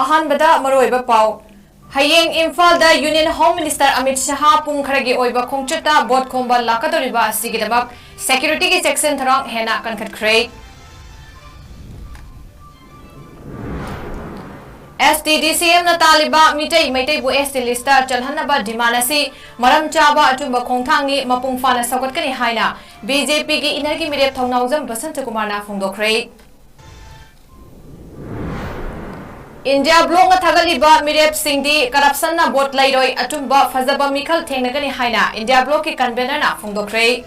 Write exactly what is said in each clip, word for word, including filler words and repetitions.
ꯑꯍꯥꯟꯕꯗ ꯃꯔꯨꯑꯣꯏꯕ ꯄꯥꯎ꯫ ꯍꯌꯦꯡ ꯏꯝꯐꯥꯜꯗ Union Home Minister ꯑꯃꯤꯠ ꯁꯍꯥ ꯄꯨꯡ ꯈꯔꯒꯤ ꯑꯣꯏꯕ ꯈꯣꯡꯆꯠꯇ ꯚꯣꯠ ꯈꯣꯝꯕ ꯂꯥꯛꯀꯗꯧꯔꯤꯕ ꯑꯁꯤꯒꯤꯗꯃꯛ security ꯒꯤ ꯆꯦꯛꯁꯤꯟ ꯊꯧꯔꯥꯡ ꯍꯦꯟꯅ ꯀꯟꯈꯠꯈ꯭ꯔꯦ꯫ S T D C M ꯅ ꯇꯥꯜꯂꯤꯕ ꯃꯤꯇꯩ ꯃꯩꯇꯩꯕꯨ S T list ꯇ ꯆꯜꯍꯟꯅꯕ demand ꯑꯁꯤ ꯃꯔꯝ ꯆꯥꯕ ꯑꯆꯨꯝꯕ ꯈꯣꯡꯊꯥꯡꯅꯤ, ꯃꯄꯨꯡ ꯐꯥꯅ ꯁꯧꯒꯠꯀꯅꯤ ꯍꯥꯏꯅ B J P ꯒꯤ ꯏꯅꯔꯒꯤ ꯃꯤꯔꯦꯞ ꯊꯧꯅꯥꯎꯖꯝ ꯕꯁꯟꯇ ꯀꯨꯃꯥꯔꯅ ꯐꯣꯡꯗꯣꯛꯈ꯭ꯔꯦ꯫ India Bloc ꯅ ꯊꯥꯒꯠꯂꯤꯕ ꯃꯤꯔꯦꯞꯁꯤꯡꯗꯤ corruption ꯅ ꯚꯣꯠ ꯂꯩꯔꯣꯏ, ꯑꯆꯨꯝꯕ ꯐꯖꯕ ꯃꯤꯈꯜ ꯊꯦꯡꯅꯒꯅꯤ ꯍꯥꯏꯅ India Bloc ꯀꯤ convener ꯅ ꯐꯣꯡꯗꯣꯛꯈ꯭ꯔꯦ꯫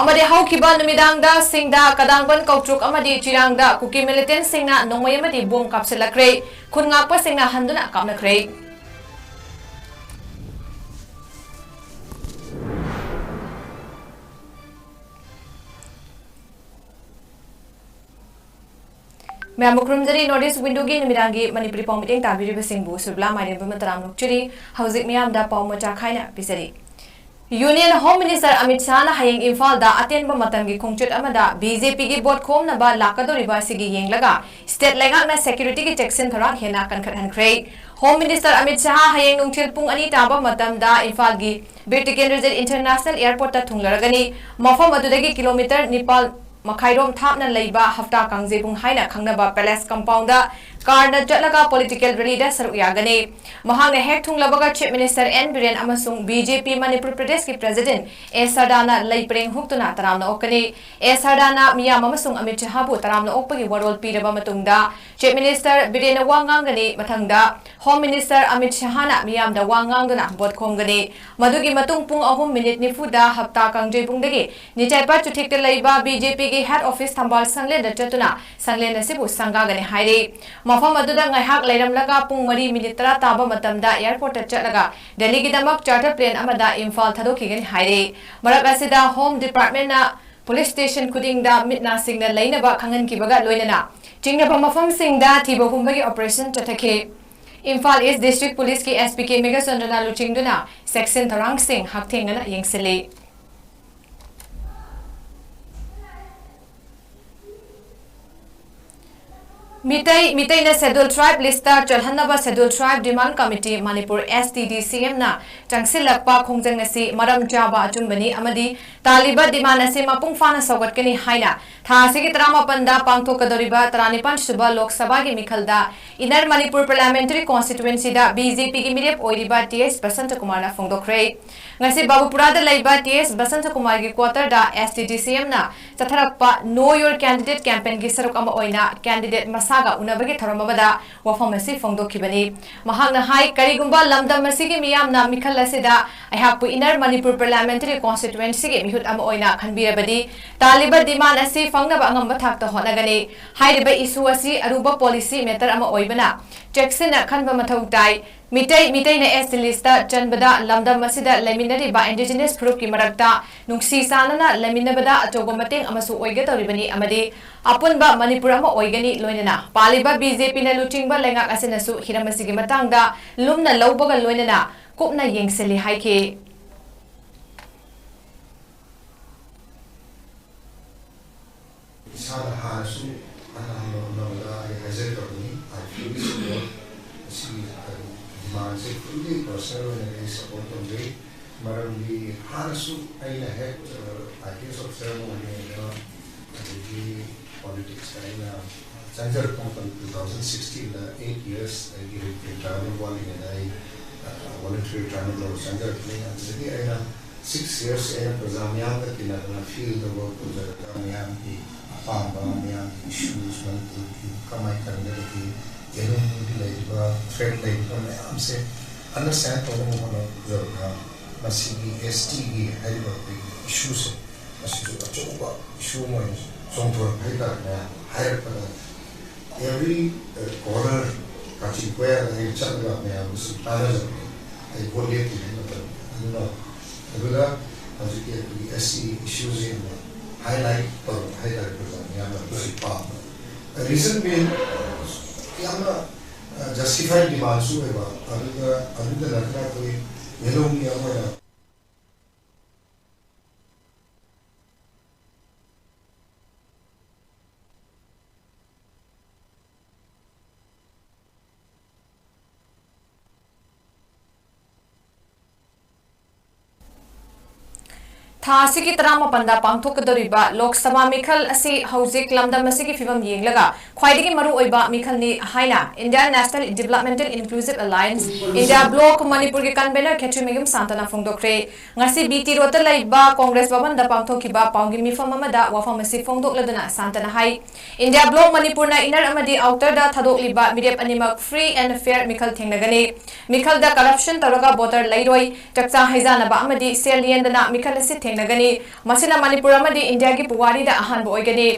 ꯑꯃꯗꯤ ꯍꯧꯈꯤꯕ ꯅꯨꯃꯤꯗꯥꯡꯗ ꯁꯤꯡꯗ, ꯀꯗꯥꯡꯕꯟ, ꯀꯧꯇ꯭ꯔꯨꯛ ꯑꯃꯗꯤ ꯆꯤꯔꯥꯡꯗ ꯀꯨꯀꯤ militant ꯁꯤꯡꯅ ꯅꯣꯡꯃꯩ ꯑꯃꯗꯤ ꯕꯣꯝ ꯀꯥꯞꯁꯤꯜꯂꯛꯈ꯭ꯔꯦ꯫ ꯈꯨꯟ ꯉꯥꯛꯄꯁꯤꯡꯅ ꯍꯟꯗꯨꯅ ꯀꯥꯞꯅꯈ꯭ꯔꯦ꯫ ꯃꯌꯥꯝꯕꯨ ꯈꯨꯔꯨꯝꯖꯔꯤ꯫ North East Window ꯒꯤ ꯅꯨꯃꯤꯗꯥꯡꯒꯤ ꯃꯅꯤꯄꯨꯔꯤ ꯄꯥꯎ ꯃꯤꯠꯌꯦꯡ ꯇꯥꯕꯤꯔꯤꯕꯁꯤꯡꯕꯨ ꯁꯨꯔꯕꯂꯥ ꯃꯥꯏꯔꯦꯝꯕꯝꯅ ꯇꯔꯥꯝꯅ ꯑꯣꯛꯆꯔꯤ꯫ ꯍꯧꯖꯤꯛ ꯃꯤꯌꯥꯝꯗ ꯄꯥꯎ ꯃꯆꯥ ꯈꯥꯏꯅ ꯄꯤꯖꯔꯤ꯫ Union Home Minister ꯑꯃꯤꯠ ꯁꯍꯥꯅ ꯍꯌꯦꯡ ꯏꯝꯐꯥꯜꯗ ꯑꯇꯦꯟꯕ ꯃꯇꯝꯒꯤ ꯈꯣꯡꯆꯠ ꯑꯃꯗ B J P ꯒꯤ ꯚꯣꯠ ꯈꯣꯝꯅꯕ ꯂꯥꯛꯀꯗꯧꯔꯤꯕ ꯑꯁꯤꯒꯤ ꯌꯦꯡꯂꯒ state ꯂꯩꯉꯥꯛꯅ security ꯒꯤ ꯆꯦꯛꯁꯤꯟ ꯊꯧꯔꯥꯡ ꯍꯦꯟꯅ ꯀꯟꯈꯠꯍꯟꯈ꯭ꯔꯦ꯫ Home Minister ꯑꯃꯤꯠ ꯁꯍꯥ ꯍꯌꯦꯡ ꯅꯨꯡꯊꯤꯜ ꯄꯨꯡ ꯑꯅꯤ ꯇꯥꯕ ꯃꯇꯝꯗ ꯏꯝꯐꯥꯜꯒꯤ ꯕꯤꯔ ꯇꯤꯀꯦꯟꯗ꯭ꯔꯖꯤꯠ International Airport ꯇ ꯊꯨꯡꯂꯔꯒꯅꯤ꯫ ꯃꯐꯝ ꯑꯗꯨꯗꯒꯤ kilometre ꯅꯤꯄꯥꯜ ꯃꯈꯥꯏꯔꯣꯝ ꯊꯥꯞꯅ ꯂꯩꯕ ꯍꯞꯇꯥ ꯀꯥꯡꯖꯩꯕꯨꯡ ꯍꯥꯏꯅ ꯈꯪꯅꯕ palace compound ꯗ car ꯅ ꯆꯠꯂꯒ political rally ꯗ ꯁꯔꯨꯛ ꯌꯥꯒꯅꯤ꯫ ꯃꯍꯥꯛꯅ ꯍꯦꯛ ꯊꯨꯡꯂꯕꯒ Chief Minister N ꯕꯤꯔꯦꯟ ꯑꯃꯁꯨꯡ B J P ꯃꯅꯤꯄꯨꯔ ꯄ꯭ꯔꯗꯦꯁꯀꯤ President ꯑꯦꯁ ꯁꯔꯗꯥꯅ ꯂꯩ ꯄꯔꯦꯡ ꯍꯨꯛꯇꯨꯅ ꯇꯔꯥꯝꯅ ꯑꯣꯛꯀꯅꯤ꯫ ꯑꯦꯁ ꯁꯔꯗꯥꯅ ꯃꯤꯌꯥꯝ ꯑꯃꯁꯨꯡ ꯑꯃꯤꯠ ꯁꯍꯥꯕꯨ ꯇꯔꯥꯝꯅ ꯑꯣꯛꯄꯒꯤ ꯋꯥꯔꯣꯜ ꯄꯤꯔꯕ ꯃꯇꯨꯡꯗ Chief Minister ꯕꯤꯔꯦꯟꯅ ꯋꯥ ꯉꯥꯡꯒꯅꯤ꯫ ꯃꯊꯪꯗ Home Minister ꯑꯃꯤꯠ ꯁꯍꯥꯅ ꯃꯤꯌꯥꯝꯗ ꯋꯥ ꯉꯥꯡꯗꯨꯅ ꯚꯣꯠ ꯈꯣꯝꯒꯅꯤ꯫ ꯃꯗꯨꯒꯤ ꯃꯇꯨꯡ ꯄꯨꯡ ꯑꯍꯨꯝ minute ꯅꯤꯐꯨꯗ ꯍꯞꯇꯥ ꯀꯥꯡꯖꯩꯕꯨꯡꯗꯒꯤ ꯅꯤꯆꯥꯏꯄꯥꯠ ꯆꯨꯊꯦꯛꯇ ꯂꯩꯕ B J P ꯒꯤ head office ꯊꯝꯕꯥꯜ ꯁꯪꯂꯦꯟꯗ ꯆꯠꯇꯨꯅ ꯁꯪꯂꯦꯟ ꯑꯁꯤꯕꯨ ꯁꯪꯒꯥꯒꯅꯤ ꯍꯥꯏꯔꯤ꯫ ꯃꯐꯝ ꯑꯗꯨꯗ ꯉꯥꯏꯍꯥꯛ ꯂꯩꯔꯝꯂꯒ ꯄꯨꯡ ꯃꯔꯤ minute ꯇꯔꯥ ꯇꯥꯕ ꯃꯇꯝꯗ airport ꯇ ꯆꯠꯂꯒ ꯗꯦꯜꯂꯤꯒꯤꯗꯃꯛ charter plane ꯑꯃꯗ ꯏꯝꯐꯥꯜ ꯊꯥꯗꯣꯛꯈꯤꯒꯅꯤ ꯍꯥꯏꯔꯤ꯫ ꯃꯔꯛ ꯑꯁꯤꯗ Home Department ꯅ police station ꯈꯨꯗꯤꯡꯗ ꯃꯤꯠ ꯅꯥꯁꯤꯡꯅ ꯂꯩꯅꯕ ꯈꯪꯍꯟꯈꯤꯕꯒ ꯂꯣꯏꯅꯅ ꯆꯤꯡꯅꯕ ꯃꯐꯝꯁꯤꯡꯗ ꯊꯤꯕ ꯍꯨꯝꯕꯒꯤ operation ꯆꯠꯊꯈꯤ꯫ Imphal East District Police ꯀꯤ S P K ꯃꯦꯘꯆꯟꯗ꯭ꯔꯅ ꯂꯨꯆꯤꯡꯗꯨꯅ ꯆꯦꯛꯁꯤꯟ ꯊꯧꯔꯥꯡꯁꯤꯡ ꯍꯛꯊꯦꯡꯅꯅ ꯌꯦꯡꯁꯤꯜꯂꯤ꯫ Meitei, ꯃꯤꯇꯩꯅ Scheduled Tribe list ꯆꯜꯍꯟꯅꯕ Scheduled Tribe Demand Committee, Manipur, S T D C M ꯅ ꯆꯪꯁꯤꯜꯂꯛꯄ ꯈꯣꯡꯖꯪ ꯑꯁꯤ ꯃꯔꯝ ꯆꯥꯕ ꯑꯆꯨꯝꯕꯅꯤ ꯑꯃꯗꯤ ꯇꯥꯜꯂꯤꯕ demand ꯑꯁꯤ ꯃꯄꯨꯡ ꯐꯥꯅ ꯁꯧꯒꯠꯀꯅꯤ ꯍꯥꯏꯅ ꯊꯥ ꯑꯁꯤꯒꯤ ꯇꯔꯥꯃꯥꯄꯟꯗ ꯄꯥꯡꯊꯣꯛꯀꯗꯧꯔꯤꯕ ꯇꯔꯥꯅꯤꯄꯥꯟ ꯁꯨꯕ ꯂꯣꯛ ꯁꯚꯥꯒꯤ ꯃꯤꯈꯜꯗ Inner Manipur Parliamentary Constituency ꯗ B J P ꯒꯤ ꯃꯤꯔꯦꯞ ꯑꯣꯏꯔꯤꯕ T S ꯕꯁꯟꯇꯀꯨꯃꯥꯔꯅ ꯐꯣꯡꯗꯣꯛꯈ꯭ꯔꯦ꯫ ꯉꯁꯤ ꯕꯥꯕꯨꯄꯨꯔꯥꯗ ꯂꯩꯕ T S ꯕꯁꯟꯇꯀꯨꯃꯥꯔꯒꯤ quarter ꯗ S T D C M ꯅ ꯆꯠꯊꯔꯛꯄ Know Your Candidate campaign ꯒꯤ ꯁꯔꯨꯛ ꯑꯃ ꯑꯣꯏꯅ candidate ꯃꯁꯥꯒ ꯎꯅꯕꯒꯤ ꯊꯧꯔꯝ ꯑꯃꯗ ꯋꯥꯐꯝ ꯑꯁꯤ ꯐꯣꯡꯗꯣꯛꯈꯤꯕꯅꯤ꯫ ꯃꯍꯥꯛꯅ ꯍꯥꯏ, ꯀꯔꯤꯒꯨꯝꯕ ꯂꯝꯗꯝ ꯑꯁꯤꯒꯤ ꯃꯤꯌꯥꯝꯅ ꯃꯤꯈꯜ ꯑꯁꯤꯗ ꯑꯩꯍꯥꯛꯄꯨ Inner Manipur Parliamentary Constituency ꯒꯤ ꯃꯤꯍꯨꯠ ꯑꯃ ꯑꯣꯏꯅ ꯈꯟꯕꯤꯔꯕꯗꯤ, ꯇꯥꯜꯂꯤꯕ demand ꯑꯁꯤ ꯐꯪꯅꯕ ꯑꯉꯝꯕ ꯊꯥꯛꯇ ꯍꯣꯠꯅꯒꯅꯤ꯫ ꯍꯥꯏꯔꯤꯕ issue ꯑꯁꯤ ꯑꯔꯨꯕ policy matter ꯑꯃ ꯑꯣꯏꯕꯅ ꯆꯦꯛꯁꯤꯟꯅ ꯈꯟꯕ ꯃꯊꯧ ꯇꯥꯏ꯫ ꯃꯤꯇꯩ, ꯃꯤꯇꯩꯅ S T list ꯆꯟꯕꯗ ꯂꯝꯗꯝ ꯑꯁꯤꯗ ꯂꯩꯃꯤꯟꯅꯔꯤꯕ indigenous ꯐꯨꯔꯨꯞꯀꯤ ꯃꯔꯛꯇ ꯅꯨꯡꯁꯤ ꯆꯥꯟꯅꯅ ꯂꯩꯃꯤꯟꯅꯕꯗ ꯑꯆꯧꯕ ꯃꯇꯦꯡ ꯑꯃꯁꯨ ꯑꯣꯏꯒꯗꯧꯔꯤꯕꯅꯤ ꯑꯃꯗꯤ ꯑꯄꯨꯟꯕ ꯃꯅꯤꯄꯨꯔ ꯑꯃ ꯑꯣꯏꯒꯅꯤ꯫ ꯂꯣꯏꯅꯅ ꯄꯥꯜꯂꯤꯕ B J P ꯅ ꯂꯨꯆꯤꯡꯕ ꯂꯩꯉꯥꯛ ꯑꯁꯤꯅꯁꯨ ꯍꯤꯔꯝ ꯑꯁꯤꯒꯤ ꯃꯇꯥꯡꯗ ꯂꯨꯝꯅ ꯂꯧꯕꯒ ꯂꯣꯏꯅꯅ ꯀꯨꯞꯅ ꯌꯦꯡꯁꯤꯜꯂꯤ ꯍꯥꯏꯈꯤ꯫ ꯏꯁꯥꯅ ꯍꯥꯟꯅꯁꯨ ꯍꯟꯅ ꯍꯟꯅ ꯍꯣꯠꯅꯕꯗ ꯑꯩ ꯍꯥꯏꯖꯈ꯭ꯔꯕꯅꯤ, I fully support꯫ ꯃꯁꯤꯒꯤ demand ꯁꯦ fully personal ꯑꯣꯏꯅ ꯑꯩ support ꯇꯧꯖꯩ꯫ ꯃꯔꯝꯗꯤ ꯍꯥꯟꯅꯁꯨ ꯑꯩꯅ ꯍꯦꯛ, ꯑ, I P S officer ꯑꯃ ꯑꯣꯏꯔꯤꯉꯩꯗ, ꯑꯗꯒꯤ politics ꯇ ꯑꯩꯅ ꯆꯪꯖꯔꯛꯄ ꯃꯇꯝ two thousand sixteen ꯗ eight years ꯑꯩꯒꯤ retirement ꯋꯥꯠꯂꯤꯉꯩꯗ ꯑꯩ, ꯑ, voluntary retirement ꯂꯧꯔ ꯆꯪꯖꯔꯛꯄꯅꯤ꯫ ꯑꯗꯨꯗꯒꯤ ꯑꯩꯅ six years ꯑꯩꯅ ꯄ꯭ꯔꯖꯥ ꯃꯤꯌꯥꯝꯒ ꯇꯤꯟꯅꯗꯨꯅ field ꯗ work ꯇꯧꯖꯔꯒ ꯃꯤꯌꯥꯝꯒꯤ ꯑꯄꯥꯝꯕ, ꯃꯤꯌꯥꯝꯒꯤ issues, ꯃꯅꯤꯄꯨꯔꯒꯤ ꯀꯃꯥꯏꯅ ꯀꯟꯒꯗꯒꯦ, ꯌꯦꯜꯍꯧꯃꯤꯒꯤ ꯂꯩꯔꯤꯕ threat ꯂꯩꯔꯤꯕ ꯃꯌꯥꯝꯁꯦ understand ꯇꯧꯅꯕ ꯍꯣꯠꯅꯖꯕꯗ ꯃꯁꯤꯒꯤ S T ꯒꯤ ꯍꯥꯏꯔꯤꯕ ꯑꯩꯈꯣꯏꯒꯤ issue ꯁꯦ, ꯃꯁꯤꯁꯨ ꯑꯆꯧꯕ issue ꯑꯃ ꯑꯣꯏꯅ ꯆꯣꯡꯊꯣꯔꯛꯄ ꯍꯥꯏꯇꯥꯔꯦ꯫ ꯃꯌꯥꯝ ꯍꯥꯏꯔꯛꯄꯗ every, uh, corner, ꯀꯥꯆꯤꯟ ꯀꯣꯌꯥꯗ ꯑꯩ ꯆꯠꯂꯒ ꯃꯌꯥꯝꯗꯁꯨ ꯇꯥꯟꯅꯖꯕꯅꯤ꯫ ꯑꯩ vote ꯂꯦꯞꯇ꯭ꯔꯤꯉꯩ ꯃꯇꯝꯗ꯫ ꯑꯗꯨꯅ, ꯑꯗꯨꯗ ꯍꯧꯖꯤꯛꯀꯤ ꯑꯩꯈꯣꯏꯒꯤ S T issue ꯁꯦ ꯑꯃ highlight ꯇꯧꯔꯛꯄ ꯍꯥꯏꯇꯥꯔꯦ, ꯄ꯭ꯔꯖꯥ ꯃꯤꯌꯥꯝꯅ ꯑꯩꯈꯣꯏꯁꯨ ꯄꯥꯝꯕ꯫ Reason being, ꯌꯥꯝꯅ, uh, justified demand ꯁꯨ ꯑꯣꯏꯕ, ꯑꯗꯨꯒ, ꯑꯗꯨꯗ ꯅꯠꯇꯅ ꯑꯩꯈꯣꯏ ꯌꯦꯜꯍꯧꯃꯤ ꯑꯃ ꯑꯣꯏꯅ ꯊꯥ ꯑꯁꯤꯒꯤ ꯇꯔꯥꯃꯥꯄꯟꯗ ꯄꯥꯡꯊꯣꯛꯀꯗꯧꯔꯤꯕ ꯂꯣꯛ ꯁꯚꯥ ꯃꯤꯈꯜ ꯑꯁꯤ ꯍꯧꯖꯤꯛ ꯂꯝꯗꯝ ꯑꯁꯤꯒꯤ ꯐꯤꯕꯝ ꯌꯦꯡꯂꯒ ꯈ꯭ꯋꯥꯏꯗꯒꯤ ꯃꯔꯨꯑꯣꯏꯕ ꯃꯤꯈꯜꯅꯤ ꯍꯥꯏꯅ Indian National Developmental Inclusive Alliance, India Bloc, ꯃꯅꯤꯄꯨꯔꯒꯤ convener ꯈꯦꯇ꯭ꯔꯤꯃꯌꯨꯝ ꯁꯥꯟꯇꯅ ꯐꯣꯡꯗꯣꯛꯈ꯭ꯔꯦ꯫ ꯉꯁꯤ B T Road ꯂꯩꯕ Congress ꯚꯕꯟꯗ ꯄꯥꯡꯊꯣꯛꯈꯤꯕ ꯄꯥꯎꯒꯤ ꯃꯤꯐꯝ ꯑꯃꯗ ꯋꯥꯐꯝ ꯑꯁꯤ ꯐꯣꯡꯗꯣꯛꯂꯗꯨꯅ ꯁꯥꯟꯇꯅ ꯍꯥꯏ, India Bloc ꯃꯅꯤꯄꯨꯔꯅ inner ꯑꯃꯗꯤ outerꯗ ꯊꯥꯗꯣꯛꯂꯤꯕ ꯃꯤꯔꯦꯞ ꯑꯅꯤꯃꯛ free and fair ꯃꯤꯈꯜ ꯊꯦꯡꯅꯒꯅꯤ꯫ ꯃꯤꯈꯜꯗ corruption ꯇꯧꯔꯒ voter ꯂꯩꯔꯣꯏ, ꯆꯥꯛꯆꯥ ꯍꯩꯖꯥꯅꯕ ꯑꯃꯗꯤ ꯁꯦꯜ ꯌꯦꯟꯗꯅ ꯃꯤꯈꯜ ꯑꯁꯤ ꯊꯦꯡꯅꯒꯅꯤ꯫ ꯃꯁꯤꯅ ꯃꯅꯤꯄꯨꯔ ꯑꯃꯗꯤ ꯏꯟꯗꯤꯌꯥꯒꯤ ꯄꯨꯋꯥꯔꯤꯗ ꯑꯍꯥꯟꯕ ꯑꯣꯏꯒꯅꯤ꯫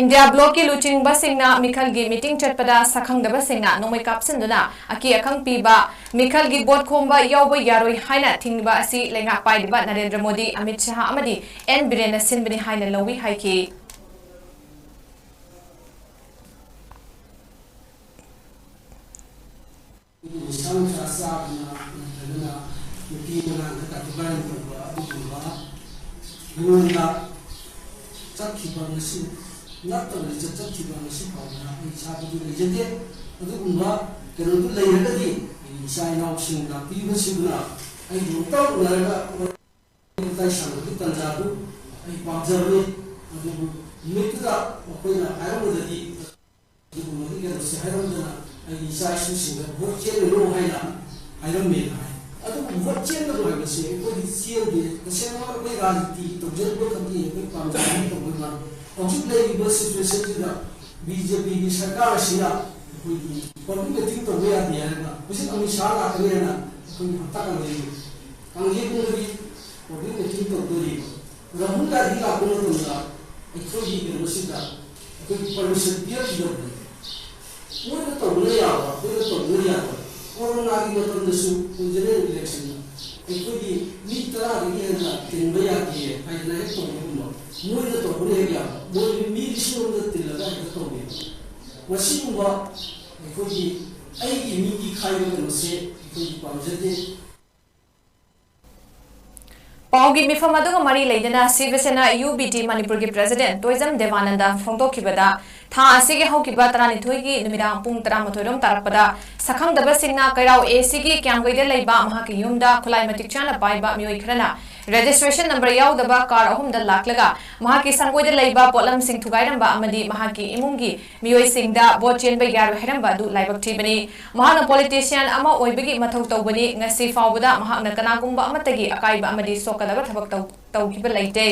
ꯏꯟꯗꯤꯌꯥ ꯕ꯭ꯂꯣꯛꯀꯤ ꯂꯨꯆꯤꯡꯕꯁꯤꯡꯅ ꯃꯤꯈꯜꯒꯤ meeting ꯆꯠꯄꯗ ꯁꯛꯈꯪꯗꯕꯁꯤꯡꯅ ꯅꯣꯡꯃꯩ ꯀꯥꯞꯁꯤꯟꯗꯨꯅ ꯑꯀꯤ ꯑꯈꯪ ꯄꯤꯕ, ꯃꯤꯈꯜꯒꯤ vote ꯈꯣꯝꯕ ꯌꯥꯎꯕ ꯌꯥꯔꯣꯏ ꯍꯥꯏꯅ ꯊꯤꯡꯕ ꯑꯁꯤ ꯂꯩꯉꯥꯛ ꯄꯥꯏꯔꯤꯕ ꯅꯔꯦꯟꯗ꯭ꯔ ꯃꯣꯗꯤ, ꯑꯃꯤꯠ ꯁꯥꯍ ꯑꯃꯗꯤ ꯑꯦꯟ ꯕꯤꯔꯦꯟꯅ ꯁꯤꯟꯕꯅꯤ ꯍꯥꯏꯅ ꯂꯧꯏ ꯍꯥꯏꯈꯤ꯫ ꯑꯩꯈꯣꯏꯒꯤ ꯅꯤꯁꯥ ꯅꯨꯡꯁꯥ ꯆꯥꯗꯅ ꯅꯠꯇ꯭ꯔꯒꯅ ꯅꯨꯄꯤ ꯑꯉꯥꯡꯗ ꯀꯥꯇꯨ ꯀꯥꯔꯟ ꯇꯧꯕ ꯑꯗꯨꯒꯨꯝꯕ ꯑꯩꯉꯣꯟꯗ ꯆꯠꯈꯤꯕ ꯉꯁꯤ ꯅꯠꯇꯕ ꯂꯤꯆꯠ ꯆꯠꯈꯤꯕ ꯉꯁꯤ ꯐꯥꯎꯕꯗ ꯑꯩ ꯏꯁꯥꯗꯗꯤ ꯂꯩꯖꯗꯦ꯫ ꯑꯗꯨꯒꯨꯝꯕ ꯀꯩꯅꯣꯗꯨ ꯂꯩꯔꯒꯗꯤ ꯑꯩꯒꯤ ꯏꯆꯥ ꯏꯅꯥꯎꯁꯤꯡ ꯂꯥꯛꯄꯤꯔꯤꯕꯁꯤꯡꯗꯨꯅ ꯑꯩꯕꯨ ꯑꯃꯨꯛꯇꯪ ꯎꯅꯔꯒ ꯋꯥꯔꯤ ꯋꯥꯇꯥꯏ ꯁꯥꯟꯅꯕꯒꯤ ꯇꯥꯟꯖꯥꯗꯨ ꯑꯩ ꯄꯥꯝꯖꯕꯅꯤ꯫ ꯑꯗꯨꯕꯨ ꯅꯨꯃꯤꯠꯇꯨꯗ ꯃꯈꯣꯏꯅ ꯍꯥꯏꯔꯝꯕꯗꯗꯤ ꯑꯗꯨꯒꯨꯝꯕꯒꯤ ꯀꯩꯅꯣꯁꯦ ꯍꯥꯏꯔꯝꯗꯅ ꯑꯩꯒꯤ ꯏꯆꯥ ꯏꯁꯨꯁꯤꯡꯗ vote ꯆꯦꯟꯒꯅꯨ ꯍꯥꯏꯅ ꯍꯥꯏꯔꯝꯃꯦꯅ ꯍꯥꯏ꯫ ꯑꯗꯨꯕꯨ vote ꯆꯦꯟꯒꯅꯨ ꯍꯥꯏꯕꯁꯦ ꯑꯩꯈꯣꯏꯗꯤ ꯆꯦꯟꯗꯦ꯫ ꯇꯁꯦꯡꯅ ꯑꯩꯈꯣꯏ ꯔꯥꯖꯅꯤꯇꯤ ꯇꯧꯖꯔꯤꯕ ꯈꯛꯀꯤ ꯑꯩꯈꯣꯏ ꯄꯥꯝꯖꯕꯒꯤ ꯇꯧꯕꯒꯤ ꯋꯥꯅꯤ꯫ ꯍꯧꯖꯤꯛ ꯂꯩꯔꯤꯕ situationꯁꯤꯗ BJPꯒꯤ ꯁꯔꯀꯥꯔ ꯑꯁꯤꯅ ꯑꯩꯈꯣꯏꯒꯤ public meeting ꯇꯧꯕ ꯌꯥꯗꯦ ꯍꯥꯏꯔꯒ ꯍꯧꯖꯤꯛ ꯑꯃꯤꯠ ꯁꯥꯍ ꯂꯥꯛꯀꯅꯤ ꯍꯥꯏꯅ ꯑꯩꯈꯣꯏꯒꯤ ꯍꯞꯇꯥ ꯀꯥꯡꯖꯩ ꯀꯥꯡꯖꯩꯕꯨꯡꯗꯒꯤ public meeting ꯇꯧꯗꯣꯔꯤꯕ꯫ ꯔꯥꯍꯨꯜ ꯒꯥꯟꯙꯤ ꯂꯥꯛꯄ ꯃꯇꯝꯗ ꯑꯩꯈꯣꯏꯒꯤ ꯀꯩꯅꯣꯁꯤꯗ ꯑꯩꯈꯣꯏꯒꯤ permission ꯄꯤꯔꯛꯈꯤꯗꯕꯅꯤ꯫ ꯃꯣꯏꯅ ꯇꯧꯕꯅ ꯌꯥꯕ, ꯑꯩꯈꯣꯏꯅ ꯇꯧꯕꯅ ꯌꯥꯕ꯫ ꯀꯣꯔꯣꯅꯥꯒꯤ ꯃꯇꯝꯗꯁꯨ ꯑꯩꯈꯣꯏ general election ꯑꯩꯈꯣꯏꯒꯤ ꯃꯤ ꯇꯔꯥꯗꯒꯤ ꯍꯦꯟꯅ ꯇꯤꯟꯕ ꯌꯥꯗꯦ ꯍꯥꯏꯗꯅ ꯍꯦꯛ ꯇꯧꯕꯒꯨꯝꯕ, ꯃꯣꯏꯅ ꯇꯧꯕꯅ ꯍꯦꯛ ꯌꯥꯕ꯫ ꯃꯣꯏ ꯃꯤ ꯂꯤꯁꯤꯡ ꯑꯃꯗ ꯇꯤꯜꯂꯒ ꯍꯦꯛꯇ ꯇꯧꯕꯤꯕ꯫ ꯃꯁꯤꯒꯨꯝꯕ ꯑꯩꯈꯣꯏꯒꯤ ꯑꯩꯒꯤ ꯃꯤꯒꯤ ꯈꯥꯏꯕ ꯀꯩꯅꯣꯁꯦ ꯑꯩꯈꯣꯏꯒꯤ ꯄꯥꯝꯖꯗꯦ꯫ ꯄꯥꯎꯒꯤ ꯃꯤꯐꯝ ꯑꯗꯨꯒ ꯃꯔꯤ ꯂꯩꯅꯅ ꯁꯤꯕ ꯁꯦꯅꯥ UBT ꯃꯅꯤꯄꯨꯔꯒꯤ president ꯇꯣꯏꯖꯝ ꯗꯦꯕꯥꯅꯟꯗ ꯐꯣꯡꯗꯣꯛꯈꯤꯕꯗ, ꯊꯥ ꯑꯁꯤꯒꯤ ꯍꯧꯈꯤꯕ ꯇꯔꯥꯅꯤꯊꯣꯏꯒꯤ ꯅꯨꯃꯤꯗꯥꯡ ꯄꯨꯡ ꯇꯔꯥꯃꯥꯊꯣꯏ ꯔꯣꯝ ꯇꯥꯔꯛꯄꯗ ꯁꯛꯈꯪꯗꯕꯁꯤꯡꯅ ꯀꯩꯔꯥꯎ ACꯒꯤ ꯀ꯭ꯌꯥꯝꯒꯩꯗ ꯂꯩꯕ ꯃꯍꯥꯛꯀꯤ ꯌꯨꯝꯗ ꯈꯨꯠꯂꯥꯏ ꯃꯇꯤꯛ ꯆꯥꯅ ꯄꯥꯏꯕ ꯃꯤꯑꯣꯏ ꯈꯔꯅ ꯔꯦꯖꯤꯁꯇ꯭ꯔꯦꯁꯟ ꯅꯝꯕꯔ ꯌꯥꯎꯗꯕ ꯀꯥꯔ ꯑꯍꯨꯝꯗ ꯂꯥꯛꯂꯒ ꯃꯍꯥꯛꯀꯤ ꯁꯪꯒꯣꯏꯗ ꯂꯩꯕ ꯄꯣꯠꯂꯝꯁꯤꯡ ꯊꯨꯒꯥꯏꯔꯝꯕ ꯑꯃꯗꯤ ꯃꯍꯥꯛꯀꯤ ꯏꯃꯨꯡꯒꯤ ꯃꯤꯑꯣꯏꯁꯤꯡꯗ ꯚꯣꯠ ꯆꯦꯟꯕ ꯌꯥꯔꯣꯏ ꯍꯥꯏꯔꯝꯕ ꯑꯗꯨ ꯂꯥꯏꯕꯛ ꯊꯤꯕꯅꯤ꯫ ꯃꯍꯥꯛꯅ ꯄꯣꯂꯤꯇꯤꯁꯤꯌꯥꯟ ꯑꯃ ꯑꯣꯏꯕꯒꯤ ꯃꯊꯧ ꯇꯧꯕꯅꯤ꯫ ꯉꯁꯤ ꯐꯥꯎꯕꯗ ꯃꯍꯥꯛꯅ ꯀꯅꯥꯒꯨꯝꯕ ꯑꯃꯠꯇꯒꯤ ꯑꯀꯥꯏꯕ ꯑꯃꯗꯤ ꯁꯣꯛꯀꯗꯕ ꯊꯕꯛ ꯇꯧ-, ꯇꯧꯈꯤꯕ ꯂꯩꯇꯦ꯫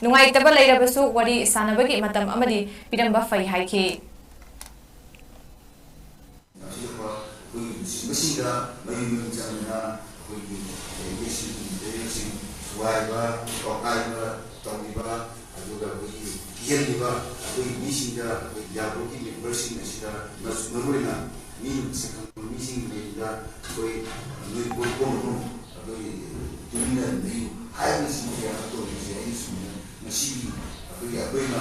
ꯅꯨꯡꯉꯥꯏꯇꯕ ꯂꯩꯔꯕꯁꯨ ꯋꯥꯔꯤ ꯁꯥꯟꯅꯕꯒꯤ ꯃꯇꯝ ꯑꯃꯗꯤ ꯄꯤꯔꯝꯕ ꯐꯩ ꯍꯥꯏꯈꯤ꯫ ꯑꯁꯤꯒꯨꯝꯕ ꯑꯩꯈꯣꯏꯒꯤ ꯂꯨꯆꯤꯡꯕꯁꯤꯡꯗ ꯃꯌꯨꯝ ꯃꯌꯨꯝ ꯆꯪꯗꯨꯅ ꯑꯩꯈꯣꯏꯒꯤ ꯏꯂꯦꯛꯁꯟꯒꯤ ꯃꯦꯇꯔꯤꯌꯦꯜꯁꯤꯡ ꯊꯨꯒꯥꯏꯕ, ꯇꯧꯈꯥꯏꯕ ꯇꯧꯔꯤꯕ, ꯑꯗꯨꯒ ꯑꯩꯈꯣꯏꯒꯤ ꯀꯤꯍꯜꯂꯤꯕ ꯑꯩꯈꯣꯏꯒꯤ ꯃꯤꯁꯤꯡꯗ, ꯑꯩꯈꯣꯏ ꯌꯥꯔꯣꯛꯀꯤ ꯃꯦꯝꯕꯔꯁꯤꯡ ꯑꯁꯤꯗ ꯃꯔꯨꯑꯣꯏꯅ ꯃꯤ ꯃꯁꯛ ꯈꯪꯕ ꯃꯤꯁꯤꯡ ꯂꯩꯕꯗ ꯑꯩꯈꯣꯏ ꯅꯣꯏ ꯄꯣꯠ ꯀꯣꯝꯒꯅꯨ, ꯑꯩꯈꯣꯏ ꯇꯨꯃꯤꯟꯅ ꯂꯩꯌꯨ ꯍꯥꯏꯕꯅꯆꯤꯡꯕ ꯀꯌꯥ ꯑꯃ ꯇꯧꯔꯤꯕꯁꯦ꯫ ꯑꯩꯅ ꯁꯨꯃꯥꯏꯅ ꯉꯁꯤꯒꯤ ꯑꯩꯈꯣꯏꯒꯤ ꯑꯩꯈꯣꯏꯅ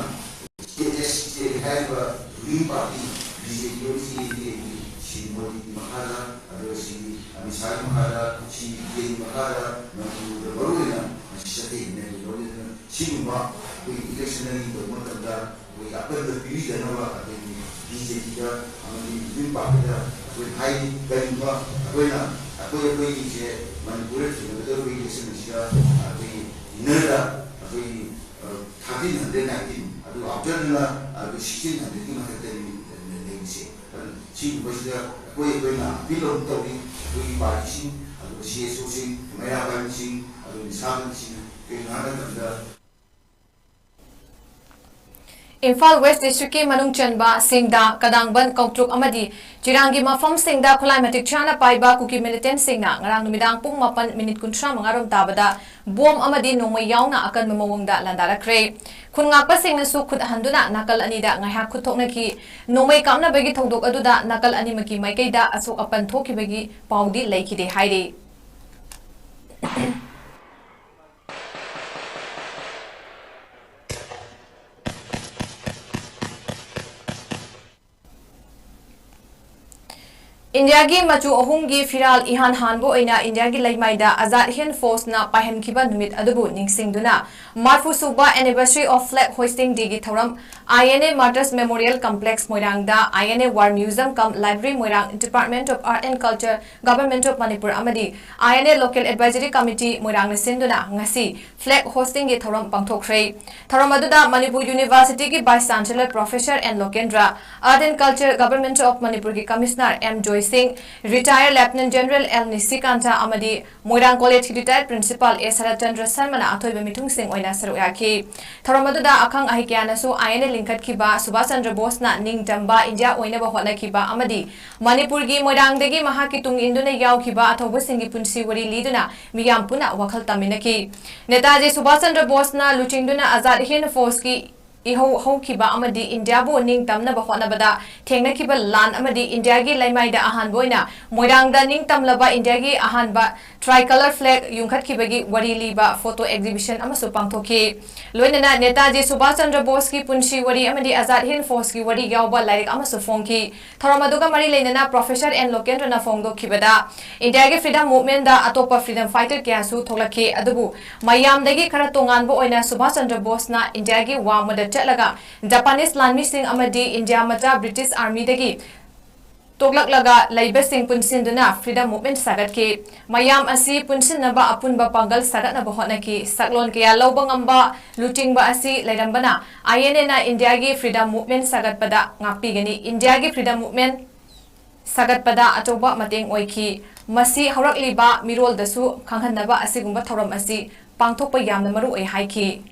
ꯀꯦ ꯑꯦꯁ ꯀꯦ ꯍꯥꯏꯔꯤꯕ ꯔꯨꯂꯤꯡ ꯄꯥꯔꯇꯤ ꯕꯤ ꯖꯦ ꯄꯤ ꯑꯣꯏ ꯁꯤ ꯑꯦ ꯗꯤ ꯑꯦꯒꯤ ꯁꯤ ꯃꯣꯗꯤꯒꯤ ꯃꯈꯥꯗ, ꯑꯗꯨꯒ ꯁꯤ ꯑꯃꯤꯠ ꯁꯥꯍꯒꯤ ꯃꯈꯥꯗ, ꯁꯤ ꯀꯦꯟꯒꯤ ꯃꯈꯥꯗ ꯃꯅꯤꯄꯨꯔꯗ ꯃꯔꯨꯑꯣꯏꯅ ꯃꯁꯤ ꯆꯠꯊꯩ ꯍꯥꯏꯅ ꯑꯩꯈꯣꯏ ꯂꯧꯖꯩ꯫ ꯑꯗꯨꯅ ꯁꯤꯒꯨꯝꯕ ꯑꯩꯈꯣꯏꯒꯤ ꯏꯂꯦꯛꯁꯟ ꯑꯅꯤ ꯇꯧꯕ ꯃꯇꯝꯗ ꯑꯩꯈꯣꯏ ꯑꯄꯟꯕ ꯄꯤꯕꯤꯗꯅꯕ ꯑꯩꯈꯣꯏꯒꯤ ꯕꯤ ꯖꯦ ꯄꯤꯗ ꯑꯃꯗꯤ ꯔꯨꯂꯤꯡ ꯄꯥꯔꯇꯤꯗ ꯑꯩꯈꯣꯏ ꯍꯥꯏꯔꯤ꯫ ꯀꯔꯤꯒꯨꯝꯕ ꯑꯩꯈꯣꯏꯅ ꯑꯩꯈꯣꯏ ꯑꯩꯈꯣꯏꯒꯤꯁꯦ ꯃꯅꯤꯄꯨꯔꯗ ꯊꯦꯡꯅꯒꯗꯧꯔꯤꯕ ꯏꯂꯦꯛꯁꯟ ꯑꯁꯤꯗ ꯑꯩꯈꯣꯏꯒꯤ ꯏꯟꯅꯔꯗ ꯑꯩꯈꯣꯏꯒꯤ ꯊꯥꯔꯇꯤꯟ ꯍꯟꯗ꯭ꯔꯦꯠ ꯅꯥꯏꯟꯇꯤꯟ, ꯑꯗꯨꯒ ꯑꯥꯎꯇꯔꯗꯅ ꯑꯗꯨ ꯁꯤꯛꯁꯇꯤꯟ ꯍꯟꯗ꯭ꯔꯦꯠꯀꯤ ꯃꯊꯛꯇ ꯂꯩꯔꯤꯁꯦ꯫ ꯑꯗꯨꯅ ꯁꯤꯒꯨꯝꯕꯁꯤꯗ ꯑꯩꯈꯣꯏ ꯑꯩꯈꯣꯏꯅ ꯑꯄꯤꯜ ꯑꯃ ꯇꯧꯔꯤ꯫ ꯑꯩꯈꯣꯏꯒꯤ ꯄꯥꯔꯇꯤꯁꯤꯡ, ꯑꯗꯨꯒ ꯁꯤ ꯑꯦꯁ ꯑꯣꯁꯤꯡ, ꯃꯩꯔꯥ ꯄꯥꯏꯕꯤꯁꯤꯡ, ꯑꯗꯨꯒ ꯅꯤꯁꯥ ꯄꯥꯏꯕꯤꯁꯤꯡꯅ ꯀꯩꯒꯤꯅꯣ ꯍꯥꯏꯕ ꯃꯇꯝꯗ ꯏꯝꯐꯥꯜ ꯋꯦꯁ ꯗꯤꯁꯇ꯭ꯔꯤꯛꯀꯤ ꯃꯅꯨꯡ ꯆꯟꯕ ꯁꯤꯡꯗꯥ, ꯀꯗꯥꯡꯕꯟ, ꯀꯧꯇ꯭ꯔꯨꯛ ꯑꯃꯗꯤ ꯆꯤꯔꯥꯡꯒꯤ ꯃꯐꯝꯁꯤꯡꯗ ꯈꯨꯠꯂꯥꯏ ꯃꯇꯤꯛ ꯆꯥꯅ ꯄꯥꯏꯕ ꯀꯨꯀꯤ ꯃꯤꯂꯤꯇꯦꯟꯠꯁꯤꯡꯅ ꯉꯔꯥꯡ ꯅꯨꯃꯤꯗꯥꯡ ꯄꯨꯡ ꯃꯥꯄꯟ ꯃꯤꯅꯤꯠ ꯀꯨꯟꯊ꯭ꯔꯥ ꯃꯉꯥ ꯔꯣꯝ ꯇꯥꯕꯗ ꯕꯣꯝ ꯑꯃꯗꯤ ꯅꯣꯡꯃꯩ ꯌꯥꯎꯅ ꯑꯀꯟꯕ ꯃꯑꯣꯡꯗ ꯂꯥꯟꯗꯥꯔꯛꯈ꯭ꯔꯦ꯫ ꯈꯨꯟ ꯉꯥꯛꯄꯁꯤꯡꯅꯁꯨ ꯈꯨꯠ ꯍꯟꯗꯨꯅ ꯅꯥꯀꯜ ꯑꯅꯤꯗ ꯉꯥꯏꯍꯥꯛ ꯈꯨꯠ ꯊꯣꯛꯅꯈꯤ꯫ ꯅꯣꯡꯃꯩ ꯀꯥꯞꯅꯕꯒꯤ ꯊꯧꯗꯣꯛ ꯑꯗꯨꯗ ꯅꯥꯀꯜ ꯑꯅꯤꯃꯛꯀꯤ ꯃꯥꯏꯀꯩꯗ ꯑꯁꯣꯛ ꯑꯄꯟ ꯊꯣꯛꯈꯤꯕꯒꯤ ꯄꯥꯎꯗꯤ ꯂꯩꯈꯤꯗꯦ ꯍꯥꯏꯔꯤ꯫ ꯏꯟꯗꯤꯌꯥꯒꯤ ꯃꯆꯨ ꯑꯍꯨꯝꯒꯤ ꯐꯤꯔꯥꯜ ꯏꯍꯥꯟ ꯍꯥꯟꯕ ꯑꯣꯏꯅ ꯏꯟꯗꯤꯌꯥꯒꯤ ꯂꯩꯃꯥꯏꯗ ꯑꯖꯥꯗ ꯍꯤꯟꯗ ꯐꯣꯔꯁꯅ ꯄꯥꯏꯍꯟꯈꯤꯕ ꯅꯨꯃꯤꯠ ꯑꯗꯨꯕꯨ ꯅꯤꯡꯁꯤꯡꯗꯨꯅ ꯃꯔꯐꯨ ꯁꯨꯕ Anniversary of Flag Hoisting Day ꯒꯤ ꯊꯧꯔꯝ I N A Martyrs Memorial Complex ꯃꯣꯏꯔꯥꯡꯗ I N A War Museum cum Library Moirang, Department of Art and Culture, Government of Manipur ꯑꯃꯗꯤ I N A Local Advisory Committee ꯃꯣꯏꯔꯥꯡꯅ ꯁꯤꯟꯗꯨꯅ ꯉꯁꯤ flag hoisting ꯒꯤ ꯊꯧꯔꯝ ꯄꯥꯡꯊꯣꯛꯈ꯭ꯔꯦ꯫ ꯊꯧꯔꯝ ꯑꯗꯨꯗ ꯃꯅꯤꯄꯨꯔ University ꯒꯤ Vice Chancellor Professor N ꯂꯣꯀꯦꯟꯗ꯭ꯔ, Art and Culture Government of Manipur ꯒꯤ Commissioner M ꯖꯣꯏ ꯁꯤꯡ, Retired Lieutenant General L ꯅꯤꯁꯤꯀꯥꯟꯇ ꯑꯃꯗꯤ ꯃꯣꯏꯔꯥꯡ College ꯀꯤ Retired Principal A ꯁꯔꯠꯆꯟꯗ꯭ꯔ ꯁꯔꯃꯅ ꯑꯊꯣꯏꯕ ꯃꯤꯊꯨꯡꯁꯤꯡ ꯑꯣꯏꯅ ꯁꯔꯨꯛ ꯌꯥꯈꯤ꯫ ꯊꯧꯔꯝ ꯑꯗꯨꯗ ꯑꯈꯪ ꯑꯍꯩ ꯀꯌꯥꯅꯁꯨ I N A ꯂꯤꯡꯈꯠꯈꯤꯕ Subhash Chandra ꯕꯣꯁꯅ ꯅꯤꯡꯇꯝꯕ ꯏꯟꯗꯤꯌꯥ ꯑꯣꯏꯅꯕ ꯍꯣꯠꯅꯈꯤꯕ ꯑꯃꯗꯤ ꯃꯅꯤꯄꯨꯔꯒꯤ ꯃꯣꯏꯔꯥꯡꯗꯒꯤ ꯃꯍꯥꯛꯀꯤ ꯇꯨꯡ ꯏꯟꯗꯨꯅ ꯌꯥꯎꯈꯤꯕ ꯑꯊꯧꯕꯁꯤꯡꯒꯤ ꯄꯨꯟꯁꯤ ꯋꯥꯔꯤ ꯂꯤꯗꯨꯅ ꯃꯤꯌꯥꯝ ꯄꯨꯟꯅ ꯋꯥꯈꯜ ꯇꯥꯃꯤꯟꯅꯈꯤ꯫ ꯅꯦꯇꯥꯖꯤ ꯁꯨꯚꯥꯁ ꯆꯟꯗ꯭ꯔ ꯕꯣꯁꯅ ꯂꯨꯆꯤꯡꯗꯨꯅ ꯑꯖꯥꯗ ꯍꯤꯟꯗ ꯐꯣꯔꯁꯀꯤ ꯏꯍꯧ ꯍꯧꯈꯤꯕ ꯑꯃꯗꯤ ꯏꯟꯗꯤꯌꯥꯕꯨ ꯅꯤꯡꯇꯝꯅꯕ ꯍꯣꯠꯅꯕꯗ ꯊꯦꯡꯅꯈꯤꯕ ꯂꯥꯟ ꯑꯃꯗꯤ ꯏꯟꯗꯤꯌꯥꯒꯤ ꯂꯩꯃꯥꯏꯗ ꯑꯍꯥꯟꯕ ꯑꯣꯏꯅ ꯃꯣꯏꯔꯥꯡꯗ ꯅꯤꯡꯇꯝꯂꯕ ꯏꯟꯗꯤꯌꯥꯒꯤ ꯑꯍꯥꯟꯕ tricolor flag ꯌꯨꯡꯈꯠꯈꯤꯕꯒꯤ ꯋꯥꯔꯤ ꯂꯤꯕ photo exhibition ꯑꯃꯁꯨ ꯄꯥꯡꯊꯣꯛꯈꯤ꯫ ꯂꯣꯏꯅꯅ ꯅꯦꯇꯥꯖꯤ ꯁꯨꯚꯥꯁ ꯆꯟꯗ꯭ꯔ ꯕꯣꯁꯀꯤ ꯄꯨꯟꯁꯤ ꯋꯥꯔꯤ ꯑꯃꯗꯤ ꯑꯖꯥꯗ ꯍꯤꯟꯗ ꯐꯣꯔꯁꯀꯤ ꯋꯥꯔꯤ ꯌꯥꯎꯕ ꯂꯥꯏꯔꯤꯛ ꯑꯃꯁꯨ ꯐꯣꯡꯈꯤ꯫ ꯊꯧꯔꯝ ꯑꯗꯨꯒ ꯃꯔꯤ ꯂꯩꯅꯅ Professor N ꯂꯣꯀꯦꯟꯗ꯭ꯔꯅ ꯐꯣꯡꯗꯣꯛꯈꯤꯕꯗ, ꯏꯟꯗꯤꯌꯥꯒꯤ freedom movement ꯗ ꯑꯇꯣꯞꯄ freedom fighter ꯀꯌꯥꯁꯨ ꯊꯣꯛꯂꯛꯈꯤ, ꯑꯗꯨꯕꯨ ꯃꯌꯥꯝꯗꯒꯤ ꯈꯔ ꯇꯣꯉꯥꯟꯕ ꯑꯣꯏꯅ ꯁꯨꯚꯥꯁ ꯆꯟꯗ꯭ꯔ ꯕꯣꯁꯅ ꯏꯟꯗꯤꯌꯥꯒꯤ ꯋꯥꯡꯃꯗ ꯆꯠꯂꯒ ꯖꯄꯥꯅꯤꯁ ꯂꯥꯟꯃꯤꯁꯤꯡ ꯑꯃꯗꯤ ꯏꯟꯗꯤꯌꯥ ꯃꯆꯥ ꯕ꯭ꯔꯤꯇꯤꯁ ꯑꯥꯔꯃꯤꯗꯒꯤ ꯇꯣꯛꯂꯛꯂꯒ ꯂꯩꯕꯁꯤꯡ ꯄꯨꯟꯁꯤꯟꯗꯨꯅ freedom movement ꯁꯥꯒꯠꯈꯤ꯫ ꯃꯌꯥꯝ ꯑꯁꯤ ꯄꯨꯟꯁꯤꯟꯅꯕ ꯑꯄꯨꯟꯕ ꯄꯥꯡꯒꯜ ꯁꯥꯒꯠꯅꯕ ꯍꯣꯠꯅꯈꯤ꯫ ꯁꯛꯂꯣꯟ ꯀꯌꯥ ꯂꯧꯕ ꯉꯝꯕ ꯂꯨꯆꯤꯡꯕ ꯑꯁꯤ ꯂꯩꯔꯝꯕꯅ I N A ꯅ ꯏꯟꯗꯤꯌꯥꯒꯤ freedom movement ꯁꯥꯒꯠꯄꯗ ꯉꯥꯛꯄꯤꯒꯅꯤ꯫ ꯏꯟꯗꯤꯌꯥꯒꯤ freedom movement ꯁꯥꯒꯠꯄꯗ ꯑꯆꯧꯕ ꯃꯇꯦꯡ ꯑꯣꯏꯈꯤ꯫ ꯃꯁꯤ ꯍꯧꯔꯛꯂꯤꯕ ꯃꯤꯔꯣꯜꯗꯁꯨ ꯈꯪꯍꯟꯅꯕ ꯑꯁꯤꯒꯨꯝꯕ ꯊꯧꯔꯝ ꯑꯁꯤ ꯄꯥꯡꯊꯣꯛꯄ ꯌꯥꯝꯅ ꯃꯔꯨ ꯑꯣꯏ ꯍꯥꯏꯈꯤ꯫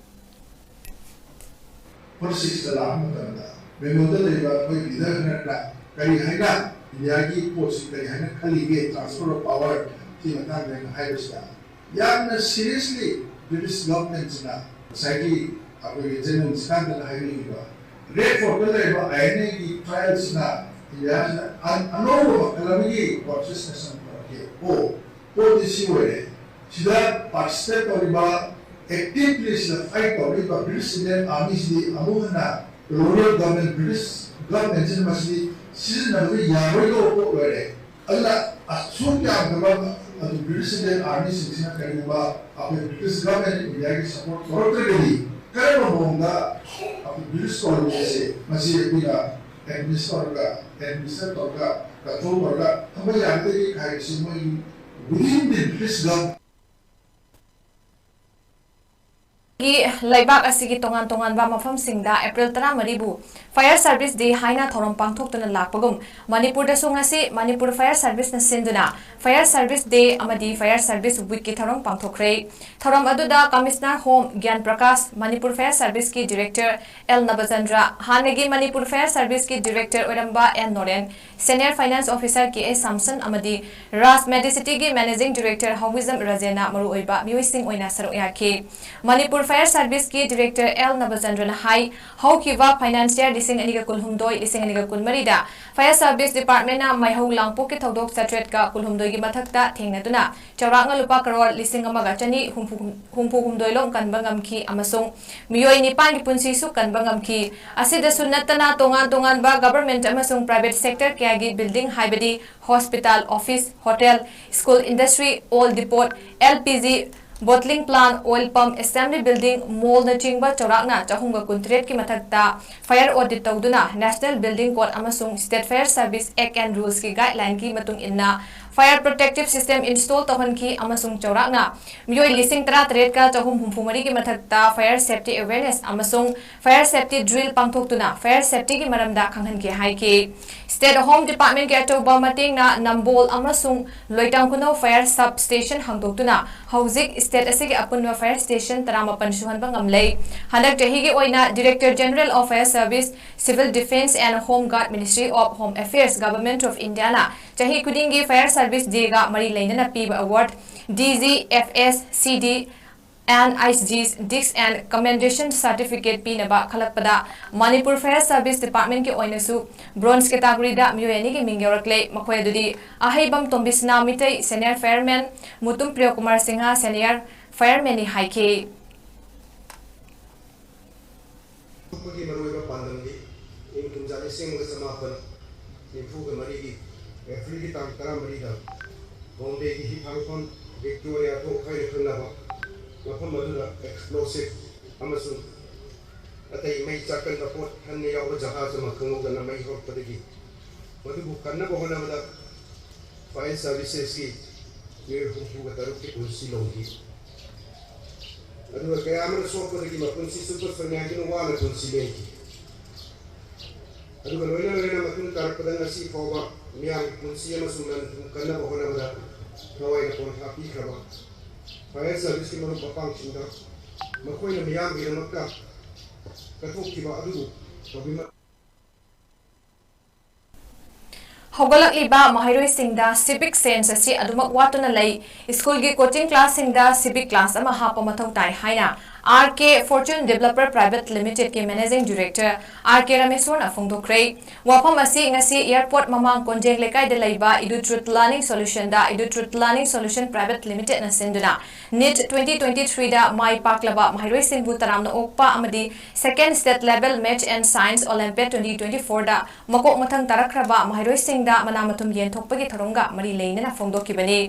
ꯐꯣꯔꯇꯤ ꯁꯤꯛꯁꯇ ꯂꯥꯛꯄ ꯃꯇꯝꯗ ꯕꯦꯡꯒꯣꯜꯗ ꯂꯩꯕ ꯑꯩꯈꯣꯏ ꯂꯤꯗꯔ ꯈꯔꯅ ꯀꯔꯤ ꯍꯥꯏꯅ ꯏꯟꯗꯤꯌꯥꯒꯤ ꯄꯣꯠꯁꯤ ꯀꯔꯤ ꯍꯥꯏꯅ ꯈꯜꯂꯤꯒꯦ, transfer of power ꯁꯤ ꯃꯇꯥꯡꯗ ꯑꯩꯅ ꯍꯥꯏꯕꯁꯤꯗ ꯌꯥꯝꯅ seriously British government ꯁꯤꯅ ꯉꯁꯥꯏꯒꯤ ꯑꯩꯈꯣꯏꯒꯤ ꯖꯦꯅꯔꯦꯜ ꯁꯤꯀꯥꯟꯗꯅ ꯍꯥꯏꯕꯤꯈꯤꯕ ꯔꯦꯗ ꯐꯣꯔꯠꯇ ꯂꯩꯔꯤꯕ I N A ꯒꯤ trial ꯁꯤꯅ ꯏꯟꯗꯤꯌꯥꯁꯤꯗ ꯑꯅꯧꯕ ꯃꯈꯜ ꯑꯃꯒꯤ ꯀꯣꯟꯁꯤꯌꯁꯅꯦꯁ ꯑꯃ ꯄꯨꯔꯛꯈꯤ꯫ ꯑꯣ, ꯄꯣꯠꯇꯤ ꯁꯤ ꯑꯣꯏꯔꯦ, ꯁꯤꯗ participate ꯇꯧꯔꯤꯕ, actively ꯁꯤꯗ fight ꯇꯧꯔꯤꯕ British Indian Army ꯁꯤꯗꯤ ꯑꯃꯨꯛ ꯍꯟꯅ colonial government, British government ꯁꯤꯅ ꯃꯁꯤꯗꯤ ꯁꯤꯖꯤꯟꯅꯕꯗ ꯌꯥꯔꯣꯏꯗꯧꯕ ꯄꯣꯠ ꯑꯣꯏꯔꯦ꯫ ꯑꯗꯨꯅ ꯑꯁꯨꯛ ꯌꯥꯝꯗꯕ ꯑꯗꯨ British Indian Armyꯁꯤꯡꯁꯤꯅ ꯀꯔꯤꯒꯨꯝꯕ ꯑꯩꯈꯣꯏ British Government of Indiaꯒꯤ support ꯇꯧꯔꯛꯇ꯭ꯔꯒꯗꯤ ꯀꯔꯝꯕ ꯃꯑꯣꯡꯗ ꯑꯩꯈꯣꯏ British colony ꯑꯁꯤ ꯃꯁꯤ ꯑꯩꯈꯣꯏꯅ administer ꯇꯧꯔꯒ administer ꯇꯧꯔꯒ control ꯇꯧꯔꯒ ꯊꯝꯕ ꯌꯥꯒꯗꯒꯦ ꯍꯥꯏꯕꯁꯤ ꯃꯣꯏꯒꯤ within the British government ꯒꯤ ꯂꯩꯕꯥꯛ ꯑꯁꯤꯒꯤ ꯇꯣꯉꯥꯟ ꯇꯣꯉꯥꯟꯕ ꯃꯐꯝꯁꯤꯡꯗ ꯑꯦꯄ꯭ꯔꯤꯜ ꯇꯔꯥꯃꯔꯤꯕꯨ Fire Service Day ꯍꯥꯏꯅ ꯊꯧꯔꯝ ꯄꯥꯡꯊꯣꯛꯇꯨꯅ ꯂꯥꯛꯄꯒꯨꯝ, ꯃꯅꯤꯄꯨꯔꯗꯁꯨ ꯉꯁꯤ ꯃꯅꯤꯄꯨꯔ Fire Serviceꯅ ꯁꯤꯟꯗꯨꯅ Fire Service Day ꯑꯃꯗꯤ Fire Service Weekꯀꯤ ꯊꯧꯔꯝ ꯄꯥꯡꯊꯣꯛꯈ꯭ꯔꯦ꯫ ꯊꯧꯔꯝ ꯑꯗꯨꯗ Commissioner Home Gyan Prakash, Manipur Fire Serviceꯀꯤ Director ꯑꯦꯜ ꯅꯕꯆꯟꯗ꯭ꯔ, ꯍꯥꯟꯅꯒꯤ ꯃꯅꯤꯄꯨꯔ Fire Serviceꯀꯤ Director ꯑꯣꯏꯔꯝꯕ N Noren, Senior Finance Officer K S Samson ꯑꯃꯗꯤ ꯔꯥꯖ Medicityꯒꯤ Managing Director ꯍꯧꯃꯤꯖꯝ ꯔꯥꯖꯦꯟꯅ ꯃꯔꯨꯑꯣꯏꯕ ꯃꯤꯑꯣꯏꯁꯤꯡ ꯑꯣꯏꯅ ꯁꯔꯨꯛ ꯌꯥꯈꯤ꯫ ꯃꯅꯤꯄꯨꯔ Fire Serviceꯀꯤ Director ꯑꯦꯜ ꯅꯕꯆꯟꯗ꯭ꯔꯅ ꯍꯥꯏ, ꯍꯧꯈꯤꯕ finance year ꯂꯤꯁꯤꯡ ꯑꯅꯤꯒ ꯀꯨꯟꯍꯨꯝꯗꯣꯏ, ꯂꯤꯁꯤꯡ ꯑꯅꯤꯒ ꯀꯨꯟꯃꯔꯤꯗ Fire Service Departmentꯅ ꯃꯩꯍꯧ ꯂꯥꯡꯄꯣꯛꯀꯤ ꯊꯧꯗꯣꯛ ꯆꯥꯇ꯭ꯔꯦꯠꯀ ꯀꯨꯟꯍꯨꯝꯗꯣꯏꯒꯤ ꯃꯊꯛꯇ ꯊꯦꯡꯅꯗꯨꯅ ꯆꯥꯎꯔꯥꯛꯅ ꯂꯨꯄꯥ ꯀꯔꯣꯔ ꯂꯤꯁꯤꯡ ꯑꯃꯒ ꯆꯅꯤ ꯍꯨꯝꯐꯨ ꯍꯨꯝꯐꯨ ꯍꯨꯝꯗꯣꯏ ꯂꯣꯝ ꯀꯟꯕ ꯉꯝꯈꯤ ꯑꯃꯁꯨꯡ ꯃꯤꯑꯣꯏ ꯅꯤꯄꯥꯟꯒꯤ ꯄꯨꯟꯁꯤꯁꯨ ꯀꯟꯕ ꯉꯝꯈꯤ꯫ ꯑꯁꯤꯗꯁꯨ ꯅꯠꯇꯅ ꯇꯣꯉꯥꯟ ꯇꯣꯉꯥꯟꯕ government ꯑꯃꯁꯨꯡ private sector ꯀꯌꯥꯒꯤ building ꯍꯥꯏꯕꯗꯤ hospital, office, hotel, school, industry, oil depot, L P G bottling plant, oil pump, assembly building, mallꯅꯆꯤꯡꯕ ꯆꯥꯎꯔꯥꯛꯅ ꯆꯍꯨꯝꯒ ꯀꯨꯟꯇꯔꯦꯠꯀꯤ ꯃꯊꯛꯇ fire audit ꯇꯧꯗꯨꯅ National Building Code ꯑꯃꯁꯨꯡ State Fire Service Act and Rulesꯀꯤ guidelineꯀꯤ ꯃꯇꯨꯡ ꯏꯟꯅ fire protective system install ꯇꯧꯍꯟꯈꯤ ꯑꯃꯁꯨꯡ ꯆꯥꯎꯔꯥꯛꯅ ꯃꯤꯑꯣꯏ ꯂꯤꯁꯤꯡ ꯇꯔꯥꯇꯔꯦꯠꯀ ꯆꯍꯨꯝ ꯍꯨꯝꯐꯨ ꯃꯔꯤꯒꯤ ꯃꯊꯛꯇ fire safety awareness ꯑꯃꯁꯨꯡ fire safety drill ꯄꯥꯡꯊꯣꯛꯇꯨꯅ fire safetyꯒꯤ ꯃꯔꯝꯗ ꯈꯪꯍꯟꯈꯤ ꯍꯥꯏꯈꯤ꯫ State Home Departmentꯀꯤ ꯑꯆꯧꯕ ꯃꯇꯦꯡꯅ ꯅꯝꯕꯣꯜ ꯑꯃꯁꯨꯡ ꯂꯣꯏꯇꯥꯡꯈꯨꯅꯧ fire sub station ꯍꯥꯡꯗꯣꯛꯇꯨꯅ ꯍꯧꯖꯤꯛ state ꯑꯁꯤꯒꯤ ꯑꯄꯨꯟꯕ fire station ꯇꯔꯥꯃꯥꯄꯟ ꯁꯨꯍꯟꯕ ꯉꯝꯂꯦ꯫ ꯍꯟꯗꯛ ꯆꯍꯤꯒꯤ ꯑꯣꯏꯅ Director General of Fire Service, Civil Defence and Home Guard, Ministry of Home Affairs, Government of Indiaꯅ ꯆꯍꯤ ꯈꯨꯗꯤꯡꯒꯤ Fire Service Dayꯒ ꯃꯔꯤ ꯂꯩꯅꯅ ꯄꯤꯕ award, D G, F S, C D, and I G, disc and commendation certificate ꯄꯤꯅꯕ ꯈꯜꯂꯛꯄꯗ Manipur Fire Service Departmentꯀꯤ ꯑꯣꯏꯅꯁꯨ bronze categoryꯗ ꯃꯤꯑꯣꯏ ꯑꯅꯤꯒꯤ ꯃꯤꯡ ꯌꯥꯎꯔꯛꯂꯦ꯫ ꯃꯈꯣꯏ ꯑꯗꯨꯗꯤ ꯑꯍꯩꯕꯝ ꯇꯣꯝꯕꯤꯁꯅꯥ Meitei, senior fireman, Mutum Priyokumar Singh, senior firemanꯅꯤ ꯍꯥꯏꯈꯤ꯫ ꯊꯣꯛꯄꯒꯤ ꯃꯔꯨꯑꯣꯏꯕ ꯄꯥꯟꯗꯝꯗꯤ ꯏꯪ ꯀꯨꯝꯖꯥ ꯂꯤꯁꯤꯡ ꯑꯃꯒ ꯆꯃꯥꯄꯟ ꯅꯤꯐꯨꯒ ꯃꯔꯤꯒꯤ ꯑꯦꯄ꯭ꯔꯤꯜꯒꯤ ꯇꯥꯡ ꯇꯔꯥꯃꯔꯤꯗ ꯕꯣꯝꯕꯦꯒꯤ ꯍꯤꯊꯥꯡꯐꯝ ꯚꯤꯛꯇꯣꯔꯤꯌꯥ ꯊꯣꯛ ꯍꯥꯏꯅ ꯈꯪꯅꯕ ꯃꯐꯝ ꯑꯗꯨꯗ ꯑꯦꯛꯁꯄ꯭ꯂꯣꯁꯤꯚ ꯑꯃꯁꯨꯡ ꯑꯇꯩ ꯃꯩ ꯆꯥꯛꯀꯟꯕ ꯄꯣꯠ ꯍꯟꯅ ꯌꯥꯎꯕ ꯖꯍꯥꯖ ꯑꯃ ꯈꯪꯍꯧꯗꯅ ꯃꯩ ꯍꯧꯔꯛꯄꯗꯒꯤ ꯃꯗꯨꯕꯨ ꯀꯟꯅꯕ ꯍꯣꯠꯅꯕꯗ ꯐꯥꯌꯔ ꯁꯥꯔꯚꯤꯁꯦꯁꯀꯤ ꯃꯤꯑꯣꯏ ꯍꯨꯝꯐꯨꯒ ꯇꯔꯨꯛꯀꯤ ꯄꯨꯟꯁꯤ ꯂꯣꯝꯈꯤ꯫ ꯑꯗꯨꯒ ꯀꯌꯥ ꯑꯃꯅ ꯁꯣꯛꯄꯗꯒꯤ ꯃꯄꯨꯟꯁꯤ ꯆꯨꯞꯄ ꯁꯣꯏꯅꯥꯏꯗꯨꯅ ꯋꯥꯅ ꯄꯨꯟꯁꯤ ꯂꯦꯟꯈꯤ꯫ ꯑꯗꯨꯒ ꯂꯣꯏꯅ ꯂꯣꯏꯅꯅ ꯃꯇꯨꯡ ꯇꯥꯔꯛꯄꯗ ꯉꯁꯤ ꯐꯥꯎꯕ ꯃꯤꯌꯥꯝꯒꯤ ꯄꯨꯟꯁꯤ ꯑꯃꯁꯨꯡ ꯂꯟ ꯊꯨꯝ ꯀꯟꯅꯕ ꯍꯣꯠꯅꯕꯗ ꯊꯋꯥꯏꯅ ꯄꯣꯟꯊꯥ ꯄꯤꯈ꯭ꯔꯕ ꯐꯥꯌꯔ ꯁꯥꯔꯚꯤꯁꯀꯤ ꯃꯔꯨꯞ ꯃꯄꯥꯡꯁꯤꯡꯗ ꯃꯈꯣꯏꯅ ꯃꯤꯌꯥꯝꯒꯤꯗꯃꯛꯇ ꯀꯠꯊꯣꯛꯈꯤꯕ ꯑꯗꯨꯕꯨ ꯇꯧꯕꯤꯃꯜ ꯍꯧꯒꯠꯂꯛꯂꯤꯕ ꯃꯍꯩꯔꯣꯏꯁꯤꯡꯗ civic sense ꯑꯁꯤ ꯑꯗꯨꯃꯛ ꯋꯥꯠꯇꯨꯅ ꯂꯩ꯫ ꯁ꯭ꯀꯨꯜꯒꯤ coaching classꯁꯤꯡꯗ civic class ꯑꯃ ꯍꯥꯞꯄ ꯃꯊꯧ ꯇꯥꯏ ꯍꯥꯏꯅ R K Fortune Developer Private Limitedꯀꯤ Managing Director R K ꯔꯥꯃꯦꯁꯣꯔꯅ ꯐꯣꯡꯗꯣꯛꯈ꯭ꯔꯦ꯫ ꯋꯥꯐꯝ ꯑꯁꯤ ꯉꯁꯤ airport ꯃꯃꯥꯡ ꯀꯣꯟꯖꯦꯡ ꯂꯩꯀꯥꯏꯗ ꯂꯩꯕ Edutrut Learning Solutionꯗ Edutrut Learning Solution Private Limitedꯅ ꯁꯤꯟꯗꯨꯅ NEET twenty twenty-threeꯗ ꯃꯥꯏ ꯄꯥꯛꯂꯕ ꯃꯍꯩꯔꯣꯏꯁꯤꯡꯕꯨ ꯇꯔꯥꯝꯅ ꯑꯣꯛꯄ ꯑꯃꯗꯤ Second State Level Maths and Science Olympiad twenty twenty-fourꯗ ꯃꯀꯣꯛ ꯃꯊꯪ ꯇꯥꯔꯛꯈ꯭ꯔꯕ ꯃꯍꯩꯔꯣꯏꯁꯤꯡꯗ ꯃꯅꯥ ꯃꯊꯨꯝ ꯌꯦꯟꯊꯣꯛꯄꯒꯤ ꯊꯧꯔꯝꯒ ꯃꯔꯤ ꯂꯩꯅꯅ ꯐꯣꯡꯗꯣꯛꯈꯤꯕꯅꯤ꯫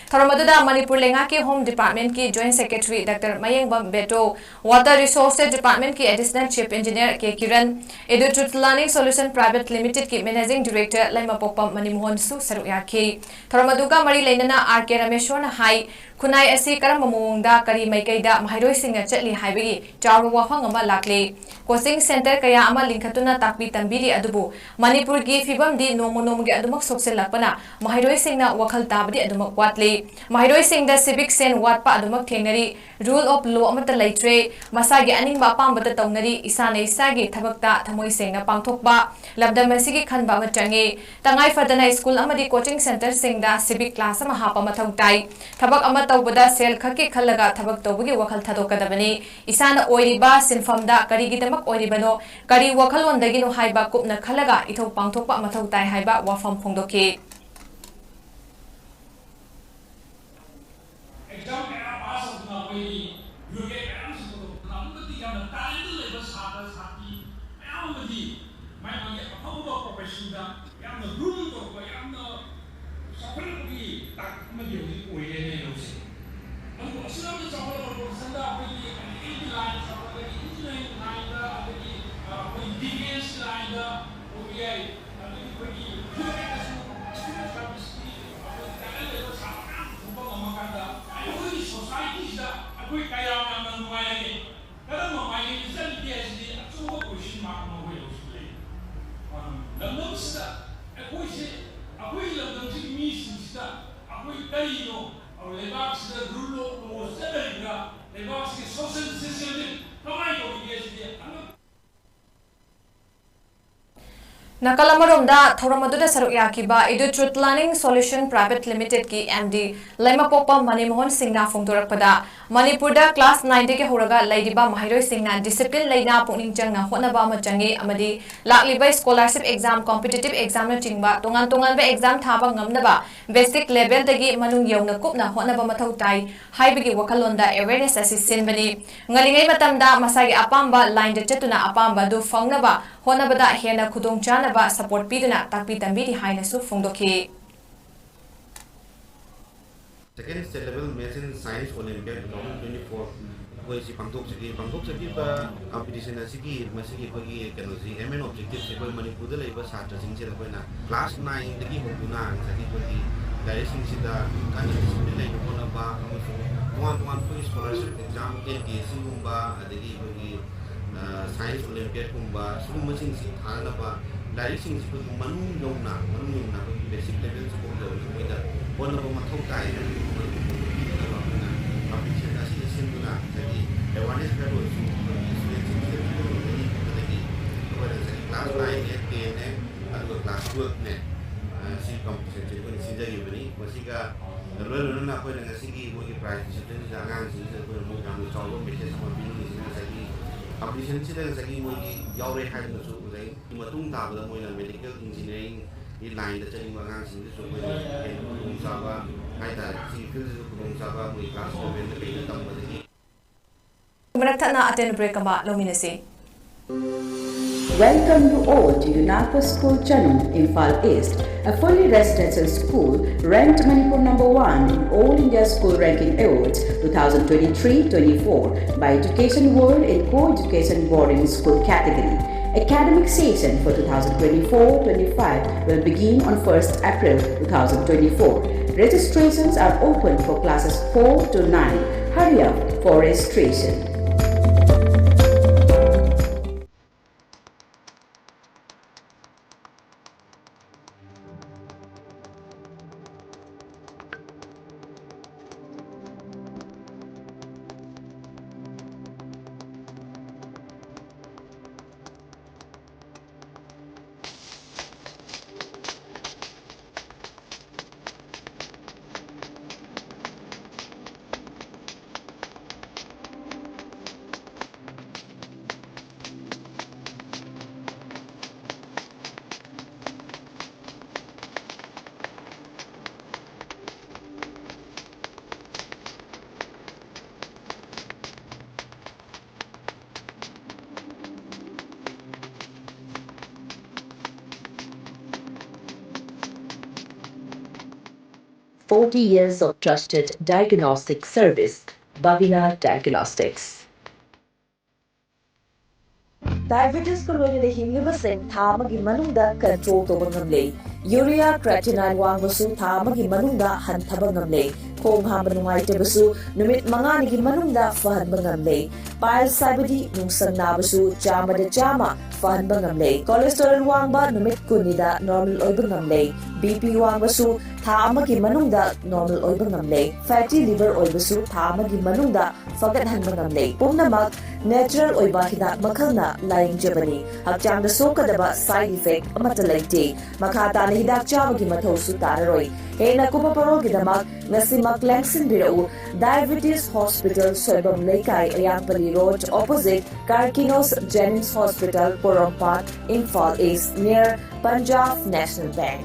ꯊꯧꯔꯝ ꯑꯗꯨꯗ ꯃꯅꯤꯄꯨꯔ ꯂꯩꯉꯥꯛꯀꯤ Home Departmentꯀꯤ Joint Secretary Doctor ꯃꯌꯦꯡꯕꯝ ꯕꯦꯇꯣ, Water Resources Departmentꯀꯤ Additional Chief Engineer K Kiran, Edutrut Learning Solution Private Limitedꯀꯤ Managing Director ꯂꯩꯃꯄꯣꯛꯄꯝ ꯃꯅꯤꯃꯣꯍꯟꯁꯨ ꯁꯔꯨꯛ ꯌꯥꯈꯤ꯫ ꯊꯧꯔꯝ ꯑꯗꯨꯒ ꯃꯔꯤ ꯂꯩꯅꯅ R K ꯔꯥꯃꯦꯁꯣꯔꯅ ꯍꯥꯏ, ꯈꯨꯟꯅꯥꯏ ꯑꯁꯤ ꯀꯔꯝꯕ ꯃꯑꯣꯡꯗ ꯀꯔꯤ ꯃꯥꯏꯀꯩꯗ ꯃꯍꯩꯔꯣꯏꯁꯤꯡꯅ ꯆꯠꯂꯤ ꯍꯥꯏꯕꯒꯤ ꯆꯥꯎꯔꯕ ꯋꯥꯐꯝ ꯑꯃ ꯂꯥꯛꯂꯤ꯫ Coaching centre ꯀꯌꯥ ꯑꯃ ꯂꯤꯡꯈꯠꯇꯨꯅ ꯇꯥꯛꯄꯤ ꯇꯝꯕꯤꯔꯤ, ꯑꯗꯨꯕꯨ ꯃꯅꯤꯄꯨꯔꯒꯤ ꯐꯤꯕꯝꯗꯤ ꯅꯣꯡꯃ ꯅꯣꯡꯃꯒꯤ ꯑꯗꯨꯃꯛ ꯁꯣꯛꯆꯤꯜꯂꯛꯄꯅ ꯃꯍꯩꯔꯣꯏꯁꯤꯡꯅ ꯋꯥꯈꯜ ꯇꯥꯕꯗꯤ ꯑꯗꯨꯃꯛ ꯋꯥꯠꯂꯤ꯫ ꯃꯍꯩꯔꯣꯏꯁꯤꯡꯗ civic sense ꯋꯥꯠꯄ ꯑꯗꯨꯃꯛ ꯊꯦꯡꯅꯔꯤ꯫ Rule of law ꯑꯃꯠꯇ ꯂꯩꯇ꯭ꯔꯦ꯫ ꯃꯁꯥꯒꯤ ꯑꯅꯤꯡꯕ ꯑꯄꯥꯝꯕꯇ ꯇꯧꯅꯔꯤ꯫ ꯏꯁꯥꯅ ꯏꯁꯥꯒꯤ ꯊꯕꯛꯇ ꯊꯃꯣꯏ ꯁꯦꯡꯅ ꯄꯥꯡꯊꯣꯛꯄ, ꯂꯝꯗꯝ ꯑꯁꯤꯒꯤ ꯈꯟꯕ ꯑꯃ ꯆꯪꯏ꯫ ꯇꯉꯥꯏ ꯐꯗꯅ ꯁ꯭ꯀꯨꯜ ꯑꯃꯗꯤ coaching centreꯁꯤꯡꯗ civic class ꯑꯃ ꯍꯥꯞꯄ ꯃꯊꯧ ꯇꯥꯏ꯫ ꯊꯕꯛ ꯑꯃ ꯇꯧꯕꯗ ꯁꯦꯜ ꯈꯛꯀꯤ ꯈꯜꯂꯒ ꯊꯕꯛ ꯇꯧꯕꯒꯤ ꯋꯥꯈꯜ ꯊꯥꯗꯣꯛꯀꯗꯕꯅꯤ꯫ ꯏꯁꯥꯅ ꯑꯣꯏꯔꯤꯕ ꯁꯤꯟꯐꯝꯗ ꯀꯔꯤꯒꯤꯗꯃꯛ ꯑꯣꯏꯔꯤꯕꯅꯣ, ꯀꯔꯤ ꯋꯥꯈꯜꯂꯣꯟꯗꯒꯤꯅꯣ ꯍꯥꯏꯕ ꯀꯨꯞꯅ ꯈꯜꯂꯒ ꯏꯊꯧ ꯄꯥꯡꯊꯣꯛꯄ ꯃꯊꯧ ꯇꯥꯏ ꯍꯥꯏꯕ ꯋꯥꯐꯝ ꯐꯣꯡꯗꯣꯛꯈꯤ꯫ Exam ꯀꯌꯥ pass ꯇꯧꯗꯨꯅ ꯑꯩꯈꯣꯏꯒꯤ graduate ꯃꯌꯥꯝꯁꯤꯡ ꯄꯨꯊꯣꯛꯇꯨꯅ ꯑꯗꯨꯛꯀꯤ ꯃꯇꯤꯛ ꯌꯥꯝꯅ talent ꯂꯩꯕ ꯁꯥꯇ꯭ꯔ ꯁꯥꯇ꯭ꯔꯤ ꯃꯌꯥꯝ ꯑꯃꯗꯤ ꯃꯥꯏ ꯃꯥꯒꯤ ꯑꯐꯪꯕ profession ꯁꯤꯗ ꯌꯥꯝꯅ ꯒ꯭ꯔꯨꯝ ꯇꯧꯕ, ꯌꯥꯝꯅ ꯆꯥꯎꯈꯠꯂꯛꯄꯒꯤ ꯇꯥꯡꯀꯛ ꯑꯃꯗꯤ ꯍꯧꯖꯤꯛ ꯑꯣꯏꯔꯦꯅ ꯂꯧꯁꯤ꯫ ꯑꯗꯨꯕꯨ ꯑꯁꯨꯛ ꯌꯥꯝꯅ ꯆꯥꯎꯈꯠꯂꯛꯂꯕ ꯃꯇꯝꯗ ꯑꯩꯈꯣꯏꯒꯤ ꯑꯦꯟꯇꯤ ꯂꯥꯏꯟ ꯆꯥꯎꯈꯠꯂꯛꯄꯒꯤ ꯏꯟꯖꯤꯅꯤꯌꯥꯔꯤꯡ ꯂꯥꯏꯟꯗ, ꯑꯗꯒꯤ, ꯑ, ꯑꯩꯈꯣꯏ ꯗꯤꯐꯦꯟꯁ ꯂꯥꯏꯟꯗ ꯑꯣꯏꯕ ꯌꯥꯏ, ꯑꯗꯒꯤ ꯑꯩꯈꯣꯏꯒꯤ ꯐꯤꯜꯗ ꯁꯥꯔꯚꯤꯁꯀꯤ ꯑꯩꯈꯣꯏ ꯇꯦꯂꯦꯟ ꯂꯩꯕ ꯁꯥꯇ꯭ꯔ ꯃꯌꯥꯝ ꯄꯨꯊꯣꯛꯄ ꯉꯝꯃꯀꯥꯟꯗ ꯑꯩꯈꯣꯏꯒꯤ ꯁꯣꯁꯥꯏꯇꯤꯁꯤꯗ ꯑꯩꯈꯣꯏ ꯀꯌꯥꯝ ꯌꯥꯝꯅ ꯅꯨꯡꯉꯥꯏꯔꯅꯤ? ꯀꯔꯝꯕ ꯃꯥꯏꯀꯩꯗ ꯆꯠꯂꯤꯒꯦ ꯍꯥꯏꯁꯤꯗꯤ ꯑꯆꯧꯕ ꯀꯣꯏꯁꯟ ꯃꯥꯔꯛ ꯑꯃ ꯑꯩꯈꯣꯏ ꯂꯧꯁꯤꯜꯂꯦ꯫ ꯂꯝꯗꯝꯁꯤꯗ ꯑꯩꯈꯣꯏꯁꯦ, ꯑꯩꯈꯣꯏꯒꯤ ꯂꯝꯗꯝꯁꯤꯒꯤ ꯃꯤꯁꯤꯡꯁꯤꯗ ꯑꯩꯈꯣꯏ ꯀꯔꯤꯅꯣ? ꯂꯩꯕꯥꯛꯁꯤꯗ ꯔꯨꯜ ꯑꯣꯐ ꯂꯣ ꯆꯠꯅꯔꯤꯕ꯭ꯔꯥ? ꯂꯩꯕꯥꯛꯁꯤꯒꯤ ꯁꯣꯁꯤꯌꯦꯜ ꯁꯤꯁꯇꯦꯝꯁꯦ ꯀꯃꯥꯏꯅ ꯇꯧꯔꯤꯒꯦ ꯍꯥꯏꯁꯤꯗꯤ ꯑꯉꯛ- ꯅꯥꯀꯜ ꯑꯃꯔꯣꯝꯗ ꯊꯧꯔꯝ ꯑꯗꯨꯗ ꯁꯔꯨꯛ ꯌꯥꯈꯤꯕ Edu Truth Learning Solution Private Limited ꯀꯤ M D ꯂꯩꯃꯄꯣꯛꯄ ꯃꯅꯤꯃꯣꯍꯟ ꯁꯤꯡꯅ ꯐꯣꯡꯗꯣꯔꯛꯄꯗ, ꯃꯅꯤꯄꯨꯔꯗ class nine ꯗꯒꯤ ꯍꯧꯔꯒ ꯂꯩꯔꯤꯕ ꯃꯍꯩꯔꯣꯏꯁꯤꯡꯅ discipline ꯂꯩꯅ ꯄꯨꯛꯅꯤꯡ ꯆꯪꯅ ꯍꯣꯠꯅꯕ ꯑꯃ ꯆꯪꯏ ꯑꯃꯗꯤ ꯂꯥꯛꯂꯤꯕ scholarship exam, competitive exam ꯅꯆꯤꯡꯕ ꯇꯣꯉꯥꯟ ꯇꯣꯉꯥꯟꯕ exam ꯊꯥꯕ ꯉꯝꯅꯕ basic level ꯗꯒꯤ ꯃꯅꯨꯡ ꯌꯧꯅ ꯀꯨꯞꯅ ꯍꯣꯠꯅꯕ ꯃꯊꯧ ꯇꯥꯏ ꯍꯥꯏꯕꯒꯤ ꯋꯥꯈꯜꯂꯣꯟꯗ awareness ꯑꯁꯤ ꯁꯤꯟꯕꯅꯤ꯫ ꯉꯜꯂꯤꯉꯩ ꯃꯇꯝꯗ ꯃꯁꯥꯒꯤ ꯑꯄꯥꯝꯕ line ꯗ ꯆꯠꯇꯨꯅ ꯑꯄꯥꯝꯕ ꯑꯗꯨ ꯐꯪꯅꯕ ꯍꯣꯠꯅꯕꯗ ꯍꯦꯟꯅ ꯈꯨꯗꯣꯡꯆꯥꯅꯕ support ꯄꯤꯗꯨꯅ ꯇꯥꯛꯄꯤ ꯇꯝꯕꯤꯔꯤ ꯍꯥꯏꯅꯁꯨ ꯐꯣꯡꯗꯣꯛꯈꯤ꯫ Second State Level Maths and Science Olympiad two thousand twenty-four ꯑꯩꯈꯣꯏ ꯁꯤ ꯄꯥꯡꯊꯣꯛꯆꯈꯤ꯫ ꯄꯥꯡꯊꯣꯛꯆꯈꯤꯕ competition ꯑꯁꯤꯒꯤ, ꯃꯁꯤꯒꯤ ꯑꯩꯈꯣꯏꯒꯤ ꯀꯩꯅꯣꯁꯤ, aim and objective ꯁꯤ ꯑꯩꯈꯣꯏ ꯃꯅꯤꯄꯨꯔꯗ ꯂꯩꯕ ꯁꯥꯇ꯭ꯔꯁꯤꯡꯁꯤꯗ ꯑꯩꯈꯣꯏꯅ class nine ꯗꯒꯤ ꯍꯧꯗꯨꯅ ꯉꯁꯥꯏꯒꯤ ꯑꯩꯈꯣꯏꯒꯤ ꯂꯥꯏꯔꯤꯛꯁꯤꯡꯁꯤꯗ ꯀꯟꯅ discipline ꯂꯩꯅ ꯍꯣꯠꯅꯕ ꯑꯃꯁꯨꯡ ꯇꯣꯉꯥꯟ ꯇꯣꯉꯥꯟꯕ ꯑꯩꯈꯣꯏꯒꯤ scholarship exam, N T S C ꯒꯨꯝꯕ, ꯑꯗꯒꯤ ꯑꯩꯈꯣꯏꯒꯤ, ꯑ, science Olympiad ꯀꯨꯝꯕ, ꯁꯤꯒꯨꯝꯕꯁꯤꯡꯁꯤ ꯊꯥꯅꯅꯕ ꯂꯥꯏꯔꯤꯛꯁꯤꯡꯁꯤ ꯑꯩꯈꯣꯏꯒꯤ ꯃꯅꯨꯡ ꯌꯧꯅ, ꯃꯅꯨꯡ ꯌꯧꯅ ꯑꯩꯈꯣꯏꯒꯤ basic level ꯁꯤꯐꯥꯎ ꯌꯧꯅ ꯃꯣꯏꯗ ꯍꯣꯠꯅꯕ ꯃꯊꯧ ꯇꯥꯏ ꯍꯥꯏꯕꯗꯨ ꯑꯩꯈꯣꯏ ꯄꯤꯅꯅꯕ ꯑꯩꯈꯣꯏꯅ competition ꯑꯁꯤꯗ ꯁꯤꯟꯗꯨꯅ ꯉꯁꯥꯏꯒꯤ awareness ꯈꯔ ꯑꯣꯏꯔꯁꯨ ꯑꯩꯈꯣꯏꯒꯤ student ꯁꯤꯡꯁꯤꯗ ꯄꯤꯕ ꯉꯝꯒꯅꯤ ꯍꯥꯏꯕꯗꯒꯤ ꯑꯩꯈꯣꯏꯅ ꯉꯁꯥꯏꯒꯤ class nine, eight, ten ꯅꯦ, ꯑꯗꯨꯒ class twelve ꯅꯦ, ꯑ, ꯁꯤ competition ꯁꯦ ꯑꯩꯈꯣꯏꯅ ꯁꯤꯟꯖꯈꯤꯕꯅꯤ꯫ ꯃꯁꯤꯒ ꯂꯣꯏꯅ ꯂꯣꯏꯅꯅ ꯑꯩꯈꯣꯏꯅ ꯉꯁꯤꯒꯤ ꯃꯣꯏꯒꯤ prize distribution ꯁꯤꯗ ꯑꯉꯥꯡꯁꯤꯡꯁꯤꯗ ꯑꯩꯈꯣꯏꯅ ꯑꯃꯨꯛ ꯌꯥꯝꯅ ꯆꯥꯎꯕ message ꯑꯃ ꯄꯤꯅꯤꯡꯉꯤꯁꯤꯅ ꯉꯁꯥꯏꯒꯤ competition ꯁꯤꯗ ꯉꯁꯥꯏꯒꯤ ꯃꯣꯏꯒꯤ ꯌꯥꯎꯔꯦ ꯍꯥꯏꯗꯨꯅꯁꯨ ꯉꯁꯥꯏꯒꯤ ꯃꯇꯨꯡ ꯇꯥꯕꯗ ꯃꯣꯏꯅ medical engineering ꯒꯤ line ꯗ ꯆꯠꯅꯤꯡꯕ ꯑꯉꯥꯡꯁꯤꯡꯗꯁꯨ ꯑꯩꯈꯣꯏꯅ ꯍꯦꯟꯅ ꯈꯨꯗꯣꯡꯆꯥꯕ ꯍꯥꯏꯇꯥꯔꯦ, ꯁꯤꯒꯤ field ꯁꯤꯗ ꯈꯨꯗꯣꯡꯆꯥꯕ ꯃꯣꯏ class eleven ꯗ ꯀꯩꯗ ꯇꯝꯕꯗꯒꯤ꯫ ꯃꯔꯛ ꯊꯠꯅ ꯑꯇꯦꯟꯕ break ꯑꯃ ꯂꯧꯃꯤꯟꯅꯁꯤ꯫ Welcome you all to UNACO School Chanung, Imphal East, a fully residential school ranked Manipur number one in All India School Ranking Awards two thousand twenty-three twenty-four by Education World in Co-Education Boarding School category. Academic session for two thousand twenty-four twenty-five will begin on first April two thousand twenty-four. Registrations are open for classes four to nine. Hurry up for registration. Forty years of trusted diagnostic service, Bavina Diagnostics. Diabetesꯀ ꯂꯣꯏꯅꯅ ꯍꯤꯡꯂꯤꯕꯁꯤꯡ ꯊꯥ ꯑꯃꯒꯤ ꯃꯅꯨꯡꯗ control ꯇꯧꯕ ꯉꯝꯂꯦ꯫ Urea creatinine ꯋꯥꯡꯕꯁꯨ ꯊꯥ ꯑꯃꯒꯤ ꯃꯅꯨꯡꯗ ꯍꯟꯊꯕ ꯉꯝꯂꯦ꯫ ꯈꯣꯡ ꯍꯥꯝꯕ ꯅꯨꯡꯉꯥꯏꯇꯕꯁꯨ ꯅꯨꯃꯤꯠ ꯃꯉꯥꯅꯤꯒꯤ ꯃꯅꯨꯡꯗ ꯐꯍꯟꯕ ꯉꯝꯂꯦ꯫ Piles ꯍꯥꯏꯕꯗꯤ ꯅꯨꯡꯁꯪ ꯅꯥꯕꯁꯨ ꯆꯥꯝꯃꯗ ꯆꯥꯝꯃ ꯐꯍꯟꯕ ꯉꯝꯂꯦ꯫ Cholesterol ꯋꯥꯡꯕ ꯅꯨꯃꯤꯠ ꯀꯨꯟꯅꯤꯗ normal ꯑꯣꯏꯕ ꯉꯝꯂꯦ꯫ BP ꯋꯥꯡꯕꯁꯨ ꯊꯥ ꯑꯃꯒꯤ ꯃꯅꯨꯡꯗ normal ꯑꯣꯏꯕ ꯉꯝꯂꯦ꯫ Fatty liver ꯑꯣꯏꯕꯁꯨ ꯊꯥ ꯑꯃꯒꯤ ꯃꯅꯨꯡꯗ ꯐꯒꯠꯍꯟꯕ ꯉꯝꯂꯦ꯫ ꯄꯨꯝꯅꯃꯛ natural ꯑꯣꯏꯕ ꯍꯤꯗꯥꯛ ꯃꯈꯜꯅ ꯂꯥꯌꯦꯡꯖꯕꯅꯤ꯫ ꯍꯛꯆꯥꯡꯗ ꯁꯣꯛꯀꯗꯕ side effect ꯑꯃꯠꯇ ꯂꯩꯇꯦ꯫ ꯃꯈꯥ ꯇꯥꯅ ꯍꯤꯗꯥꯛ ꯆꯥꯕꯒꯤ ꯃꯊꯧꯁꯨ ꯇꯥꯔꯔꯣꯏ꯫ ꯍꯦꯟꯅ ꯀꯨꯞꯄ ꯄꯔꯣꯜꯒꯤꯗꯃꯛ ꯉꯁꯤꯃꯛ ꯂꯦꯡꯁꯤꯟꯕꯤꯔꯛꯎ꯫ Diabetes Hospital, ꯁꯣꯏꯕꯝ ꯂꯩꯀꯥꯏ, ꯑꯌꯥꯡꯄꯜꯂꯤ Road, opposite Karkinos Jennings Hospital, ꯄꯣꯔꯣꯝꯄꯥꯠ, Imphal East, near Punjab National Bank꯫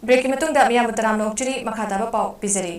Breakꯀꯤ ꯃꯇꯨꯡꯗ ꯃꯤꯌꯥꯝꯕꯨ ꯇꯔꯥꯝꯅ ꯑꯣꯛꯆꯔꯤ꯫ ꯃꯈꯥ ꯇꯥꯕ ꯄꯥꯎ ꯄꯤꯖꯔꯤ꯫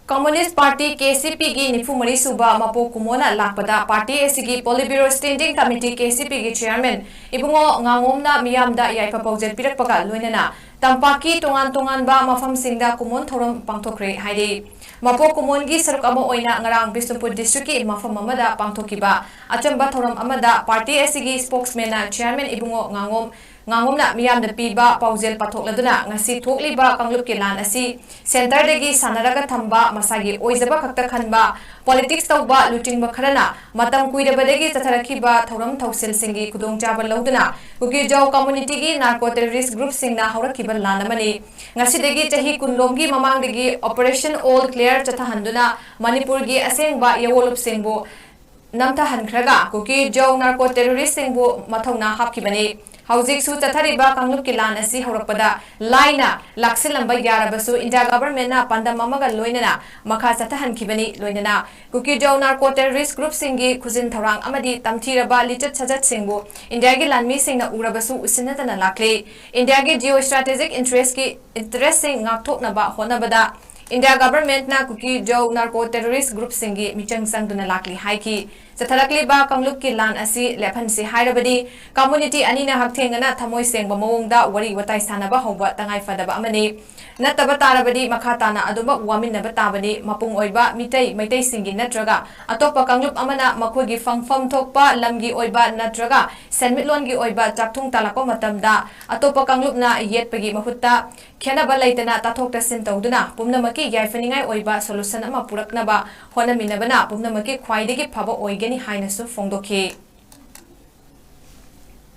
Communist Party, KCP ꯒꯤ ꯅꯤꯐꯨ ꯃꯔꯤ ꯁꯨꯕ ꯃꯄꯣꯛ ꯀꯨꯝꯑꯣꯟꯅ ꯂꯥꯛꯄꯗ party ꯑꯁꯤꯒꯤ Politburo Standing Committee, KCP ꯒꯤ Chairman ꯏꯕꯨꯡꯉꯣ ꯉꯥꯉꯣꯝꯅ ꯃꯤꯌꯥꯝꯗ ꯌꯥꯏꯐ ꯄꯥꯎꯖꯦꯜ ꯄꯤꯔꯛꯄꯒ ꯂꯣꯏꯅꯅ ꯇꯝꯄꯥꯛꯀꯤ ꯇꯣꯉꯥꯟ ꯇꯣꯉꯥꯟꯕ ꯃꯐꯝꯁꯤꯡꯗ ꯀꯨꯝꯑꯣꯟ ꯊꯧꯔꯝ ꯄꯥꯡꯊꯣꯛꯈ꯭ꯔꯦ ꯍꯥꯏꯔꯤ꯫ ꯃꯄꯣꯛ ꯀꯨꯝꯑꯣꯟꯒꯤ ꯁꯔꯨꯛ ꯑꯃ ꯑꯣꯏꯅ ꯉꯔꯥꯡ ꯕꯤꯁꯅꯨꯄꯨꯔ district ꯀꯤ ꯃꯐꯝ ꯑꯃꯗ ꯄꯥꯡꯊꯣꯛꯈꯤꯕ ꯑꯆꯝꯕ ꯊꯧꯔꯝ ꯑꯃꯗ party ꯑꯁꯤꯒꯤ spokesman ꯅ Chairman ꯏꯕꯨꯡꯉꯣ ꯉꯥꯉꯣꯝ ꯉꯥꯉꯣꯝꯅ ꯃꯤꯌꯥꯝꯗ ꯄꯤꯕ ꯄꯥꯎꯖꯦꯜ ꯄꯥꯊꯣꯛꯂꯗꯨꯅ ꯉꯁꯤ ꯊꯣꯛꯂꯤꯕ ꯀꯥꯡꯂꯨꯞꯀꯤ ꯂꯥꯟ ꯑꯁꯤ centre ꯗꯒꯤ ꯁꯥꯟꯅꯔꯒ ꯊꯝꯕ, ꯃꯁꯥꯒꯤ ꯑꯣꯏꯖꯕ ꯈꯛꯇ ꯈꯟꯕ, politics ꯇꯧꯕ ꯂꯨꯆꯤꯡꯕ ꯈꯔꯅ ꯃꯇꯝ ꯀꯨꯏꯔꯕꯗꯒꯤ ꯆꯠꯊꯔꯛꯈꯤꯕ ꯊꯧꯔꯝ ꯊꯧꯁꯤꯜꯁꯤꯡꯒꯤ ꯈꯨꯗꯣꯡꯆꯥꯕ ꯂꯧꯗꯨꯅ ꯀꯨꯀꯤꯖꯥꯎ community ꯒꯤ narco terrorist group ꯁꯤꯡꯅ ꯍꯧꯔꯛꯈꯤꯕ ꯂꯥꯟ ꯑꯃꯅꯤ꯫ ꯉꯁꯤꯗꯒꯤ ꯆꯍꯤ ꯀꯨꯟ ꯂꯣꯝꯒꯤ ꯃꯃꯥꯡꯗꯒꯤ Operation All Clear ꯆꯠꯊꯍꯟꯗꯨꯅ ꯃꯅꯤꯄꯨꯔꯒꯤ ꯑꯁꯦꯡꯕ ꯌꯑꯣꯜꯂꯨꯞꯁꯤꯡꯕꯨ ꯅꯝꯊꯍꯟꯈ꯭ꯔꯒ ꯀꯨꯀꯤꯖꯥꯎ narco terrorist ꯁꯤꯡꯕꯨ ꯃꯊꯧꯅꯥ ꯍꯥꯞꯈꯤꯕꯅꯤ꯫ ꯍꯧꯖꯤꯛꯁꯨ ꯆꯠꯊꯔꯤꯕ ꯀꯥꯡꯂꯨꯞꯀꯤ ꯂꯥꯟ ꯑꯁꯤ ꯍꯧꯔꯛꯄꯗ ꯂꯥꯏꯅ ꯂꯥꯛꯁꯤꯜꯂꯝꯕ ꯌꯥꯔꯕꯁꯨ India government ꯅ ꯄꯥꯟꯗꯝ ꯑꯃꯒ ꯂꯣꯏꯅꯅ ꯃꯈꯥ ꯆꯠꯊꯍꯟꯈꯤꯕꯅꯤ꯫ ꯂꯣꯏꯅꯅ ꯀꯨꯀꯤꯖꯥꯎ narco terrorist group ꯁꯤꯡꯒꯤ ꯈꯨꯖꯤꯟ ꯊꯧꯔꯥꯡ ꯑꯃꯗꯤ ꯇꯝꯊꯤꯔꯕ ꯂꯤꯆꯠ ꯁꯥꯖꯠꯁꯤꯡꯕꯨ India ꯒꯤ ꯂꯥꯟꯃꯤꯁꯤꯡꯅ ꯎꯔꯕꯁꯨ ꯎꯁꯤꯟꯅꯗꯅ ꯂꯥꯛꯂꯤ꯫ India ꯒꯤ geo strategic interest ꯀꯤ interest ꯁꯤꯡ ꯉꯥꯛꯊꯣꯛꯅꯕ ꯍꯣꯠꯅꯕꯗ India government ꯅ ꯀꯨꯀꯤꯖꯥꯎ narco terrorist group ꯁꯤꯡꯒꯤ ꯃꯤꯆꯪ ꯆꯪꯗꯨꯅ ꯂꯥꯛꯂꯤ ꯍꯥꯏꯈꯤ꯫ ꯆꯠꯊꯔꯛꯂꯤꯕ ꯀꯥꯡꯂꯨꯞꯀꯤ ꯂꯥꯟ ꯑꯁꯤ ꯂꯦꯞꯍꯟꯁꯤ ꯍꯥꯏꯔꯕꯗꯤ community ꯑꯅꯤꯅ ꯍꯛꯊꯦꯡꯅꯅ ꯊꯃꯣꯏ ꯁꯦꯡꯕ ꯃꯑꯣꯡꯗ ꯋꯥꯔꯤ ꯋꯥꯇꯥꯏ ꯁꯥꯟꯅꯕ ꯍꯧꯕ ꯇꯉꯥꯏ ꯐꯗꯕ ꯑꯃꯅꯤ꯫ ꯅꯠꯇꯕ ꯇꯥꯔꯕꯗꯤ ꯃꯈꯥ ꯇꯥꯅ ꯑꯗꯨꯃꯛ ꯋꯥꯃꯤꯟꯅꯕ ꯇꯥꯕꯅꯤ꯫ ꯃꯄꯨꯡ ꯑꯣꯏꯕ ꯃꯤꯇꯩ, ꯃꯩꯇꯩꯁꯤꯡꯒꯤ ꯅꯠꯇ꯭ꯔꯒ ꯑꯇꯣꯞꯄ ꯀꯥꯡꯂꯨꯞ ꯑꯃꯅ ꯃꯈꯣꯏꯒꯤ ꯐꯪꯐꯝ ꯊꯣꯛꯄ ꯂꯝꯒꯤ ꯑꯣꯏꯕ ꯅꯠꯇ꯭ꯔꯒ ꯁꯦꯟꯃꯤꯠꯂꯣꯟꯒꯤ ꯑꯣꯏꯕ ꯆꯥꯛꯊꯨꯡ ꯇꯥꯜꯂꯛꯄ ꯃꯇꯝꯗ ꯑꯇꯣꯞꯄ ꯀꯥꯡꯂꯨꯞꯅ ꯌꯦꯠꯄꯒꯤ ꯃꯍꯨꯠꯇ ꯈꯦꯠꯅꯕ ꯂꯩꯇꯅ ꯇꯥꯊꯣꯛ ꯇꯥꯁꯤꯟ ꯇꯧꯗꯨꯅ ꯄꯨꯝꯅꯃꯛꯀꯤ ꯌꯥꯏꯐꯅꯤꯡꯉꯥꯏ ꯑꯣꯏꯕ solution ꯑꯃ ꯄꯨꯔꯛꯅꯕ ꯍꯣꯠꯅꯃꯤꯟꯅꯕꯅ ꯄꯨꯝꯅꯃꯛꯀꯤ ꯈ꯭ꯋꯥꯏꯗꯒꯤ ꯐꯕ ꯑꯣꯏꯒꯅꯤ ꯍꯥꯏꯅꯁꯨ ꯐꯣꯡꯗꯣꯛꯈꯤ꯫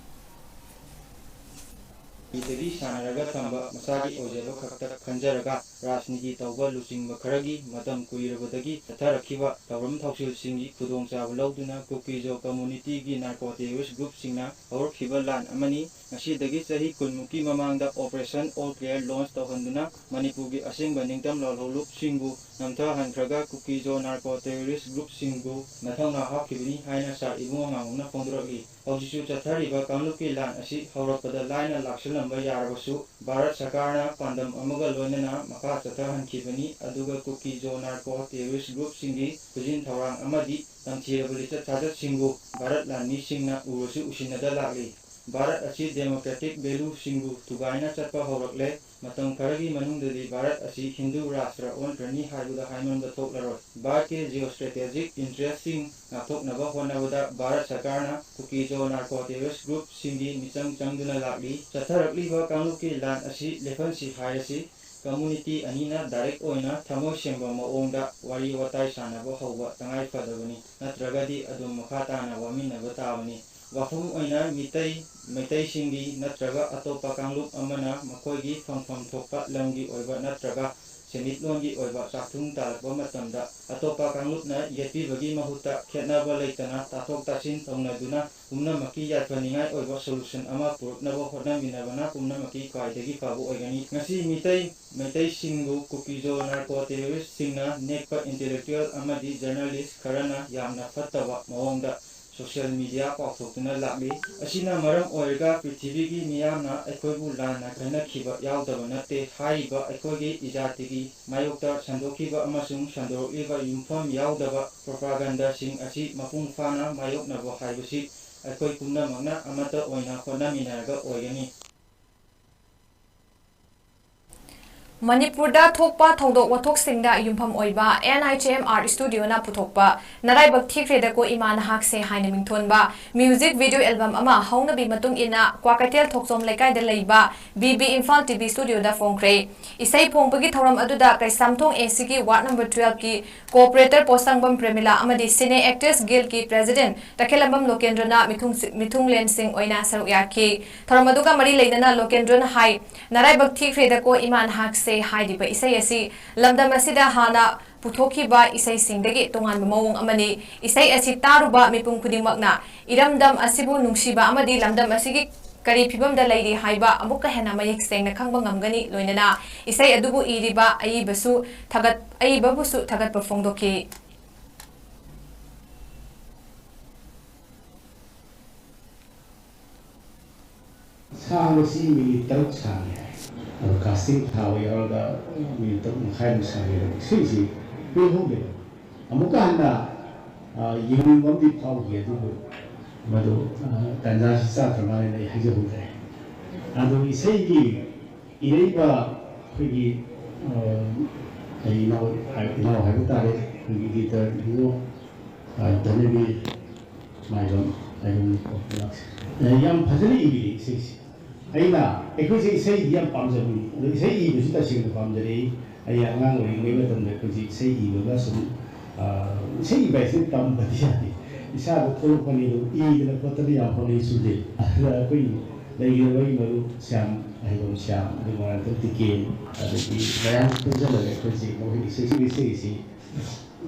ꯗꯒꯤ ꯁꯥꯟꯅꯔꯒ ꯊꯝꯕ ꯃꯁꯥꯒꯤ ꯑꯣꯏꯖꯕ ꯈꯛꯇ ꯈꯟꯖꯔꯒ ꯔꯥꯖꯅꯤꯇꯤ ꯇꯧꯕ ꯂꯨꯆꯤꯡꯕ ꯈꯔꯒꯤ ꯃꯇꯝ ꯀꯨꯏꯔꯕꯗꯒꯤ ꯆꯠꯊꯔꯛꯈꯤꯕ ꯊꯧꯔꯝ ꯊꯧꯁꯤꯜꯁꯤꯡꯒꯤ ꯈꯨꯗꯣꯡꯆꯥꯕ ꯂꯧꯗꯨꯅ ꯀꯨꯀꯤꯖꯥꯎ community ꯒꯤ narco terrorist group ꯁꯤꯡꯅ ꯍꯧꯔꯛꯈꯤꯕ ꯂꯥꯟ ꯑꯃꯅꯤ꯫ ꯉꯁꯤꯗꯒꯤ ꯆꯍꯤ ꯀꯨꯟꯃꯨꯛꯀꯤ ꯃꯃꯥꯡꯗ Operation All Clear launch ꯇꯧꯍꯟꯗꯨꯅ ꯃꯅꯤꯄꯨꯔꯒꯤ ꯑꯁꯦꯡꯕ ꯅꯤꯡꯇꯝ ꯂꯥꯜꯍꯧꯂꯨꯞꯁꯤꯡꯕꯨ ꯅꯝꯊꯍꯟꯈ꯭ꯔꯒ ꯀꯨꯀꯤ ꯖꯣ ꯅꯥꯔꯀꯣ ꯇꯦꯔꯣꯔꯤꯁ ꯒ꯭ꯔꯨꯞꯁꯤꯡꯕꯨ ꯅꯊꯧꯅꯥ ꯍꯥꯞꯈꯤꯕꯅꯤ ꯍꯥꯏꯅ ꯁꯥꯔ ꯏꯕꯨꯡꯉꯣ ꯉꯥꯉꯣꯝꯅ ꯐꯣꯡꯗꯣꯔꯛꯂꯤ꯫ ꯍꯧꯖꯤꯛꯁꯨ ꯆꯠꯊꯔꯤꯕ ꯀꯥꯡꯂꯨꯞꯀꯤ ꯂꯥꯟ ꯑꯁꯤ ꯍꯧꯔꯛꯄꯗ ꯂꯥꯏꯅ ꯂꯥꯛꯁꯤꯜꯂꯝꯕ ꯌꯥꯔꯕꯁꯨ, ꯚꯥꯔꯠ ꯁꯔꯀꯥꯔꯅ ꯄꯥꯟꯗꯝ ꯑꯃꯒ ꯂꯣꯏꯅꯅ ꯃꯈꯥ ꯆꯠꯊꯍꯟꯈꯤꯕꯅꯤ, ꯑꯗꯨꯒ ꯀꯨꯀꯤ ꯖꯣ ꯅꯥꯔꯀꯣ ꯇꯦꯔꯣꯔꯤꯁ ꯒ꯭ꯔꯨꯞꯁꯤꯡꯒꯤ ꯈꯨꯖꯤꯟ ꯊꯧꯔꯥꯡ ꯑꯃꯗꯤ ꯇꯝꯊꯤꯔꯕ ꯂꯤꯆꯠ ꯁꯥꯖꯠꯁꯤꯡꯕꯨ ꯚꯥꯔꯠ ꯂꯥꯟꯃꯤꯁꯤꯡꯅ ꯎꯔꯁꯨ ꯎꯁꯤꯟꯅꯗ ꯂꯥꯛꯂꯤ꯫ ꯚꯥꯔꯠ ꯑꯁꯤ democratic value ꯁꯤꯡꯕꯨ ꯊꯨꯒꯥꯏꯅ ꯆꯠꯄ ꯍꯧꯔꯛꯂꯦ꯫ ꯃꯇꯝ ꯈꯔꯒꯤ ꯃꯅꯨꯡꯗꯗꯤ ꯚꯥꯔꯠ ꯑꯁꯤ ꯍꯤꯟꯗꯨ ꯔꯥꯁꯇ꯭ꯔ ꯑꯣꯟꯈ꯭ꯔꯅꯤ ꯍꯥꯏꯕꯗ ꯍꯥꯏꯃꯟꯕ ꯊꯣꯛꯂꯔꯣꯏ꯫ ꯚꯥꯔꯠꯀꯤ geostrategic interest ꯁꯤꯡ ꯉꯥꯛꯊꯣꯛꯅꯕ ꯍꯣꯠꯅꯕꯗ ꯚꯥꯔꯠ ꯁꯔꯀꯥꯔꯅ ꯀꯨꯀꯤ ꯖꯣ ꯅꯥꯔꯀꯣ ꯇꯦꯔꯣꯔꯤꯁ ꯒ꯭ꯔꯨꯞꯁꯤꯡꯒꯤ ꯃꯤꯆꯪ ꯆꯪꯗꯨꯅ ꯂꯥꯛꯂꯤ꯫ ꯆꯠꯊꯔꯛꯂꯤꯕ ꯀꯥꯡꯂꯨꯞꯀꯤ ꯂꯥꯟ ꯑꯁꯤ ꯂꯦꯞꯍꯟꯁꯤ ꯍꯥꯏꯔꯁꯤ, community ꯑꯅꯤꯅ direct ꯑꯣꯏꯅ ꯊꯃꯣꯏ ꯁꯦꯡꯕ ꯃꯑꯣꯡꯗ ꯋꯥꯔꯤ ꯋꯥꯇꯥꯏ ꯁꯥꯟꯅꯕ ꯍꯧꯕ ꯇꯉꯥꯏ ꯐꯗꯕꯅꯤ, ꯅꯠꯇ꯭ꯔꯒꯗꯤ ꯑꯗꯨꯝ ꯃꯈꯥ ꯇꯥꯅ ꯋꯥꯃꯤꯟꯅꯕ ꯇꯥꯕꯅꯤ꯫ ꯋꯥꯐꯝ ꯑꯣꯏꯅ ꯃꯤꯇꯩ, ꯃꯩꯇꯩꯁꯤꯡꯒꯤ ꯅꯠꯇ꯭ꯔꯒ ꯑꯇꯣꯞꯄ ꯀꯥꯡꯂꯨꯞ ꯑꯃꯅ ꯃꯈꯣꯏꯒꯤ ꯐꯪꯐꯝ ꯊꯣꯛꯄ ꯂꯝꯒꯤ ꯑꯣꯏꯕ ꯅꯠꯇ꯭ꯔꯒ ꯁꯦꯟꯃꯤꯠꯂꯣꯟꯒꯤ ꯑꯣꯏꯕ ꯆꯥꯛꯊꯨꯡ ꯇꯥꯔꯛꯄ ꯃꯇꯝꯗ ꯑꯇꯣꯞꯄ ꯀꯥꯡꯂꯨꯞꯅ ꯌꯦꯠꯄꯤꯕꯒꯤ ꯃꯍꯨꯠꯇ ꯈꯦꯠꯅꯕ ꯂꯩꯇꯅ ꯇꯥꯊꯣꯛ ꯇꯥꯁꯤꯟ ꯇꯧꯅꯗꯨꯅ ꯄꯨꯝꯅꯃꯛꯀꯤ ꯌꯥꯏꯐꯅꯤꯡꯉꯥꯏ ꯑꯣꯏꯕ solution ꯑꯃ ꯄꯨꯔꯛꯅꯕ ꯍꯣꯠꯅꯃꯤꯟꯅꯕꯅ ꯄꯨꯝꯅꯃꯛꯀꯤ ꯈ꯭ꯋꯥꯏꯗꯒꯤ ꯐꯕ ꯑꯣꯏꯒꯅꯤ꯫ ꯉꯁꯤ ꯃꯤꯇꯩ, ꯃꯩꯇꯩꯁꯤꯡꯕꯨ ꯀꯨꯀꯤ ꯖꯣ ꯅꯥꯔꯀꯣ ꯇꯦꯔꯣꯔꯤꯁꯁꯤꯡꯅ ꯅꯦꯛꯄ intellectual ꯑꯃꯗꯤ journalist ꯈꯔꯅ ꯌꯥꯝꯅ ꯐꯠꯇꯕ ꯃꯑꯣꯡꯗ social media ꯄꯥꯎꯊꯣꯛꯇꯨꯅ ꯂꯥꯛꯂꯤ꯫ ꯑꯁꯤꯅ ꯃꯔꯝ ꯑꯣꯏꯔꯒ ꯄ꯭ꯔꯤꯊꯤꯕꯤꯒꯤ ꯃꯤꯌꯥꯝꯅ ꯑꯩꯈꯣꯏꯕꯨ ꯂꯥꯟꯅ ꯈꯟꯅꯈꯤꯕ ꯌꯥꯎꯗꯕ ꯅꯠꯇꯦ꯫ ꯍꯥꯏꯔꯤꯕ ꯑꯩꯈꯣꯏꯒꯤ ꯏꯖꯥꯇꯤꯒꯤ ꯃꯥꯌꯣꯛꯇ ꯁꯟꯗꯣꯛꯈꯤꯕ ꯑꯃꯁꯨꯡ ꯁꯟꯗꯣꯔꯛꯂꯤꯕ ꯌꯨꯝꯐꯝ ꯌꯥꯎꯗꯕ propaganda ꯁꯤꯡ ꯑꯁꯤ ꯃꯄꯨꯡ ꯐꯥꯅ ꯃꯥꯌꯣꯛꯅꯕ ꯍꯥꯏꯕꯁꯤ ꯑꯩꯈꯣꯏ ꯄꯨꯝꯅꯃꯛꯅ ꯑꯃꯠꯇ ꯑꯣꯏꯅ ꯍꯣꯠꯅꯃꯤꯟꯅꯔꯒ ꯑꯣꯏꯒꯅꯤ꯫ ꯃꯅꯤꯄꯨꯔꯗ ꯊꯣꯛꯄ ꯊꯧꯗꯣꯛ ꯋꯥꯊꯣꯛꯁꯤꯡꯗ ꯌꯨꯝꯐꯝ ꯑꯣꯏꯕ N H M R Studio ꯅ ꯄꯨꯊꯣꯛꯄ ꯅꯔꯥꯏꯕꯛ ꯊꯤꯈ꯭ꯔꯦꯗꯀꯣ ꯏꯃꯥ ꯅꯍꯥꯛꯁꯦ ꯍꯥꯏꯅ ꯃꯤꯡꯊꯣꯟꯕ music video album ꯑꯃ ꯍꯧꯅꯕꯤ ꯃꯇꯨꯡ ꯏꯟꯅ ꯀ꯭ꯋꯥꯀꯩꯊꯦꯜ ꯊꯣꯛꯆꯣꯝ ꯂꯩꯀꯥꯏꯗ ꯂꯩꯕ B B Imphal T V studio ꯗ ꯐꯣꯡꯈ꯭ꯔꯦ꯫ ꯏꯁꯩ ꯐꯣꯡꯕꯒꯤ ꯊꯧꯔꯝ ꯑꯗꯨꯗ ꯀꯩꯁꯥꯝꯊꯣꯡ A C ꯒꯤ ward number twelve ꯀꯤ co-operator ꯄꯣꯠꯁꯪꯕꯝ ꯄ꯭ꯔꯦꯃꯤꯂꯥ ꯑꯃꯗꯤ cine actors guild ꯀꯤ president ꯇꯈꯦꯜꯂꯝꯕꯝ ꯂꯣꯀꯦꯟꯗ꯭ꯔꯅ ꯃꯤꯊꯨꯡ-, ꯃꯤꯊꯨꯡꯂꯦꯟꯁꯤꯡ ꯑꯣꯏꯅ ꯁꯔꯨꯛ ꯌꯥꯈꯤ꯫ ꯊꯧꯔꯝ ꯑꯗꯨꯒ ꯃꯔꯤ ꯂꯩꯅꯅ ꯂꯣꯀꯦꯟꯗ꯭ꯔꯅ ꯍꯥꯏ, ꯅꯔꯥꯏꯕꯛ ꯊꯤꯈ꯭ꯔꯦꯗꯀꯣ ꯏꯃꯥ ꯅꯍꯥꯛꯁꯦ ꯍꯥꯏꯔꯤꯕ ꯏꯁꯩ ꯑꯁꯤ ꯂꯝꯗꯝ ꯑꯁꯤꯗ ꯍꯥꯟꯅ ꯄꯨꯊꯣꯛꯈꯤꯕ ꯏꯁꯩꯁꯤꯡꯗꯒꯤ ꯇꯣꯉꯥꯟꯕ ꯃꯑꯣꯡ ꯑꯃꯅꯤ꯫ ꯏꯁꯩ ꯑꯁꯤ ꯇꯥꯔꯨꯕ ꯃꯤꯄꯨꯝ ꯈꯨꯗꯤꯡꯃꯛꯅ ꯏꯔꯝꯗꯝ ꯑꯁꯤꯕꯨ ꯅꯨꯡꯁꯤꯕ ꯑꯃꯗꯤ ꯂꯝꯗꯝ ꯑꯁꯤꯒꯤ ꯀꯔꯤ ꯐꯤꯕꯝꯗ ꯂꯩꯔꯤ ꯍꯥꯏꯕ ꯑꯃꯨꯛꯀ ꯍꯦꯟꯅ ꯃꯌꯦꯛ ꯁꯦꯡꯅ ꯈꯪꯕ ꯉꯝꯒꯅꯤ꯫ ꯂꯣꯏꯅꯅ ꯏꯁꯩ ꯑꯗꯨꯕꯨ ꯏꯔꯤꯕ ꯑꯏꯕꯁꯨ ꯊꯥꯒꯠ-, ꯑꯏꯕꯕꯨꯁꯨ ꯊꯥꯒꯠꯄ ꯐꯣꯡꯗꯣꯛꯈꯤ꯫ ꯁꯥꯡꯕꯁꯤ ꯃꯤꯅꯤꯠ ꯇꯔꯨꯛ ꯁꯥꯡꯉꯤ ꯍꯥꯏ꯫ ꯑꯗꯣ casting ꯊꯥꯕ ꯌꯥꯎꯔꯒ ꯃꯤꯅꯤꯠ ꯇꯔꯨꯛ ꯃꯈꯥꯏꯃꯨꯛ ꯁꯥꯡꯉꯦ꯫ ꯑꯗꯣ ꯏꯁꯩꯁꯤ ꯀꯨꯏꯍꯧꯗꯦ꯫ ꯑꯃꯨꯛꯀ ꯍꯟꯅ, ꯑ, ꯌꯦꯡꯅꯤꯡꯕ ꯑꯃꯗꯤ ꯐꯥꯎꯈꯤ, ꯑꯗꯨꯕꯨ ꯃꯗꯨ, ꯑ, ꯇꯥꯟꯖꯥꯁꯤ ꯆꯥꯗ꯭ꯔ ꯃꯥꯜꯂꯦꯅ ꯑꯩ ꯍꯥꯏꯖꯍꯧꯗ꯭ꯔꯦ꯫ ꯑꯗꯣ ꯏꯁꯩꯒꯤ ꯏꯔꯩꯕ ꯑꯩꯈꯣꯏꯒꯤ, ꯑ, ꯑꯩ ꯏꯅꯥꯎ, ꯏꯅꯥꯎ ꯍꯥꯏꯕ ꯇꯥꯔꯦ, ꯑꯩꯈꯣꯏꯒꯤ editor ꯏꯕꯨꯡꯉꯣ, ꯑ, ꯙꯅꯕꯤꯔ ꯃꯥꯏꯕꯝ ꯍꯥꯏꯕꯅꯤꯀꯣ꯫ ꯑ, ꯌꯥꯝ ꯐꯖꯅ ꯏꯕꯤꯔꯦ ꯏꯁꯩꯁꯦ꯫ ꯑꯩꯅ, ꯑꯩꯈꯣꯏꯁꯦ ꯏꯁꯩꯗꯤ ꯌꯥꯝ ꯄꯥꯝꯖꯕꯅꯤ, ꯑꯗꯣ ꯏꯁꯩ ꯏꯕꯁꯤ ꯇꯁꯦꯡꯅ ꯄꯥꯝꯖꯔꯛꯏ꯫ ꯑꯩ ꯑꯉꯥꯡ ꯑꯣꯏꯔꯤꯉꯩ ꯃꯇꯝꯗ ꯑꯩꯈꯣꯏꯁꯦ ꯏꯁꯩ ꯏꯕꯒ ꯁꯨꯝ, ꯑ, ꯏꯁꯩ ꯏꯕ ꯍꯥꯏꯁꯦ ꯇꯝꯕꯗꯤ ꯌꯥꯗꯦ, ꯏꯁꯥꯗ ꯊꯣꯛꯂꯛꯄꯅꯤ꯫ ꯑꯗꯨꯝ ꯏꯗꯅ ꯈꯣꯠꯇꯅ ꯌꯥꯝ ꯍꯣꯠꯅꯩ ꯁꯨꯝꯁꯦ꯫ ꯑꯗꯨꯗ ꯑꯩꯈꯣꯏ ꯂꯩꯈ꯭ꯔꯕ ꯑꯩ ꯃꯔꯨꯞ ꯁ꯭ꯌꯥꯝ, ꯑꯍꯩꯕꯝ ꯁ꯭ꯌꯥꯝ, ꯑꯗꯨꯒ ꯃꯔꯛꯇ ꯇꯤꯀꯦꯟ, ꯑꯗꯒꯤ ꯃꯌꯥꯝ ꯄꯨꯟꯁꯤꯜꯂꯒ ꯑꯩꯈꯣꯏꯁꯦ ꯃꯈꯣꯏꯒꯤ ꯏꯁꯩ, ꯏꯁꯩꯁꯤ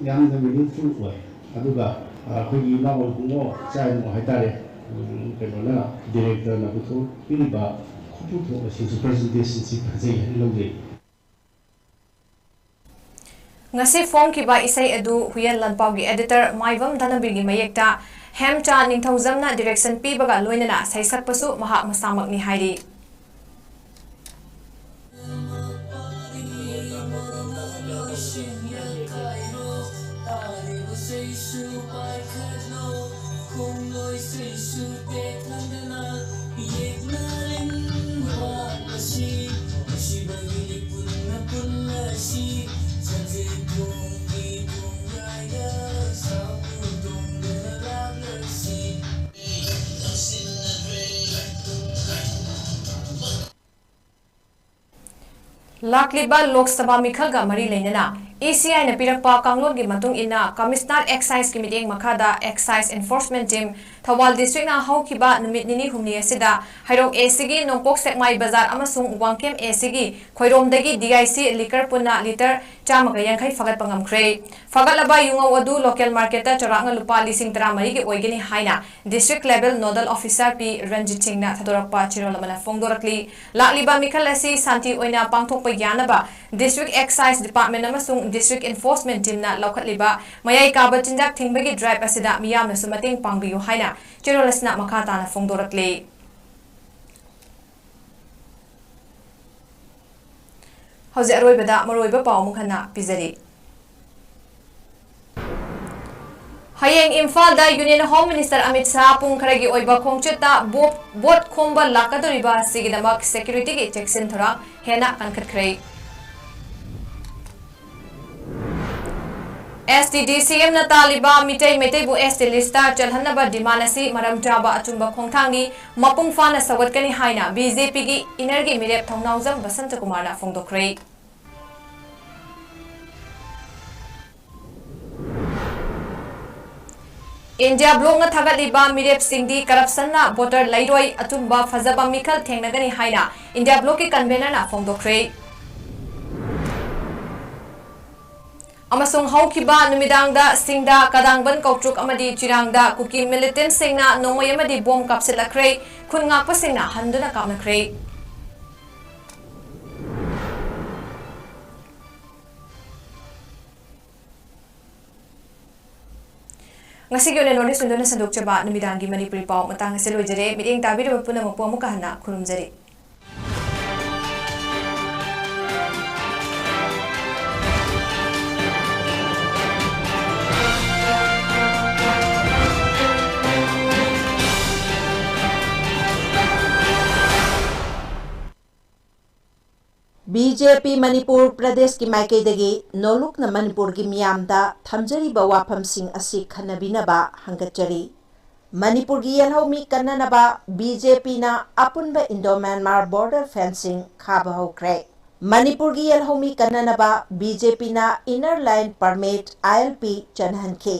ꯌꯥꯝꯅ meaningful ꯑꯣꯏ꯫ ꯑꯗꯨꯒ, ꯑ, ꯑꯩꯈꯣꯏꯒꯤ ꯏꯅꯥꯎ ꯏꯕꯨꯡꯉꯣ, ꯏꯆꯥ ꯏꯕꯨꯡꯉꯣ ꯍꯥꯏꯇꯥꯔꯦ, ꯎꯝ, ꯀꯩꯅꯣꯅ, directorꯅ ꯄꯨꯊꯣꯛꯄꯤꯔꯤꯕ ꯈꯨꯄꯨꯊꯣꯛ ꯑꯁꯤꯁꯨ, presentation ꯑꯁꯤ ꯐꯖꯩ ꯍꯥꯏꯅ ꯂꯧꯖꯩ꯫ ꯉꯁꯤ ꯐꯣꯡꯈꯤꯕ ꯏꯁꯩ ꯑꯗꯨ ꯍꯨꯏꯌꯦꯟ ꯂꯥꯟꯄꯥꯎꯒꯤ editor ꯃꯥꯏꯕꯝ ꯙꯅꯕꯤꯔꯒꯤ ꯃꯌꯦꯛꯇ ꯍꯦꯝꯆꯥ ꯅꯤꯡꯊꯧꯖꯝꯅ direction ꯄꯤꯕꯒ ꯂꯣꯏꯅꯅ ꯁꯩꯁꯛꯄꯁꯨ ꯃꯍꯥꯛ ꯃꯁꯥꯃꯛꯅꯤ ꯍꯥꯏꯔꯤ꯫ ꯂꯥꯛꯂꯤꯕ ꯂꯣꯛ ꯁꯚꯥ ꯃꯤꯈꯜꯒ ꯃꯔꯤ ꯂꯩꯅꯅ ꯏ ꯁꯤ ꯑꯥꯏꯅ ꯄꯤꯔꯛꯄ ꯀꯥꯡꯂꯣꯟꯒꯤ ꯃꯇꯨꯡ ꯏꯟꯅ Commissioner Exciseꯀꯤ ꯃꯤꯠꯌꯦꯡ ꯃꯈꯥꯗ Excise Enforcement Team ꯊꯧꯕꯥꯜ districtꯅ ꯍꯧꯈꯤꯕ ꯅꯨꯃꯤꯠ ꯅꯤꯅꯤ ꯍꯨꯝꯅꯤ ꯑꯁꯤꯗ ꯍꯩꯔꯣꯛ ACꯒꯤ ꯅꯣꯡꯄꯣꯛ ꯁꯦꯛꯃꯥꯏ ꯕꯖꯥꯔ ꯑꯃꯁꯨꯡ ꯋꯥꯡꯈꯦꯝ ACꯒꯤ ꯈꯣꯏꯔꯣꯝꯗꯒꯤ DIC liquor ꯄꯨꯟꯅ litre ꯆꯥꯝꯃꯒ ꯌꯥꯡꯈꯩ ꯐꯥꯒꯠꯄ ꯉꯝꯈ꯭ꯔꯦ꯫ ꯐꯥꯒꯠꯂꯕ ꯌꯨꯉꯧ ꯑꯗꯨ local marketꯇ ꯆꯥꯎꯔꯥꯛꯅ ꯂꯨꯄꯥ ꯂꯤꯁꯤꯡ ꯇꯔꯥꯃꯔꯤꯒꯤ ꯑꯣꯏꯒꯅꯤ ꯍꯥꯏꯅ district level nodal officer P Ranjit ꯁꯤꯡꯅ ꯊꯥꯗꯣꯔꯛꯄ ꯆꯦꯔꯣꯜ ꯑꯃꯅ ꯐꯣꯡꯗꯣꯔꯛꯂꯤ꯫ ꯂꯥꯛꯂꯤꯕ ꯃꯤꯈꯜ ꯑꯁꯤ ꯁꯥꯟꯇꯤ ꯑꯣꯏꯅ ꯄꯥꯡꯊꯣꯛꯄ ꯌꯥꯅꯕ district excise department ꯑꯃꯁꯨꯡ district enforcement teamꯅ ꯂꯧꯈꯠꯂꯤꯕ ꯃꯌꯥꯏ ꯀꯥꯕ ꯆꯤꯟꯖꯥꯛ ꯊꯤꯡꯕꯒꯤ drive ꯑꯁꯤꯗ ꯃꯤꯌꯥꯝꯅꯁꯨ ꯃꯇꯦꯡ ꯄꯥꯡꯕꯤꯌꯨ ꯍꯥꯏꯅ ꯆꯦꯔꯣꯜ ꯑꯁꯤꯅ ꯃꯈꯥ ꯇꯥꯅ ꯐꯣꯡꯗꯣꯔꯛꯂꯤ꯫ ꯍꯧꯖꯤꯛ ꯑꯔꯣꯏꯕꯗ ꯃꯔꯨꯑꯣꯏꯕ ꯄꯥꯎ ꯑꯃꯨꯛ ꯍꯟꯅ ꯄꯤꯖꯔꯤ꯫ ꯍꯌꯦꯡ ꯏꯝꯐꯥꯜꯗ Union Home Minister Amit Shah ꯄꯨꯡ ꯈꯔꯒꯤ ꯑꯣꯏꯕ ꯈꯣꯡꯆꯠꯇ ꯚꯣ-, vote ꯈꯣꯝꯕ ꯂꯥꯛꯀꯗꯧꯔꯤꯕ ꯑꯁꯤꯒꯤꯗꯃꯛ securityꯒꯤ ꯆꯦꯛꯁꯤꯟ ꯊꯧꯔꯥꯡ ꯍꯦꯟꯅ ꯀꯟꯈꯠꯈ꯭ꯔꯦ꯫ ST DCMꯅ ꯇꯥꯜꯂꯤꯕ ꯃꯤꯇꯩ ꯃꯩꯇꯩꯕꯨ ST listꯇ ꯆꯜꯍꯟꯅꯕ demand ꯑꯁꯤ ꯃꯔꯝ ꯆꯥꯕ ꯑꯆꯨꯝꯕ ꯈꯣꯡꯊꯥꯡꯅꯤ, ꯃꯄꯨꯡ ꯐꯥꯅ ꯁꯧꯒꯠꯀꯅꯤ ꯍꯥꯏꯅ BJPꯒꯤ innerꯒꯤ ꯃꯤꯔꯦꯞ ꯊꯧꯅꯥꯎꯖꯝ ꯕꯁꯟꯇꯀꯨꯃꯥꯔꯅ ꯐꯣꯡꯗꯣꯛꯈ꯭ꯔꯦ꯫ India Blocꯅ ꯊꯥꯒꯠꯂꯤꯕ ꯃꯤꯔꯦꯞꯁꯤꯡꯗꯤ corruptionꯅ voter ꯂꯩꯔꯣꯏ, ꯑꯆꯨꯝꯕ ꯐꯖꯕ ꯃꯤꯈꯜ ꯊꯦꯡꯅꯒꯅꯤ ꯍꯥꯏꯅ India Blocꯀꯤ convenerꯅ ꯐꯣꯡꯗꯣꯛꯈ꯭ꯔꯦ꯫ ꯑꯃꯁꯨꯡ ꯍꯧꯈꯤꯕ ꯅꯨꯃꯤꯗꯥꯡꯗ ꯁꯤꯡꯗ, ꯀꯗꯥꯡꯕꯟ, ꯀꯧꯇ꯭ꯔꯨꯛ ꯑꯃꯗꯤ ꯆꯤꯔꯥꯡꯗ ꯀꯨꯀꯤ militantꯁꯤꯡꯅ ꯅꯣꯡꯃꯩ ꯑꯃꯗꯤ bomb ꯀꯥꯞꯁꯤꯜꯂꯛꯈ꯭ꯔꯦ꯫ ꯈꯨꯟ ꯉꯥꯛꯄꯁꯤꯡꯅ ꯍꯟꯗꯨꯅ ꯀꯥꯞꯅꯈ꯭ꯔꯦ꯫ ꯉꯁꯤꯒꯤ ꯑꯣꯏꯅ North East Windowꯅ ꯁꯟꯗꯣꯛꯆꯕ ꯅꯨꯃꯤꯗꯥꯡꯒꯤ ꯃꯅꯤꯄꯨꯔꯤ ꯄꯥꯎ ꯃꯇꯥꯡ ꯑꯁꯤꯗ ꯂꯣꯏꯖꯔꯦ꯫ ꯃꯤꯠꯌꯦꯡ ꯇꯥꯕꯤꯔꯤꯕ ꯄꯨꯝꯅꯃꯛꯄꯨ ꯑꯃꯨꯛꯀ ꯍꯟꯅ ꯈꯨꯔꯨꯝꯖꯔꯤ꯫ BJP ꯃꯅꯤꯄꯨꯔ ꯄ꯭ꯔꯗꯦꯁꯀꯤ ꯃꯥꯏꯀꯩꯗꯒꯤ ꯅꯣꯂꯨꯛꯅ ꯃꯅꯤꯄꯨꯔꯒꯤ ꯃꯤꯌꯥꯝꯗ ꯊꯝꯖꯔꯤꯕ ꯋꯥꯐꯝꯁꯤꯡ ꯑꯁꯤ ꯈꯟꯅꯕꯤꯅꯕ ꯍꯪꯒꯠꯆꯔꯤ꯫ ꯃꯅꯤꯄꯨꯔꯒꯤ ꯌꯦꯜꯍꯧꯃꯤ ꯀꯟꯅꯅꯕ BJPꯅ ꯑꯄꯨꯟꯕ Indo-Myanmar border fencing ꯈꯥꯕ ꯍꯧꯈ꯭ꯔꯦ꯫ ꯃꯅꯤꯄꯨꯔꯒꯤ ꯌꯦꯜꯍꯧꯃꯤ ꯀꯟꯅꯅꯕ BJPꯅ Inner Line Permit, ILP, ꯆꯠꯅꯍꯟꯈꯤ꯫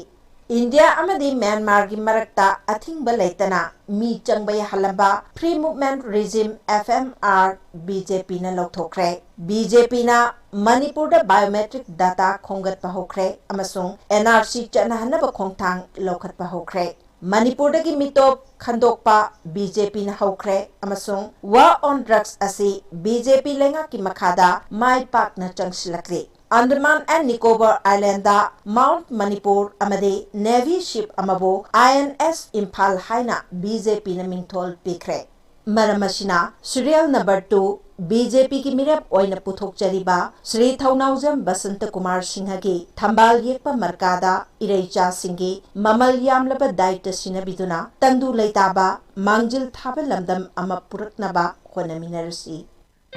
ꯏꯟꯗꯤꯌꯥ ꯑꯃꯗꯤ ꯃ꯭ꯌꯥꯟꯃꯥꯔꯒꯤ ꯃꯔꯛꯇ ꯑꯊꯤꯡꯕ ꯂꯩꯇꯅ ꯃꯤ ꯆꯪꯕ ꯌꯥꯍꯜꯂꯝꯕ Free Movement Regime, F M R, B J Pꯅ ꯂꯧꯊꯣꯛꯈ꯭ꯔꯦ꯫ B J Pꯅ ꯃꯅꯤꯄꯨꯔꯗ biometric data ꯈꯣꯝꯒꯠꯄ ꯍꯧꯈ꯭ꯔꯦ ꯑꯃꯁꯨꯡ N R C ꯆꯠꯅꯍꯟꯅꯕ ꯈꯣꯡꯊꯥꯡ ꯂꯧꯈꯠꯄ ꯍꯧꯈ꯭ꯔꯦ꯫ ꯃꯅꯤꯄꯨꯔꯗꯒꯤ ꯃꯤꯇꯣꯞ ꯈꯟꯗꯣꯛꯄ B J Pꯅ ꯍꯧꯈ꯭ꯔꯦ ꯑꯃꯁꯨꯡ War on Drugs ꯑꯁꯤ B J P ꯂꯩꯉꯥꯛꯀꯤ ꯃꯈꯥꯗ ꯃꯥꯏ ꯄꯥꯛꯅ ꯆꯪꯁꯤꯜꯂꯛꯂꯤ꯫ Andaman and Nicobar Islandꯗ Mount Manipur ꯑꯃꯗꯤ Navy ship ꯑꯃꯕꯨ I N S ꯏꯝꯐꯥꯜ ꯍꯥꯏꯅ B J Pꯅ ꯃꯤꯡꯊꯣꯜ ꯄꯤꯈ꯭ꯔꯦ꯫ ꯃꯔꯝ ꯑꯁꯤꯅ serial number two B J Pꯒꯤ ꯃꯤꯔꯦꯞ ꯑꯣꯏꯅ ꯄꯨꯊꯣꯛꯆꯔꯤꯕ ꯁ꯭ꯔꯤ ꯊꯧꯅꯥꯎꯖꯝ ꯕꯁꯟꯇ ꯀꯨꯃꯥꯔ ꯁꯤꯡꯍꯒꯤ ꯊꯝꯕꯥꯜ ꯌꯦꯛꯄ ꯃꯔꯀꯥꯗ ꯏꯔꯩꯆꯥꯁꯤꯡꯒꯤ ꯃꯃꯜ ꯌꯥꯝꯂꯕ ꯗꯥꯏꯇ ꯁꯤꯟꯅꯕꯤꯗꯨꯅ ꯇꯪꯗꯨ ꯂꯩꯇꯥꯕ ꯃꯥꯡꯖꯤꯜ ꯊꯥꯕ ꯂꯝꯗꯝ ꯑꯃ ꯄꯨꯔꯛꯅꯕ ꯍꯣꯠꯅꯃꯤꯟꯅꯔꯁꯤ꯫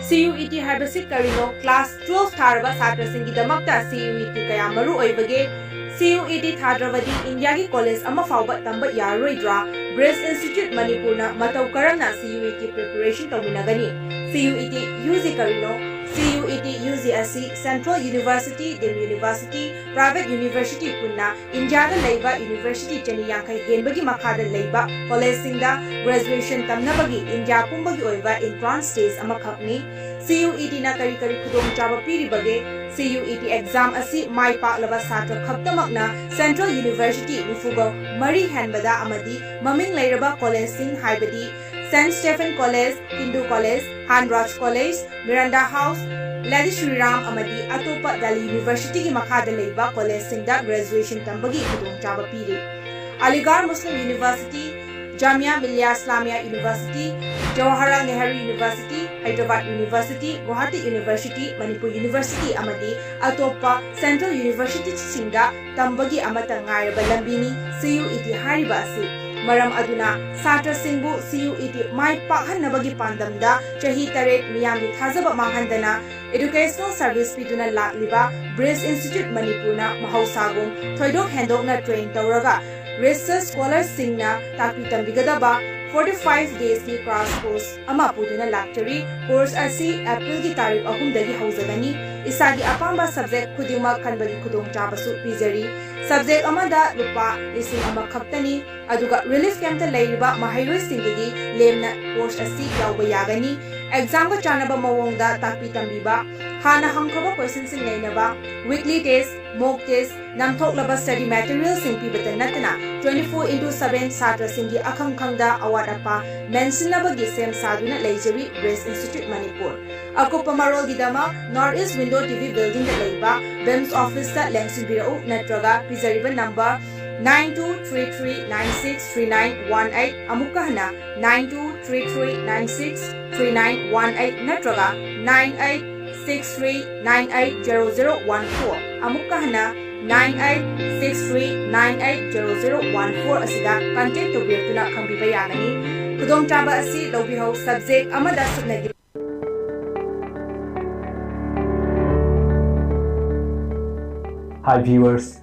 C U E T ꯍꯥꯏꯕꯁꯤ ꯀꯔꯤꯅꯣ? Class twelve ꯊꯥꯔꯕ ꯁꯥꯇ꯭ꯔꯁꯤꯡꯒꯤꯗꯃꯛꯇ C U E T ꯀꯌꯥ ꯃꯔꯨ ꯑꯣꯏꯕꯒꯦ? C U E T ꯊꯥꯗ꯭ꯔꯕꯗꯤ ꯏꯟꯗꯤꯌꯥꯒꯤ ꯀꯣꯂꯦꯖ ꯑꯃ ꯐꯥꯎꯕ ꯇꯝꯕ ꯌꯥꯔꯔꯣꯏꯗ꯭ꯔꯥ? Bridge Institute ꯃꯅꯤꯄꯨꯔꯅ ꯃꯇꯧ ꯀꯔꯝꯅ C U E T preparation ꯇꯧꯃꯤꯟꯅꯒꯅꯤ? C U E T U G ꯀꯔꯤꯅꯣ? C U E T U G ꯑꯁꯤ Central University, Deemed University, Private University ꯄꯨꯟꯅ ꯏꯟꯗꯤꯌꯥꯗ ꯂꯩꯕ university ꯆꯅꯤ ꯌꯥꯡꯈꯩ ꯍꯦꯟꯕꯒꯤ ꯃꯈꯥꯗ ꯂꯩꯕ ꯀꯣꯂꯦꯖꯁꯤꯡꯗ graduation ꯇꯝꯅꯕꯒꯤ ꯏꯟꯗꯤꯌꯥ ꯄꯨꯝꯕꯒꯤ ꯑꯣꯏꯕ entrance test ꯑꯃꯈꯛꯅꯤ꯫ C U E Tꯅ ꯀꯔꯤ ꯀꯔꯤ ꯈꯨꯗꯣꯡꯆꯥꯕ ꯄꯤꯔꯤꯕꯒꯦ? C U E T exam ꯑꯁꯤ ꯃꯥꯏ ꯄꯥꯛꯂꯕ ꯁꯥꯇ꯭ꯔ ꯈꯛꯇꯃꯛꯅ Central University ꯅꯤꯐꯨꯒ ꯃꯔꯤ ꯍꯦꯟꯕꯗ ꯑꯃꯗꯤ ꯃꯃꯤꯡ ꯂꯩꯔꯕ ꯀꯣꯂꯦꯖꯁꯤꯡ ꯍꯥꯏꯕꯗꯤ Saint Stephen College, Hindu College, Hanraj College, Miranda House, Lady Shri Ram ꯑꯃꯗꯤ ꯑꯇꯣꯞꯄ Delhi Universityꯒꯤ ꯃꯈꯥꯗ ꯂꯩꯕ ꯀꯣꯂꯦꯖꯁꯤꯡꯗ graduation ꯇꯝꯕꯒꯤ ꯈꯨꯗꯣꯡꯆꯥꯕ ꯄꯤꯔꯤ꯫ Aligarh Muslim University, Jamia Millia Islamia University, Jawaharlal Nehru University, Hyderabad University, Guwahati University, Manipur University ꯑꯃꯗꯤ ꯑꯇꯣꯞꯄ Central Universityꯁꯤꯡꯗ ꯇꯝꯕꯒꯤ ꯑꯃꯠꯇ ꯉꯥꯏꯔꯕ ꯂꯝꯕꯤꯅꯤ C U E T ꯍꯥꯏꯔꯤꯕ ꯑꯁꯤ꯫ ꯃꯔꯝ ꯑꯗꯨꯅ ꯁꯥꯇ꯭ꯔꯁꯤꯡꯕꯨ C U E T ꯃꯥꯏ ꯄꯥꯛꯍꯟꯅꯕꯒꯤ ꯄꯥꯟꯗꯝꯗ ꯆꯍꯤ ꯇꯔꯦꯠ ꯃꯤꯌꯥꯝꯒꯤ ꯊꯥꯖꯕ ꯃꯥꯡꯍꯟꯗꯅ educational service ꯄꯤꯗꯨꯅ ꯂꯥꯛꯂꯤꯕ Bridge Institute ꯃꯅꯤꯄꯨꯔꯅ ꯃꯍꯧꯁꯥꯒꯨꯝ ꯊꯣꯏꯗꯣꯛ ꯍꯦꯟꯗꯣꯛꯅ train ꯇꯧꯔꯒ research scholarꯁꯤꯡꯅ ꯇꯥꯛꯄꯤ ꯇꯝꯕꯤꯒꯗꯕ forty five days ꯀꯤ crash course ꯑꯃ ꯄꯨꯗꯨꯅ ꯂꯥꯛꯆꯔꯤ꯫ Course ꯑꯁꯤ April ꯒꯤ ꯇꯥꯔꯤꯛ ꯑꯍꯨꯝꯗꯒꯤ ꯍꯧꯖꯒꯅꯤ꯫ ꯏꯁꯥꯒꯤ ꯑꯄꯥꯝꯕ subject ꯈꯨꯗꯤꯡꯃꯛ ꯈꯟꯕꯒꯤ ꯈꯨꯗꯣꯡꯆꯥꯕꯁꯨ ꯄꯤꯖꯔꯤ꯫ Subject ꯑꯃꯗ ꯂꯨꯄꯥ ꯂꯤꯁꯤꯡ ꯑꯃ ꯈꯛꯇꯅꯤ꯫ ꯑꯗꯨꯒ relief camp ꯇ ꯂꯩꯔꯤꯕ ꯃꯍꯩꯔꯣꯏꯁꯤꯡꯒꯤꯗꯤ ꯂꯦꯝꯅ course ꯑꯁꯤ ꯌꯥꯎꯕ ꯌꯥꯒꯅꯤ꯫ Exam ꯒ ꯆꯥꯟꯅꯕ ꯃꯑꯣꯡꯗ ꯇꯥꯛꯄꯤ ꯇꯝꯕꯤꯕ, ꯍꯥꯟꯅ ꯍꯪꯈ꯭ꯔꯕ question ꯁꯤꯡ ꯅꯩꯅꯕ, weekly test, mock test, ꯅꯝꯊꯣꯛꯂꯕ study material ꯁꯤꯡ ꯄꯤꯕꯇ ꯅꯠꯇꯅ twenty four into seven ꯁꯥꯇ꯭ꯔꯁꯤꯡꯒꯤ ꯑꯈꯪ ꯈꯪꯗ ꯑꯋꯥꯠ ꯑꯄꯥ ꯃꯦꯟꯁꯤꯟꯅꯕꯒꯤ ꯁꯦꯝ ꯁꯥꯗꯨꯅ ꯂꯩꯖꯔꯤ Grace Institute ꯃꯅꯤꯄꯨꯔ꯫ ꯑꯀꯨꯞꯄ ꯃꯔꯣꯜꯒꯤꯗꯃꯛ North East Window T V building ꯗ ꯂꯩꯕ BIMS office ꯇ ꯂꯦꯡꯁꯤꯟꯕꯤꯔꯛꯎ ꯅꯠꯇ꯭ꯔꯒ ꯄꯤꯖꯔꯤꯕ number nine two three three nine six three nine one eight, ꯑꯃꯨꯛꯀ ꯍꯟꯅ nine two three three nine six three nine one eight ꯅꯠꯇ꯭ꯔꯒ nine eight six three nine eight zero zero one four, ꯑꯃꯨꯛꯀ ꯍꯟꯅ nine eight six three nine eight zero zero one four ꯑꯁꯤꯗ contact ꯇꯧꯕꯤꯔꯛꯇꯨꯅ ꯈꯪꯕꯤꯕ ꯌꯥꯒꯅꯤ꯫ ꯈꯨꯗꯣꯡꯆꯥꯕ ꯑꯁꯤ ꯂꯧꯕꯤꯍꯧ꯫ Subject ꯑꯃꯗ ꯁꯨꯞꯅꯒꯤ Hi viewers,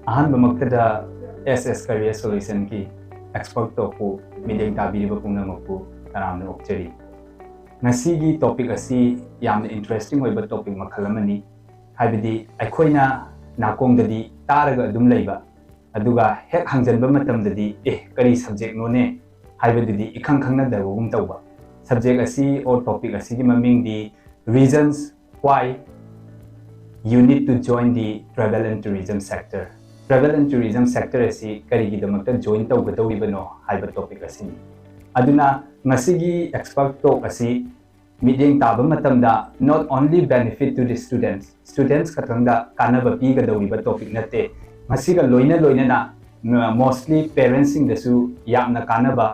ꯑꯍꯥꯟꯕꯃꯛꯇꯗ S S Career Solution ꯀꯤ Expert Talk ꯄꯨ ꯃꯤꯠꯌꯦꯡ ꯇꯥꯕꯤꯔꯤꯕ ꯄꯨꯝꯅꯃꯛꯄꯨ ꯇꯔꯥꯝꯅ ꯑꯣꯛꯆꯔꯤ꯫ ꯉꯁꯤꯒꯤ topic ꯑꯁꯤ ꯌꯥꯝꯅ interesting ꯑꯣꯏꯕ topic ꯃꯈꯜ ꯑꯃꯅꯤ꯫ ꯍꯥꯏꯕꯗꯤ ꯑꯩꯈꯣꯏꯅ ꯅꯥꯀꯣꯡꯗꯗꯤ ꯇꯥꯔꯒ ꯑꯗꯨꯝ ꯂꯩꯕ, ꯑꯗꯨꯒ ꯍꯦꯛ ꯍꯪꯖꯟꯕ ꯃꯇꯝꯗꯗꯤ, "ꯑꯦ, ꯀꯔꯤ subject ꯅꯣꯅꯦ?" ꯍꯥꯏꯕꯗꯨꯗꯤ ꯏꯈꯪ ꯈꯪꯅꯗꯕꯒꯨꯝ ꯇꯧꯕ꯫ Subject ꯑꯁꯤ or topic ꯑꯁꯤꯒꯤ ꯃꯃꯤꯡꯗꯤ Reasons Why You Need to Join the Travel and Tourism Sector꯫ Travel and Tourism Sector ꯑꯁꯤ ꯀꯔꯤꯒꯤꯗꯃꯛꯇ join ꯇꯧꯒꯗꯧꯔꯤꯕꯅꯣ ꯍꯥꯏꯕ topic ꯑꯁꯤꯅꯤ꯫ ꯑꯗꯨꯅ ꯉꯁꯤꯒꯤ Expert Talk ꯑꯁꯤ ꯃꯤꯠꯌꯦꯡ ꯇꯥꯕ ꯃꯇꯝꯗ not only benefit to the students, students ꯈꯛꯇꯪꯗ ꯀꯥꯟꯅꯕ ꯄꯤꯒꯗꯧꯔꯤꯕ topic ꯅꯠꯇꯦ, ꯃꯁꯤꯒ ꯂꯣꯏꯅ ꯂꯣꯏꯅꯅ, ꯃ-, mostly parents ꯁꯤꯡꯗꯁꯨ ꯌꯥꯝꯅ ꯀꯥꯟꯅꯕ,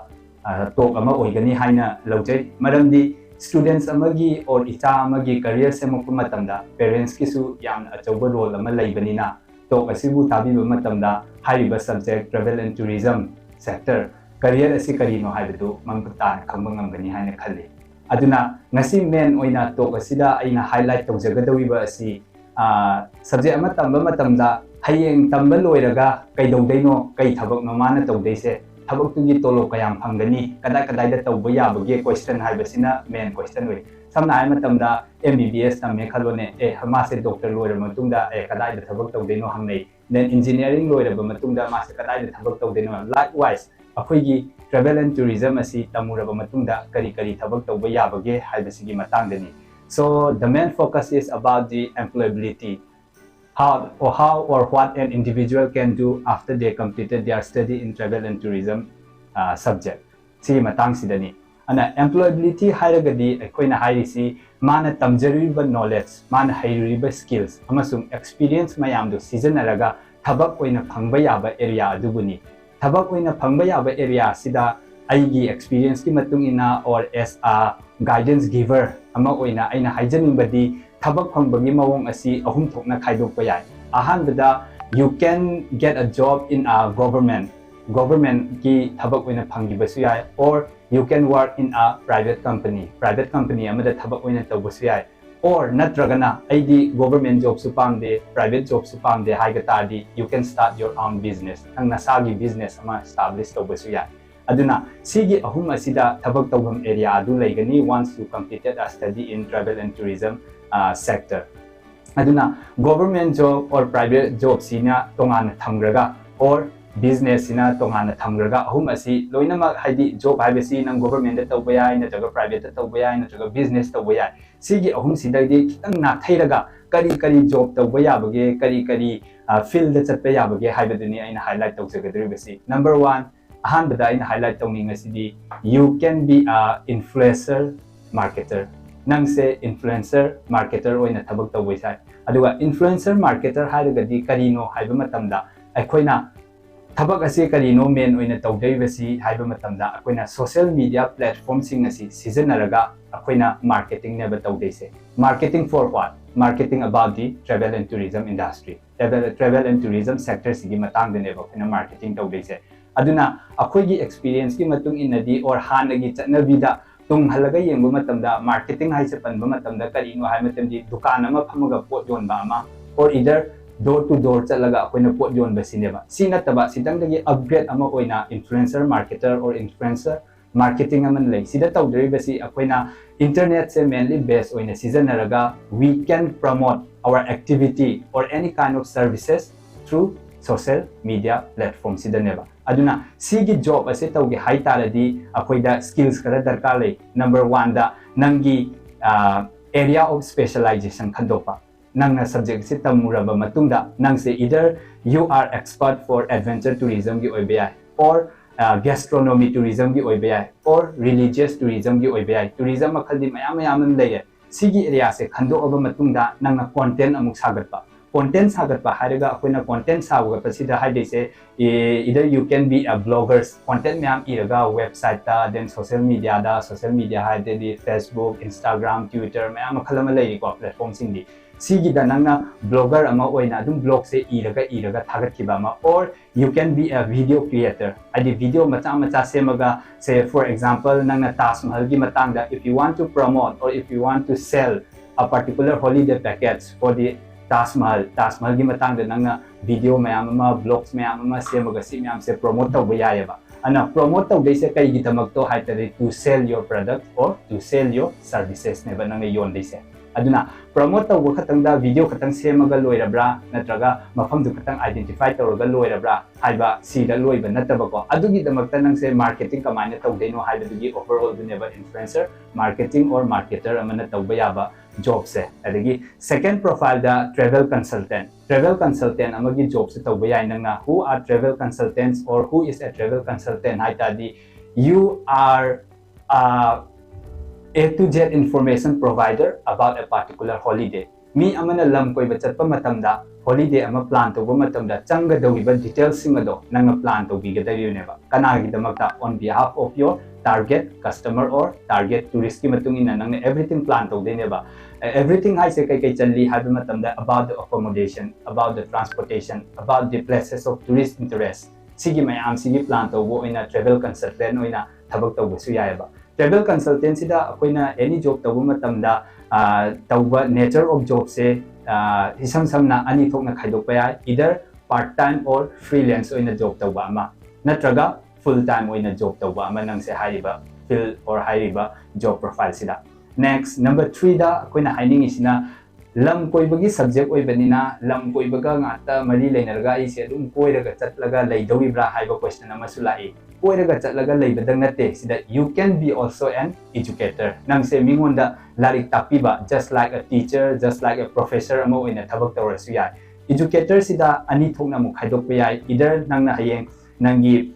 ꯑ, talk ꯑꯃ ꯑꯣꯏꯒꯅꯤ ꯍꯥꯏꯅ ꯂꯧꯖꯩ꯫ ꯃꯔꯝꯗꯤ students ꯑꯃꯒꯤ or ꯏꯆꯥ ꯑꯃꯒꯤ career ꯁꯦꯝꯃꯛꯄ ꯃꯇꯝꯗ parents ꯀꯤꯁꯨ ꯌꯥꯝꯅ ꯑꯆꯧꯕ role ꯑꯃ ꯂꯩꯕꯅꯤꯅ, talk ꯑꯁꯤꯕꯨ ꯇꯥꯕꯤꯕ ꯃꯇꯝꯗ ꯍꯥꯏꯔꯤꯕ subject Travel and Tourism Sector, career ꯑꯁꯤ ꯀꯔꯤꯅꯣ ꯍꯥꯏꯕꯗꯨ ꯃꯃꯨꯠ ꯇꯥꯅ ꯈꯪꯕ ꯉꯝꯒꯅꯤ ꯍꯥꯏꯅ ꯈꯜꯂꯤ꯫ ꯑꯗꯨꯅ ꯉꯁꯤ main ꯑꯣꯏꯅ talk ꯑꯁꯤꯗ ꯑꯩꯅ highlight ꯇꯧꯖꯒꯗꯧꯔꯤꯕ ꯑꯁꯤ, ꯑ, subject ꯑꯃ ꯇꯝꯕ ꯃꯇꯝꯗ ꯍꯌꯦꯡ ꯇꯝꯕ ꯂꯣꯏꯔꯒ ꯀꯩꯗꯧꯗꯣꯏꯅꯣ, ꯀꯩ ꯊꯕꯛꯅꯣ ꯃꯥꯅ ꯇꯧꯗꯣꯏꯁꯦ, ꯊꯕꯛꯇꯨꯒꯤ ꯇꯣꯂꯣꯞ ꯀꯌꯥꯝ ꯐꯪꯒꯅꯤ, ꯀꯗꯥꯏ ꯀꯗꯥꯏꯗ ꯇꯧꯕ ꯌꯥꯕꯒꯦ question ꯍꯥꯏꯕꯁꯤꯅ main question ꯑꯣꯏ꯫ ꯁꯝꯅ ꯍꯥꯏꯔ ꯃꯇꯝꯗ M B B S ꯇꯝꯃꯦ ꯈꯜꯂꯣꯅꯦ, ꯑꯦ, ꯃꯥꯁꯦ doctor ꯂꯣꯏꯔꯕ ꯃꯇꯨꯡꯗ, ꯑꯦ, ꯀꯗꯥꯏꯗ ꯊꯕꯛ ꯇꯧꯗꯣꯏꯅꯣ ꯍꯪꯅꯩ꯫ Then engineering ꯂꯣꯏꯔꯕ ꯃꯇꯨꯡꯗ ꯃꯥꯁꯦ ꯀꯗꯥꯏꯗ ꯊꯕꯛ ꯇꯧꯗꯣꯏꯅꯣ? Likewise, ꯑꯩꯈꯣꯏꯒꯤ travel and tourism ꯑꯁꯤ ꯇꯝꯃꯨꯔꯕ ꯃꯇꯨꯡꯗ ꯀꯔꯤ ꯀꯔꯤ ꯊꯕꯛ ꯇꯧꯕ ꯌꯥꯕꯒꯦ ꯍꯥꯏꯕꯁꯤꯒꯤ ꯃꯇꯥꯡꯗꯅꯤ꯫ So the main focus is about the employability. How or, how or what an individual can do after they completed their study in travel and tourism, uh, subject꯫ ꯁꯤꯒꯤ ꯃꯇꯥꯡꯁꯤꯗꯅꯤ꯫ ꯑꯗꯨꯅ employability ꯍꯥꯏꯔꯒꯗꯤ ꯑꯩꯈꯣꯏꯅ ꯍꯥꯏꯔꯤꯁꯤ ꯃꯥꯅ ꯇꯝꯖꯔꯨꯔꯤꯕ knowledge, ꯃꯥꯅ ꯍꯩꯔꯨꯔꯤꯕ skills ꯑꯃꯁꯨꯡ experience ꯃꯌꯥꯝꯗꯨ ꯁꯤꯖꯤꯟꯅꯔꯒ ꯊꯕꯛ ꯑꯣꯏꯅ ꯐꯪꯕ ꯌꯥꯕ area ꯑꯗꯨꯕꯨꯅꯤ꯫ ꯊꯕꯛ ꯑꯣꯏꯅ ꯐꯪꯕ ꯌꯥꯕ area ꯑꯁꯤꯗ ꯑꯩꯒꯤ experience ꯀꯤ ꯃꯇꯨꯡ ꯏꯟꯅ or as a guidance giver ꯑꯃ ꯑꯣꯏꯅ ꯑꯩꯅ ꯍꯥꯏꯖꯅꯤꯡꯕꯗꯤ ꯊꯕꯛ ꯐꯪꯕꯒꯤ ꯃꯑꯣꯡ ꯑꯁꯤ ꯑꯍꯨꯝ ꯊꯣꯛꯅ ꯈꯥꯏꯗꯣꯛꯄ ꯌꯥꯏ꯫ ꯑꯍꯥꯟꯕꯗ, you can get a job in a government, government ꯀꯤ ꯊꯕꯛ ꯑꯣꯏꯅ ꯐꯪꯈꯤꯕꯁꯨ ꯌꯥꯏ, or you can work in a private company, private company ꯑꯃꯗ ꯊꯕꯛ ꯑꯣꯏꯅ ꯇꯧꯕꯁꯨ ꯌꯥꯏ꯫ Or ꯅꯠꯇ꯭ꯔꯒꯅ ꯑꯩꯗꯤ government job ꯁꯨ ꯄꯥꯝꯗꯦ, private job ꯁꯨ ꯄꯥꯝꯗꯦ ꯍꯥꯏꯕ ꯇꯥꯔꯗꯤ, you can start your own business, ꯅꯪ ꯅꯁꯥꯒꯤ business ꯑꯃ establish ꯇꯧꯕꯁꯨ ꯌꯥꯏ꯫ ꯑꯗꯨꯅ ꯁꯤꯒꯤ ꯑꯍꯨꯝ ꯑꯁꯤꯗ ꯊꯕꯛ ꯇꯧꯐꯝ area ꯑꯗꯨ ꯂꯩꯒꯅꯤ once you completed a study in travel and tourism, uh, sector꯫ ꯑꯗꯨꯅ government job or private job ꯁꯤꯅ ꯇꯣꯉꯥꯟꯅ ꯊꯝꯈ꯭ꯔꯒ, or business ꯁꯤꯅ ꯇꯣꯉꯥꯟꯅ ꯊꯝꯈ꯭ꯔꯒ, ꯑꯍꯨꯝ ꯑꯁꯤ ꯂꯣꯏꯅꯃꯛ, ꯍꯥꯏꯗꯤ job ꯍꯥꯏꯕꯁꯤ ꯅꯪ government ꯇ ꯇꯧꯕ ꯌꯥꯏ, ꯅꯠꯇ꯭ꯔꯒ private ꯇ ꯇꯧꯕ ꯌꯥꯏ, ꯅꯠꯇ꯭ꯔꯒ business ꯇꯧꯕ ꯌꯥꯏ꯫ ꯁꯤꯒꯤ ꯑꯍꯨꯝꯁꯤꯗꯩꯗꯤ ꯈꯤꯇꯪ ꯅꯥꯊꯩꯔꯒ ꯀꯔꯤ ꯀꯔꯤ job ꯇꯧꯕ ꯌꯥꯕꯒꯦ, ꯀꯔꯤ ꯀꯔꯤ, ꯑ, field ꯗ ꯆꯠꯄ ꯌꯥꯕꯒꯦ ꯍꯥꯏꯕꯗꯨꯅꯤ ꯑꯩꯅ highlight ꯇꯧꯖꯒꯗꯧꯔꯤꯕꯁꯤ꯫ Number one, ꯑꯍꯥꯟꯕꯗ ꯑꯩꯅ highlight ꯇꯧꯅꯤꯡꯉꯤꯁꯤꯗꯤ, you can be a influencer marketer꯫ ꯅꯪꯁꯦ influencer marketer ꯑꯣꯏꯅ ꯊꯕꯛ ꯇꯧꯕ ꯌꯥꯏ꯫ ꯑꯗꯨꯒ influencer marketer ꯍꯥꯏꯔꯒꯗꯤ ꯀꯔꯤꯅꯣ ꯍꯥꯏꯕ ꯃꯇꯝꯗ, ꯑꯩꯈꯣꯏꯅ ꯊꯕꯛ ꯑꯁꯤ ꯀꯔꯤꯅꯣ main ꯑꯣꯏꯅ ꯇꯧꯗꯣꯔꯤꯕꯁꯤ ꯍꯥꯏꯕ ꯃꯇꯝꯗ, ꯑꯩꯈꯣꯏꯅ social media platform ꯁꯤꯡ ꯑꯁꯤ ꯁꯤꯖꯤꯟꯅꯔꯒ ꯑꯩꯈꯣꯏꯅ marketing ꯅꯦꯕ ꯇꯧꯗꯣꯏꯁꯦ꯫ Marketing for what? Marketing about the travel and tourism industry꯫ Travel, travel and tourism sector ꯁꯤꯒꯤ ꯃꯇꯥꯡꯗꯅꯦꯕ ꯑꯩꯈꯣꯏꯅ marketing ꯇꯧꯗꯣꯏꯁꯦ꯫ ꯑꯗꯨꯅ ꯑꯩꯈꯣꯏꯒꯤ experience ꯀꯤ ꯃꯇꯨꯡ ꯏꯟꯅꯗꯤ, or ꯍꯥꯟꯅꯒꯤ ꯆꯠꯅꯕꯤꯗ ꯇꯨꯡ ꯍꯜꯂꯒ ꯌꯦꯡꯕ ꯃꯇꯝꯗ, marketing ꯍꯥꯏꯁꯦ ꯄꯟꯕ ꯃꯇꯝꯗ ꯀꯔꯤꯅꯣ ꯍꯥꯏꯕ ꯃꯇꯝꯗꯤ, ꯗꯨꯀꯥꯟ ꯑꯃ ꯐꯝꯃꯒ ꯄꯣꯠ ꯌꯣꯟꯕ ꯑꯃ, or either door to door ꯆꯠꯂꯒ ꯑꯩꯈꯣꯏꯅ ꯄꯣꯠ ꯌꯣꯟꯕꯁꯤꯅꯦꯕ꯫ ꯁꯤ ꯅꯠꯇꯕ ꯁꯤꯗꯪꯗꯒꯤ upgrade ꯑꯃ ꯑꯣꯏꯅ influencer marketer or influencer marketing ꯑꯃ ꯂꯩ꯫ ꯁꯤꯗ ꯇꯧꯗꯣꯔꯤꯕꯁꯤ ꯑꯩꯈꯣꯏꯅ internetꯁꯦ mainly base ꯑꯣꯏꯅ ꯁꯤꯖꯤꯟꯅꯔꯒ we can promote our activity or any kind of services through social media platform ꯁꯤꯗꯅꯦꯕ꯫ ꯑꯗꯨꯅ ꯁꯤꯒꯤ job ꯑꯁꯤ ꯇꯧꯒꯦ ꯍꯥꯏ ꯇꯥꯔꯗꯤ ꯑꯩꯈꯣꯏꯗ skills ꯈꯔ ꯗꯔꯀꯥꯔ ꯂꯩ꯫ Number oneꯗ ꯅꯪꯒꯤ ꯑ, area of specialization ꯈꯟꯗꯣꯛꯄ꯫ ꯅꯪꯅ subject ꯑꯁꯤ ꯇꯝꯃꯨꯔꯕ ꯃꯇꯨꯡꯗ ꯅꯪꯁꯦ either you are expert for adventure tourismꯒꯤ ꯑꯣꯏꯕ ꯌꯥꯏ, or gastronomy tourismꯒꯤ ꯑꯣꯏꯕ ꯌꯥꯏ, or religious tourismꯒꯤ ꯑꯣꯏꯕ ꯌꯥꯏ꯫ Tourism ꯃꯈꯜꯗꯤ ꯃꯌꯥꯝ ꯃꯌꯥꯝ ꯑꯃ ꯂꯩꯔꯦ꯫ ꯁꯤꯒꯤ areaꯁꯦ ꯈꯟꯗꯣꯛꯑꯕ ꯃꯇꯨꯡꯗ ꯅꯪꯅ content ꯑꯃꯨꯛ ꯁꯥꯒꯠꯄ꯫ Content ꯁꯥꯒꯠꯄ ꯍꯥꯏꯔꯒ ꯑꯩꯈꯣꯏꯅ content ꯁꯥꯒꯠꯄꯁꯤꯗ ꯍꯥꯏꯗꯣꯏꯁꯦ, either you can be a bloggers, content ꯃꯌꯥꯝ ꯏꯔꯒ websiteꯇ, then social mediaꯗ, social media ꯍꯥꯏꯔꯗꯤ Facebook, Instagram, Twitter ꯃꯌꯥꯝ ꯃꯈꯜ ꯑꯃ ꯂꯩꯔꯤꯀꯣ platformꯁꯤꯡꯗꯤ꯫ ꯁꯤꯒꯤꯗ ꯅꯪꯅ blogger ꯑꯃ ꯑꯣꯏꯅ ꯑꯗꯨꯝ blogꯁꯦ ꯏꯔꯒ ꯏꯔꯒ ꯊꯥꯒꯠꯈꯤꯕ ꯑꯃ, or you can be a video creator, ꯍꯥꯏꯗꯤ video ꯃꯆꯥ ꯃꯆꯥ ꯁꯦꯝꯃꯒ, say for example ꯅꯪꯅ ꯇꯥꯖ ꯃꯍꯜꯒꯤ ꯃꯇꯥꯡꯗ, if you want to promote or if you want to sell a particular holiday package for the Taj Mahal, Taj ꯃꯍꯜꯒꯤ ꯃꯇꯥꯡꯗ ꯅꯪꯅ video ꯃꯌꯥꯝ ꯑꯃ, blogs ꯃꯌꯥꯝ ꯑꯃ ꯁꯦꯝꯃꯒ ꯁꯤ ꯃꯌꯥꯝꯁꯦ promote ꯇꯧꯕ ꯌꯥꯏꯑꯕ꯫ ꯑꯗꯨꯅ promote ꯇꯧꯗꯣꯏꯁꯦ ꯀꯩꯒꯤꯗꯃꯛꯇꯣ ꯍꯥꯏ ꯇꯥꯔꯗꯤ to sell your product or to sell your servicesꯅꯦꯕ ꯅꯪꯅ ꯌꯣꯟꯗꯣꯏꯁꯦ꯫ ꯑꯗꯨꯅ promote ꯇꯧꯕ ꯈꯛꯇꯪꯗ video ꯈꯛꯇꯪ ꯁꯦꯝꯃꯒ ꯂꯣꯏꯔꯕ꯭ꯔꯥ, ꯅꯠꯇ꯭ꯔꯒ ꯃꯐꯝꯗꯨ ꯈꯛꯇꯪ identify ꯇꯧꯔꯒ ꯂꯣꯏꯔꯕ꯭ꯔꯥ ꯍꯥꯏꯕ ꯁꯤꯗ ꯂꯣꯏꯕ ꯅꯠꯇꯕꯀꯣ꯫ ꯑꯗꯨꯒꯤꯗꯃꯛꯇ ꯅꯪꯁꯦ marketing ꯀꯃꯥꯏꯅ ꯇꯧꯗꯣꯏꯅꯣ ꯍꯥꯏꯕꯗꯨꯒꯤ overallꯗꯨꯅꯦꯕ influencer marketing or marketer ꯑꯃꯅ ꯇꯧꯕ ꯌꯥꯕ jobꯁꯦ꯫ ꯑꯗꯒꯤ second profileꯗ travel consultant, travel consultant ꯑꯃꯒꯤ jobꯁꯦ ꯇꯧꯕ ꯌꯥꯏ ꯅꯪꯅ꯫ Who are travel consultants or who is a travel consultant ꯍꯥꯏ ꯇꯥꯔꯗꯤ, you are a A to Z information provider about a particular holiday. ꯃꯤ ꯑꯃꯅ ꯂꯝ ꯀꯣꯏꯕ ꯆꯠꯄ ꯃꯇꯝꯗ, holiday ꯑꯃ plan ꯇꯧꯕ ꯃꯇꯝꯗ ꯆꯪꯒꯗꯧꯔꯤꯕ detailsꯁꯤꯡ ꯑꯗꯣ ꯅꯪꯅ plan ꯇꯧꯕꯤꯒꯗꯧꯔꯤꯕꯅꯦꯕ꯫ ꯀꯅꯥꯒꯤꯗꯃꯛꯇ? On behalf of your target customer or target touristꯀꯤ ꯃꯇꯨꯡ ꯏꯟꯅ ꯅꯪꯅ everything plan ꯇꯧꯗꯣꯏꯅꯦꯕ꯫ Everything ꯍꯥꯏꯁꯦ ꯀꯩꯀꯩ ꯆꯜꯂꯤ ꯍꯥꯏꯕ ꯃꯇꯝꯗ, about the accommodation, about the transportation, about the places of tourist interest, ꯁꯤꯒꯤ ꯃꯌꯥꯝꯁꯤꯒꯤ plan ꯇꯧꯕ ꯑꯣꯏꯅ travel consultant ꯑꯣꯏꯅ ꯊꯕꯛ ꯇꯧꯕꯁꯨ ꯌꯥꯏꯑꯕ꯫ Travel consultant ꯁꯤꯗ ꯑꯩꯈꯣꯏꯅ any job ꯇꯧꯕ ꯃꯇꯝꯗ ꯑꯥ, ꯇꯧꯕ nature of job ꯁꯦ ꯑꯥ, ꯏꯁꯝ ꯁꯝꯅ ꯑꯅꯤ ꯊꯣꯛꯅ ꯈꯥꯏꯗꯣꯛꯄ ꯌꯥꯏ, either part time or freelance ꯑꯣꯏꯅ job ꯇꯧꯕ ꯑꯃ, ꯅꯠꯇ꯭ꯔꯒ full time ꯑꯣꯏꯅ job ꯇꯧꯕ ꯑꯃ, ꯅꯪꯁꯦ ꯍꯥꯏꯔꯤꯕ field or ꯍꯥꯏꯔꯤꯕ job profile ꯁꯤꯗ꯫ Next, number three ꯗ ꯑꯩꯈꯣꯏꯅ ꯍꯥꯏꯅꯤꯡꯉꯤꯁꯤꯅ, ꯂꯝ ꯀꯣꯏꯕꯒꯤ subject ꯑꯣꯏꯕꯅꯤꯅ, ꯂꯝ ꯀꯣꯏꯕꯒ ꯉꯥꯛꯇ ꯃꯔꯤ ꯂꯩꯅꯔꯒ ꯑꯩꯁꯦ ꯑꯗꯨꯝ ꯀꯣꯏꯔꯒ ꯆꯠꯂꯒ ꯂꯩꯗꯧꯔꯤꯕ꯭ꯔꯥ ꯍꯥꯏꯕ question ꯑꯃꯁꯨ ꯂꯥꯛꯏ꯫ ꯀꯣꯏꯔꯒ ꯆꯠꯂꯒ ꯂꯩꯕꯗꯪ ꯅꯠꯇꯦ, ꯁꯤꯗ you can be also an educator. ꯅꯪꯁꯦ ꯃꯤꯉꯣꯟꯗ ꯂꯥꯏꯔꯤꯛ ꯇꯥꯛꯄꯤꯕ, just like a teacher, just like a professor ꯑꯃ ꯑꯣꯏꯅ ꯊꯕꯛ ꯇꯧꯔꯁꯨ ꯌꯥꯏ꯫ Educator ꯁꯤꯗ ꯑꯅꯤ ꯊꯣꯛꯅ ꯑꯃꯨꯛ ꯈꯥꯏꯗꯣꯛꯄ ꯌꯥꯏ, either ꯅꯪꯅ ꯍꯌꯦꯡ ꯅꯪꯒꯤ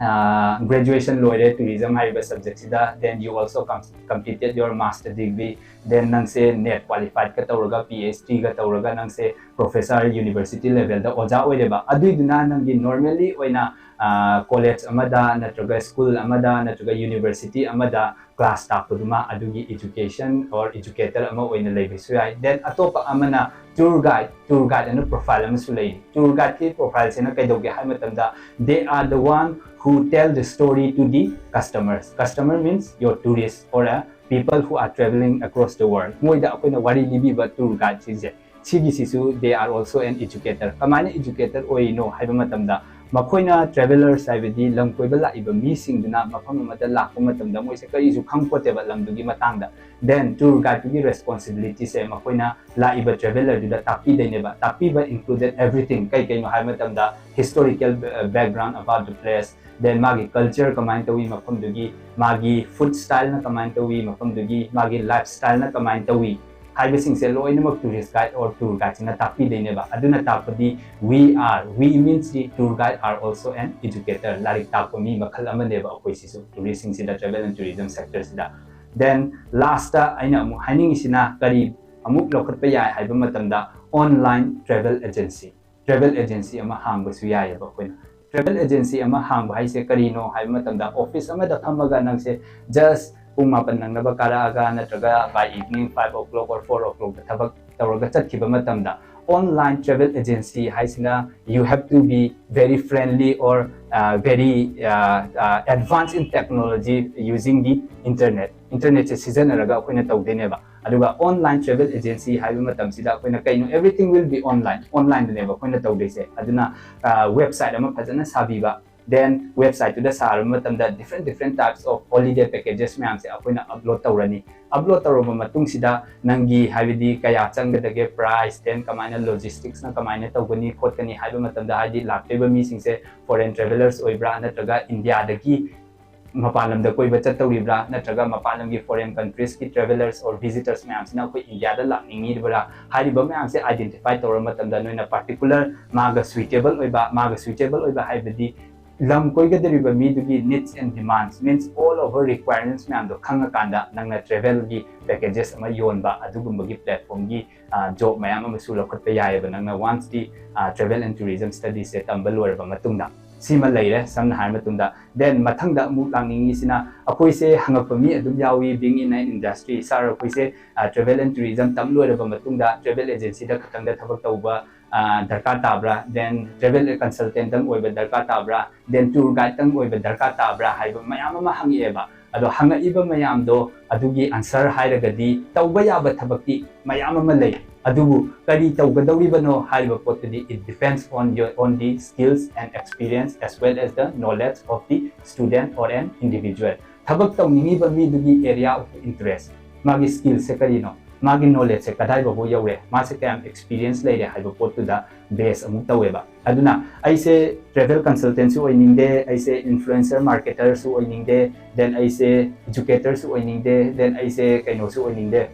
ꯑꯥ, graduation ꯂꯣꯏꯔꯦ tourism ꯍꯥꯏꯔꯤꯕ subject ꯁꯤꯗ, then you also com- completed your master degree, then ꯅꯪꯁꯦ NET qualified ꯀ ꯇꯧꯔꯒ, PhD ꯒ ꯇꯧꯔꯒ, ꯅꯪꯁꯦ professor university level ꯗ ꯑꯣꯖꯥ ꯑꯣꯏꯔꯦꯕ꯫ ꯑꯗꯨꯏꯗꯨꯅ ꯅꯪꯒꯤ normally ꯑꯣꯏꯅ ꯑꯥ, college ꯑꯃꯗ ꯅꯠꯇ꯭ꯔꯒ school ꯑꯃꯗ ꯅꯠꯇ꯭ꯔꯒ university ꯑꯃꯗ class ꯇꯥꯛꯄꯗꯨꯃ ꯑꯗꯨꯒꯤ education or educator ꯑꯃ ꯑꯣꯏꯅ ꯂꯩꯕꯁꯨ ꯌꯥꯏ꯫ Then ꯑꯇꯣꯞꯄ ꯑꯃꯅ tour guide, tour guide ꯑꯅ profile ꯑꯃꯁꯨ ꯂꯩ꯫ Tour guide ꯀꯤ profile ꯁꯤꯅ ꯀꯩꯗꯧꯒꯦ ꯍꯥꯏꯕ ꯃꯇꯝꯗ, they are the one who tell the story to the customers. Customer means your tourist or a people who are traveling across the world. ꯃꯣꯏꯗ ꯑꯩꯈꯣꯏꯅ ꯋꯥꯔꯤ ꯂꯤꯕꯤꯕ tour guide ꯁꯤꯡꯁꯦ꯫ ꯁꯤꯒꯤꯁꯤꯁꯨ they are also an educator. ꯀꯃꯥꯏꯅ educator ꯑꯣꯏꯔꯤꯅꯣ ꯍꯥꯏꯕ ꯃꯇꯝꯗ, ꯃꯈꯣꯏꯅ travellers ꯍꯥꯏꯕꯗꯤ ꯂꯝ ꯀꯣꯏꯕ ꯂꯥꯛꯏꯕ ꯃꯤꯁꯤꯡꯗꯨꯅ ꯃꯐꯝ ꯑꯃꯗ ꯂꯥꯛꯄ ꯃꯇꯝꯗ ꯃꯣꯏꯁꯦ ꯀꯔꯤꯁꯨ ꯈꯪꯄꯣꯠꯇꯦꯕ ꯂꯝꯗꯨꯒꯤ ꯃꯇꯥꯡꯗ꯫ Then tour guide ꯇꯨꯒꯤ responsibility ꯁꯦ ꯃꯈꯣꯏꯅ ꯂꯥꯛꯏꯕ traveller ꯗꯨꯗ ꯇꯥꯛꯄꯤꯗꯣꯏꯅꯦꯕ꯫ ꯇꯥꯛꯄꯤꯕ included everything꯫ ꯀꯩ ꯀꯩꯅꯣ ꯍꯥꯏꯕ ꯃꯇꯝꯗ, historical background about the place, then ꯃꯥꯒꯤ culture ꯀꯃꯥꯏꯅ ꯇꯧꯏ ꯃꯐꯝꯗꯨꯒꯤ, ꯃꯥꯒꯤ food style ꯅ ꯀꯃꯥꯏꯅ ꯇꯧꯏ ꯃꯐꯝꯗꯨꯒꯤ, ꯃꯥꯒꯤ lifestyle ꯅ ꯀꯃꯥꯏꯅ ꯇꯧꯏ ꯍꯥꯏꯕꯁꯤꯡꯁꯦ ꯂꯣꯏꯅꯃꯛ tourist guide or tour guide ꯁꯤꯅ ꯇꯥꯛꯄꯤꯗꯣꯏꯅꯦꯕ꯫ ꯑꯗꯨꯅ ꯇꯥꯛꯄꯗꯤ we are, we means the tour guide are also an educator. ꯂꯥꯏꯔꯤꯛ ꯇꯥꯛꯄ ꯃꯤ ꯃꯈꯜ ꯑꯃꯅꯦꯕ ꯑꯩꯈꯣꯏ ꯁꯤꯁꯨ tourist ꯁꯤꯡꯁꯤꯗ, travel and tourism sector ꯁꯤꯗ꯫ Then last ꯑꯩꯅ ꯑꯃꯨꯛ ꯍꯥꯏꯅꯤꯡꯉꯤꯁꯤꯅ ꯀꯔꯤ ꯑꯃꯨꯛ ꯂꯧꯈꯠꯄ ꯌꯥꯏ ꯍꯥꯏꯕ ꯃꯇꯝꯗ, online travel agency꯫ Travel agency ꯑꯃ ꯍꯥꯡꯕꯁꯨ ꯌꯥꯏꯑꯕ ꯑꯩꯈꯣꯏꯅ꯫ Travel agency ꯑꯃ ꯍꯥꯡꯕ ꯍꯥꯏꯁꯦ ꯀꯔꯤꯅꯣ ꯍꯥꯏꯕ ꯃꯇꯝꯗ, office ꯑꯃꯗ ꯐꯝꯃꯒ ꯅꯪꯁꯦ just ꯄꯨꯡ ꯃꯥꯄꯟ ꯅꯪꯅꯕ ꯀꯥꯔꯛꯑꯒ ꯅꯠꯇ꯭ꯔꯒ by evening five o'clock or four o'clock ꯇ ꯊꯕꯛ ꯇꯧꯔꯒ ꯆꯠꯈꯤꯕ ꯃꯇꯝꯗ, Online travel agency ꯍꯥꯏꯁꯤꯅ you have to be very friendly or uh, very uh, uh, advanced in technology using the internet. Internetꯁꯦ ꯁꯤꯖꯤꯟꯅꯔꯒ ꯑꯩꯈꯣꯏꯅ ꯇꯧꯗꯣꯏꯅꯦꯕ꯫ ꯑꯗꯨꯒ online travel agency ꯍꯥꯏꯕ ꯃꯇꯝꯁꯤꯗ ꯑꯩꯈꯣꯏꯅ ꯀꯩꯅꯣ, everything will be online, onlineꯗꯅꯦꯕ ꯑꯩꯈꯣꯏꯅ ꯇꯧꯗꯣꯏꯁꯦ꯫ ꯑꯗꯨꯅ website ꯑꯃ ꯐꯖꯅ ꯁꯥꯕꯤꯕ, then websiteꯇꯨꯗ ꯁꯥꯔꯕ ꯃꯇꯝꯗ different different types of holiday packages ꯃꯌꯥꯝꯁꯦ ꯑꯩꯈꯣꯏꯅ upload ꯇꯧꯔꯅꯤ꯫ Upload ꯇꯧꯔꯕ ꯃꯇꯨꯡꯁꯤꯗ ꯅꯪꯒꯤ ꯍꯥꯏꯕꯗꯤ ꯀꯌꯥ ꯆꯪꯒꯗꯒꯦ, price, then ꯀꯃꯥꯏꯅ logisticsꯅ ꯀꯃꯥꯏꯅ ꯇꯧꯒꯅꯤ ꯈꯣꯠꯀꯅꯤ ꯍꯥꯏꯕ ꯃꯇꯝꯗ, ꯍꯥꯏꯗꯤ ꯂꯥꯛꯇꯣꯏꯕ ꯃꯤꯁꯤꯡꯁꯦ foreign travellers ꯑꯣꯏꯕ꯭ꯔꯥ ꯅꯠꯇ꯭ꯔꯒ ꯏꯟꯗꯤꯌꯥꯗꯒꯤ ꯃꯄꯥꯟ ꯂꯝꯗ ꯀꯣꯏꯕ ꯆꯠꯇꯧꯔꯤꯕ꯭ꯔꯥ ꯅꯠꯇ꯭ꯔꯒ ꯃꯄꯥꯟ ꯂꯝꯒꯤ foreign countriesꯀꯤ travellers or visitors ꯃꯌꯥꯝꯁꯤꯅ ꯑꯩꯈꯣꯏ ꯏꯟꯗꯤꯌꯥꯗ ꯂꯥꯛꯅꯤꯡꯉꯤꯕ꯭ꯔꯥ ꯍꯥꯏꯔꯤꯕ ꯃꯌꯥꯝꯁꯦ identify ꯇꯧꯔꯕ ꯃꯇꯝꯗ ꯅꯣꯏꯅ particular ꯃꯥꯒ suitable ꯑꯣꯏꯕ, ꯃꯥꯒ suitable ꯑꯣꯏꯕ ꯍꯥꯏꯕꯗꯤ ꯂꯝ ꯀꯣꯏꯒꯗꯧꯔꯤꯕ ꯃꯤꯗꯨꯒꯤ needs and demands, means all over requirements ꯃꯌꯥꯝꯗꯣ ꯈꯪꯉꯀꯥꯟꯗ ꯅꯪꯅ travelꯒꯤ packages ꯑꯃ ꯌꯣꯟꯕ ꯑꯗꯨꯒꯨꯝꯕꯒꯤ platformꯒꯤ job ꯃꯌꯥꯝ ꯑꯃꯁꯨ ꯂꯧꯈꯠꯄ ꯌꯥꯏꯑꯕ ꯅꯪꯅ once the travel and tourism studiesꯁꯦ ꯇꯝꯕ ꯂꯣꯏꯔꯕ ꯃꯇꯨꯡꯗ꯫ ꯁꯤꯃ ꯂꯩꯔꯦ ꯁꯝꯅ ꯍꯥꯏꯔ ꯃꯇꯨꯡꯗ꯫ Then ꯃꯊꯪꯗ ꯑꯃꯨꯛ ꯂꯥꯛꯅꯤꯡꯉꯤꯁꯤꯅ, ꯑꯩꯈꯣꯏꯁꯦ ꯍꯪꯉꯛꯄ ꯃꯤ ꯑꯗꯨꯝ ꯌꯥꯎꯏ, being in an industry, "Sir, ꯑꯩꯈꯣꯏꯁꯦ travel and tourism ꯇꯝ ꯂꯣꯏꯔꯕ ꯃꯇꯨꯡꯗ travel agencyꯗ ꯈꯛꯇꯪꯗ ꯊꯕꯛ ꯇꯧꯕ ꯗꯔꯀꯥꯔ ꯇꯥꯕ꯭ꯔꯥ, then travel consultantꯇꯪ ꯑꯣꯏꯕ ꯗꯔꯀꯥꯔ ꯇꯥꯕ꯭ꯔꯥ, then tour guideꯇꯪ ꯑꯣꯏꯕ ꯗꯔꯀꯥꯔ ꯇꯥꯕ꯭ꯔꯥ?" ꯍꯥꯏꯕ ꯃꯌꯥꯝ ꯑꯃ ꯍꯪꯉꯛꯑꯦꯕ꯫ ꯑꯗꯣ ꯍꯪꯉꯛꯏꯕ ꯃꯌꯥꯝꯗꯣ ꯑꯗꯨꯒꯤ answer ꯍꯥꯏꯔꯒꯗꯤ ꯇꯧꯕ ꯌꯥꯕ ꯊꯕꯛꯇꯤ ꯃꯌꯥꯝ ꯑꯃ ꯂꯩ, ꯑꯗꯨꯕꯨ ꯀꯔꯤ ꯇꯧꯒꯗꯧꯔꯤꯕꯅꯣ ꯍꯥꯏꯔꯤꯕ ꯄꯣꯠꯇꯨꯗꯤ it depends on your on the skills and experience as well as the knowledge of the student or an individual. ꯊꯕꯛ ꯇꯧꯅꯤꯡꯉꯤꯕ ꯃꯤꯗꯨꯒꯤ area of interest, ꯃꯥꯒꯤ skillsꯁꯦ ꯀꯔꯤꯅꯣ, ꯃꯥꯒꯤ knowledgeꯁꯦ ꯀꯗꯥꯏ ꯐꯥꯎꯕ ꯌꯧꯔꯦ, ꯃꯥꯁꯦ ꯀꯌꯥꯝ experience ꯂꯩꯔꯦ ꯍꯥꯏꯕ ꯄꯣꯠꯇꯨꯗ base ꯑꯃꯨꯛ ꯇꯧꯋꯦꯕ꯫ ꯑꯗꯨꯅ ꯑꯩꯁꯦ travel consultantꯁꯨ ꯑꯣꯏꯅꯤꯡꯗꯦ, ꯑꯩꯁꯦ influencer marketerꯁꯨ ꯑꯣꯏꯅꯤꯡꯗꯦ, then ꯑꯩꯁꯦ educatorꯁꯨ ꯑꯣꯏꯅꯤꯡꯗꯦ, then ꯑꯩꯁꯦ ꯀꯩꯅꯣꯁꯨ ꯑꯣꯏꯅꯤꯡꯗꯦ,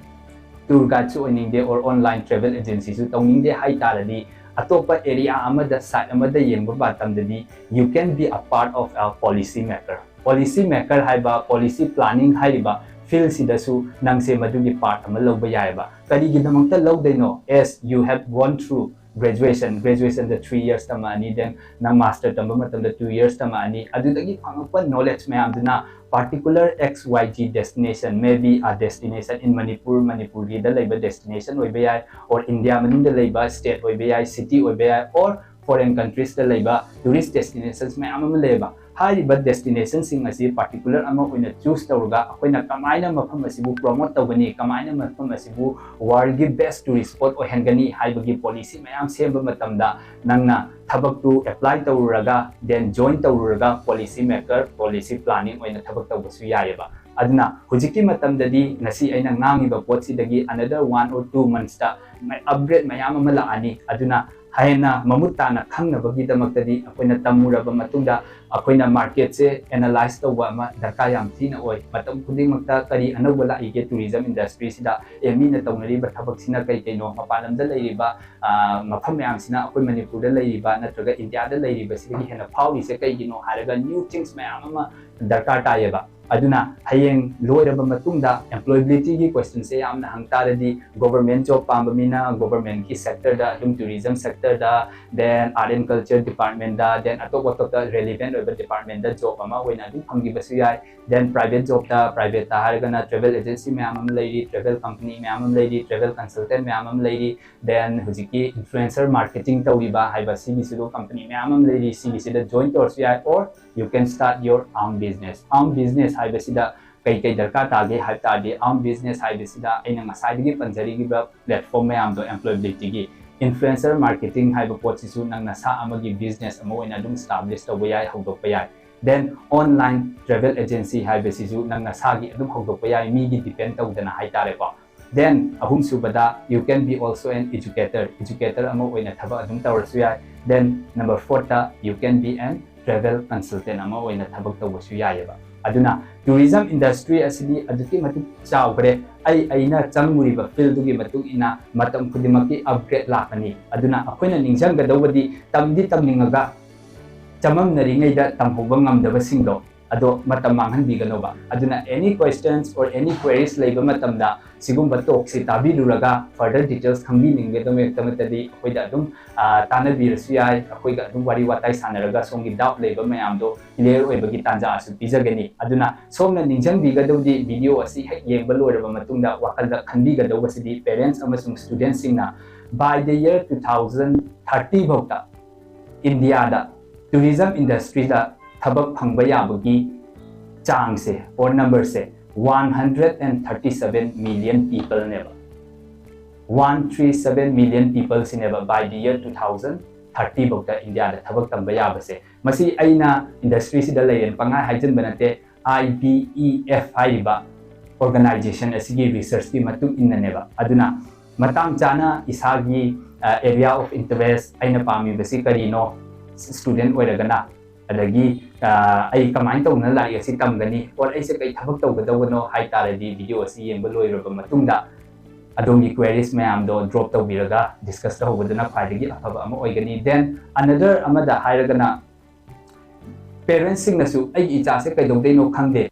tour guideꯁꯨ ꯑꯣꯏꯅꯤꯡꯗꯦ, or online travel agencyꯁꯨ ꯇꯧꯅꯤꯡꯗꯦ ꯍꯥꯏ ꯇꯥꯔꯗꯤ, ꯑꯇꯣꯞꯄ area ꯑꯃꯗ, side ꯑꯃꯗ ꯌꯦꯡꯕ ꯃꯇꯝꯗꯗꯤ you can be a part of a policy maker꯫ Policy maker ꯍꯥꯏꯕ, policy planning ꯍꯥꯏꯔꯤꯕ fieldꯁꯤꯗꯁꯨ ꯅꯪꯁꯦ ꯃꯗꯨꯒꯤ part ꯑꯃ ꯂꯧꯕ ꯌꯥꯏꯑꯕ꯫ ꯀꯔꯤꯒꯤꯗꯃꯛꯇ ꯂꯧꯗꯣꯏꯅꯣ? As you have gone through graduation, graduationꯗ three years ꯇꯝꯃꯛꯑꯅꯤ, then ꯅꯪ master ꯇꯝꯕ ꯃꯇꯝꯗ two years ꯇꯝꯃꯛꯑꯅꯤ, ꯑꯗꯨꯗꯒꯤ ꯐꯪꯉꯛꯄ knowledge ꯃꯌꯥꯝꯗꯨꯅ particular X Y Z destination, maybe a destination in Manipur, ꯃꯅꯤꯄꯨꯔꯒꯤꯗ ꯂꯩꯕ destination ꯑꯣꯏꯕ ꯌꯥꯏ, or India ꯃꯅꯨꯡꯗ ꯂꯩꯕ state ꯑꯣꯏꯕ ꯌꯥꯏ, city ꯑꯣꯏꯕ ꯌꯥꯏ, or foreign countries ꯇ ꯂꯩꯕ tourist destinations ꯃꯌꯥꯝ ꯑꯃ ꯂꯩꯌꯦꯕ꯫ ꯍꯥꯏꯔꯤꯕ destination ꯁꯤꯡ ꯑꯁꯤ particular ꯑꯃ ꯑꯣꯏꯅ choose ꯇꯧꯔꯒ ꯑꯩꯈꯣꯏꯅ ꯀꯃꯥꯏꯅ ꯃꯐꯝ ꯑꯁꯤꯕꯨ promote ꯇꯧꯒꯅꯤ, ꯀꯃꯥꯏꯅ ꯃꯐꯝ ꯑꯁꯤꯕꯨ world ꯒꯤ best tourist spot ꯑꯣꯏꯍꯟꯒꯅꯤ ꯍꯥꯏꯕꯒꯤ policy ꯃꯌꯥꯝ ꯁꯦꯝꯕ ꯃꯇꯝꯗ ꯅꯪꯅ ꯊꯕꯛꯇꯨ apply ꯇꯧꯔꯨꯔꯒ, then join ꯇꯧꯔꯨꯔꯒ policy maker, policy planning ꯑꯣꯏꯅ ꯊꯕꯛ ꯇꯧꯕꯁꯨ ꯌꯥꯏꯑꯕ꯫ ꯑꯗꯨꯅ ꯍꯧꯖꯤꯛꯀꯤ ꯃꯇꯝꯗꯗꯤ ꯉꯁꯤ ꯑꯩꯅ ꯉꯥꯡꯉꯤꯕ ꯄꯣꯠꯁꯤꯗꯒꯤ another one or two months ꯇ upgrade ꯃꯌꯥꯝ ꯑꯃ ꯂꯥꯛꯑꯅꯤ꯫ ꯑꯗꯨꯅ ꯍꯦꯟꯅ ꯃꯃꯨꯠ ꯇꯥꯅ ꯈꯪꯅꯕꯒꯤꯗꯃꯛꯇꯗꯤ ꯑꯩꯈꯣꯏꯅ ꯇꯝꯃꯨꯔꯕ ꯃꯇꯨꯡꯗ ꯑꯩꯈꯣꯏꯅ market ꯁꯦ analyse ꯇꯧꯕ ꯑꯃ ꯗꯔꯀꯥꯔ ꯌꯥꯝ ꯊꯤꯅ ꯑꯣꯏ꯫ ꯃꯇꯝ ꯈꯨꯗꯤꯡꯃꯛꯇ ꯀꯔꯤ ꯑꯅꯧꯕ ꯂꯥꯛꯏꯒꯦ tourism industry ꯁꯤꯗ, ꯑꯦ, ꯃꯤꯅ ꯇꯧꯅꯔꯤꯕ ꯊꯕꯛꯁꯤꯅ ꯀꯩ ꯀꯩꯅꯣ, ꯃꯄꯥꯟ ꯂꯝꯗ ꯂꯩꯔꯤꯕ, ꯑ, ꯃꯐꯝ ꯃꯌꯥꯝꯁꯤꯅ ꯑꯩꯈꯣꯏ ꯃꯅꯤꯄꯨꯔꯗ ꯂꯩꯔꯤꯕ ꯅꯠꯇ꯭ꯔꯒ ꯏꯟꯗꯤꯌꯥꯗ ꯂꯩꯔꯤꯕꯁꯤꯗꯒꯤ ꯍꯦꯟꯅ ꯐꯥꯎꯔꯤꯁꯦ ꯀꯩꯒꯤꯅꯣ ꯍꯥꯏꯔꯒ new things ꯃꯌꯥꯝ ꯑꯃ ꯗꯔꯀꯥꯔ ꯇꯥꯏꯌꯦꯕ꯫ ꯑꯗꯨꯅ ꯍꯌꯦꯡ ꯂꯣꯏꯔꯕ ꯃꯇꯨꯡꯗ employability ꯒꯤ question ꯁꯦ ꯌꯥꯝꯅ ꯍꯪ ꯇꯥꯔꯗꯤ, government job ꯄꯥꯝꯕ ꯃꯤꯅ government ꯀꯤ sector ꯗ, ꯑꯗꯨꯝ tourism sector the, then art and culture department the, then ꯑꯇꯣꯞ ꯑꯇꯣꯞꯄ relevant ꯑꯣꯏꯕ department ꯗ job ꯑꯃ ꯑꯣꯏꯅ ꯑꯗꯨꯝ ꯐꯪꯈꯤꯕꯁꯨ ꯌꯥꯏ꯫ Then private job ꯇ, private ꯇ ꯍꯥꯏꯔꯒꯅ travel agency ꯃꯌꯥꯝ ꯑꯃ ꯂꯩꯔꯤ, travel company ꯃꯌꯥꯝ ꯑꯃ ꯂꯩꯔꯤ, travel consultant ꯃꯌꯥꯝ ꯑꯃ ꯂꯩꯔꯤ, then ꯍꯧꯖꯤꯛꯀꯤ influencer marketing ꯇꯧꯔꯤꯕ ꯍꯥꯏꯕ ꯁꯤꯒꯤꯁꯤꯁꯨ company ꯃꯌꯥꯝ ꯑꯃ ꯂꯩꯔꯤ, ꯁꯤꯒꯤꯁꯤꯗ join ꯇꯧꯔꯁꯨ ꯌꯥꯏ, or you can start your own business꯫ Own business ꯍꯥꯏꯕꯁꯤꯗ ꯀꯩ ꯀꯩ ꯗꯔꯀꯥꯔ ꯇꯥꯒꯦ ꯍꯥꯏꯕ ꯇꯥꯔꯗꯤ, own business ꯍꯥꯏꯕꯁꯤꯗ ꯑꯩꯅ ꯉꯁꯥꯏꯗꯒꯤ ꯄꯟꯖꯔꯤꯕ platform ꯃꯌꯥꯝꯗꯣ employability ꯒꯤ, influencer marketing ꯍꯥꯏꯕ ꯄꯣꯠꯁꯤꯁꯨ ꯅꯪ ꯅꯁꯥ ꯑꯃꯒꯤ business ꯑꯃ ꯑꯣꯏꯅ ꯑꯗꯨꯝ establish ꯇꯧꯕ ꯌꯥꯏ, ꯍꯧꯗꯣꯛꯄ ꯌꯥꯏ꯫ Then online travel agency ꯍꯥꯏꯕꯁꯤꯁꯨ ꯅꯪ ꯅꯁꯥꯒꯤ ꯑꯗꯨꯝ ꯍꯧꯗꯣꯛꯄ ꯌꯥꯏ, ꯃꯤꯒꯤ depend ꯇꯧꯗꯅ ꯍꯥꯏꯇꯥꯔꯦꯀꯣ꯫ Then ꯑꯍꯨꯝꯁꯨꯕꯗ, you can be also an educator, educator ꯑꯃ ꯑꯣꯏꯅ ꯊꯕꯛ ꯑꯗꯨꯝ ꯇꯧꯔꯁꯨ ꯌꯥꯏ꯫ Then number four ꯇ, you can be an travel consultant ꯑꯃ ꯑꯣꯏꯅ ꯊꯕꯛ ꯇꯧꯕꯁꯨ ꯌꯥꯏꯑꯕ꯫ ꯑꯗꯨꯅ tourism industry ꯑꯁꯤꯗꯤ ꯑꯗꯨꯛꯀꯤ ꯃꯇꯤꯛ ꯆꯥꯎꯈ꯭ꯔꯦ꯫ ꯑꯩ, ꯑꯩꯅ ꯆꯪꯉꯨꯔꯤꯕ field ꯗꯨꯒꯤ ꯃꯇꯨꯡ ꯏꯟꯅ ꯃꯇꯝ ꯈꯨꯗꯤꯡꯃꯛꯀꯤ upgrade ꯂꯥꯛꯀꯅꯤ꯫ ꯑꯗꯨꯅ ꯑꯩꯈꯣꯏꯅ ꯅꯤꯡꯁꯤꯡꯒꯗꯧꯕꯗꯤ, ꯇꯝꯗꯤ ꯇꯝꯅꯤꯡꯉꯒ ꯆꯃꯝꯅꯔꯤꯉꯩꯗ ꯇꯝꯍꯧꯕ ꯉꯝꯗꯕꯁꯤꯡꯗꯣ, ꯑꯗꯣ ꯃꯇꯝ ꯃꯥꯡꯍꯟꯕꯤꯒꯅꯣꯕ꯫ ꯑꯗꯨꯅ any questions or any queries ꯂꯩꯕ ꯃꯇꯝꯗ ꯁꯤꯒꯨꯝꯕ talk ꯁꯤ ꯇꯥꯕꯤꯔꯨꯔꯒ further details ꯈꯪꯕꯤꯅꯤꯡꯒꯗꯕꯃꯛꯇꯃꯛꯇꯗꯤ ꯑꯩꯈꯣꯏꯗ ꯑꯗꯨꯝ ꯑ, ꯇꯥꯟꯅꯕꯤꯔꯁꯨ ꯌꯥꯏ꯫ ꯑꯩꯈꯣꯏꯒ ꯑꯗꯨꯝ ꯋꯥꯔꯤ ꯋꯥꯇꯥꯏ ꯁꯥꯟꯅꯔꯒ ꯁꯣꯝꯒꯤ doubt ꯂꯩꯕ ꯃꯌꯥꯝꯗꯣ clear ꯑꯣꯏꯕꯒꯤ ꯇꯥꯟꯖꯥꯁꯨ ꯄꯤꯖꯒꯅꯤ꯫ ꯑꯗꯨꯅ ꯁꯣꯝꯅ ꯅꯤꯡꯁꯤꯡꯕꯤꯒꯗꯕꯗꯤ video ꯑꯁꯤ ꯍꯦꯛ ꯌꯦꯡꯕ ꯂꯣꯏꯔꯕ ꯃꯇꯨꯡꯗ ꯋꯥꯈꯜꯗ ꯈꯟꯕꯤꯒꯗꯧꯕꯁꯤꯗꯤ parents ꯑꯃꯁꯨꯡ students ꯁꯤꯡꯅ by the year two thousand thirty ꯐꯥꯎꯗ ꯏꯟꯗꯤꯌꯥꯗ tourism industry ꯗ ꯊꯕꯛ ꯐꯪꯕ ꯌꯥꯕꯒꯤ ꯆꯥꯡꯁꯦ or number say one hundred and thirty seven million people ꯅꯦꯕ꯫ One three seven million people ꯁꯤꯅꯦꯕ by the year two thousand thirty ꯐꯥꯎꯗ ꯏꯟꯗꯤꯌꯥꯗ ꯊꯕꯛ ꯇꯝꯕ ꯌꯥꯕꯁꯦ꯫ ꯃꯁꯤ ꯑꯩꯅ industry ꯁꯤꯗ ꯂꯩꯔꯦꯅ ꯄꯪꯍꯥꯏ ꯍꯥꯏꯖꯤꯟꯕ ꯅꯠꯇꯦ꯫ I B E F ꯍꯥꯏꯔꯤꯕ organization ꯑꯁꯤꯒꯤ research ꯀꯤ ꯃꯇꯨꯡ ꯏꯟꯅꯅꯦꯕ꯫ ꯑꯗꯨꯅ ꯃꯇꯥꯡ ꯆꯥꯅ ꯏꯁꯥꯒꯤ, ꯑ, area of interest, ꯑꯩꯅ ꯄꯥꯝꯃꯤꯕꯁꯤ ꯀꯔꯤꯅꯣ, student ꯑꯣꯏꯔꯒꯅ, ꯑꯗꯒꯤ, ꯑ, ꯑꯩ ꯀꯃꯥꯏꯅ ꯇꯧꯗꯅ ꯂꯥꯏꯔꯤꯛ ꯑꯁꯤ ꯇꯝꯒꯅꯤ, or ꯑꯩꯁꯦ ꯀꯩ ꯊꯕꯛ ꯇꯧꯒꯗꯧꯕꯅꯣ ꯍꯥꯏ ꯇꯥꯔꯗꯤ video ꯑꯁꯤ ꯌꯦꯡꯕ ꯂꯣꯏꯔꯕ ꯃꯇꯨꯡꯗ ꯑꯗꯣꯝꯒꯤ queries ꯃꯌꯥꯝꯗꯣ drop ꯇꯧꯕꯤꯔꯒ discuss ꯇꯧꯍꯧꯕꯗꯨꯅ ꯈ꯭ꯋꯥꯏꯗꯒꯤ ꯑꯐꯕ ꯑꯃ ꯑꯣꯏꯒꯅꯤ꯫ Then another ꯑꯃꯗ ꯍꯥꯏꯔꯒꯅ parents ꯁꯤꯡꯅꯁꯨ ꯑꯩꯒꯤ ꯏꯆꯥꯁꯦ ꯀꯩꯗꯧꯗꯣꯏꯅꯣ ꯈꯪꯗꯦ,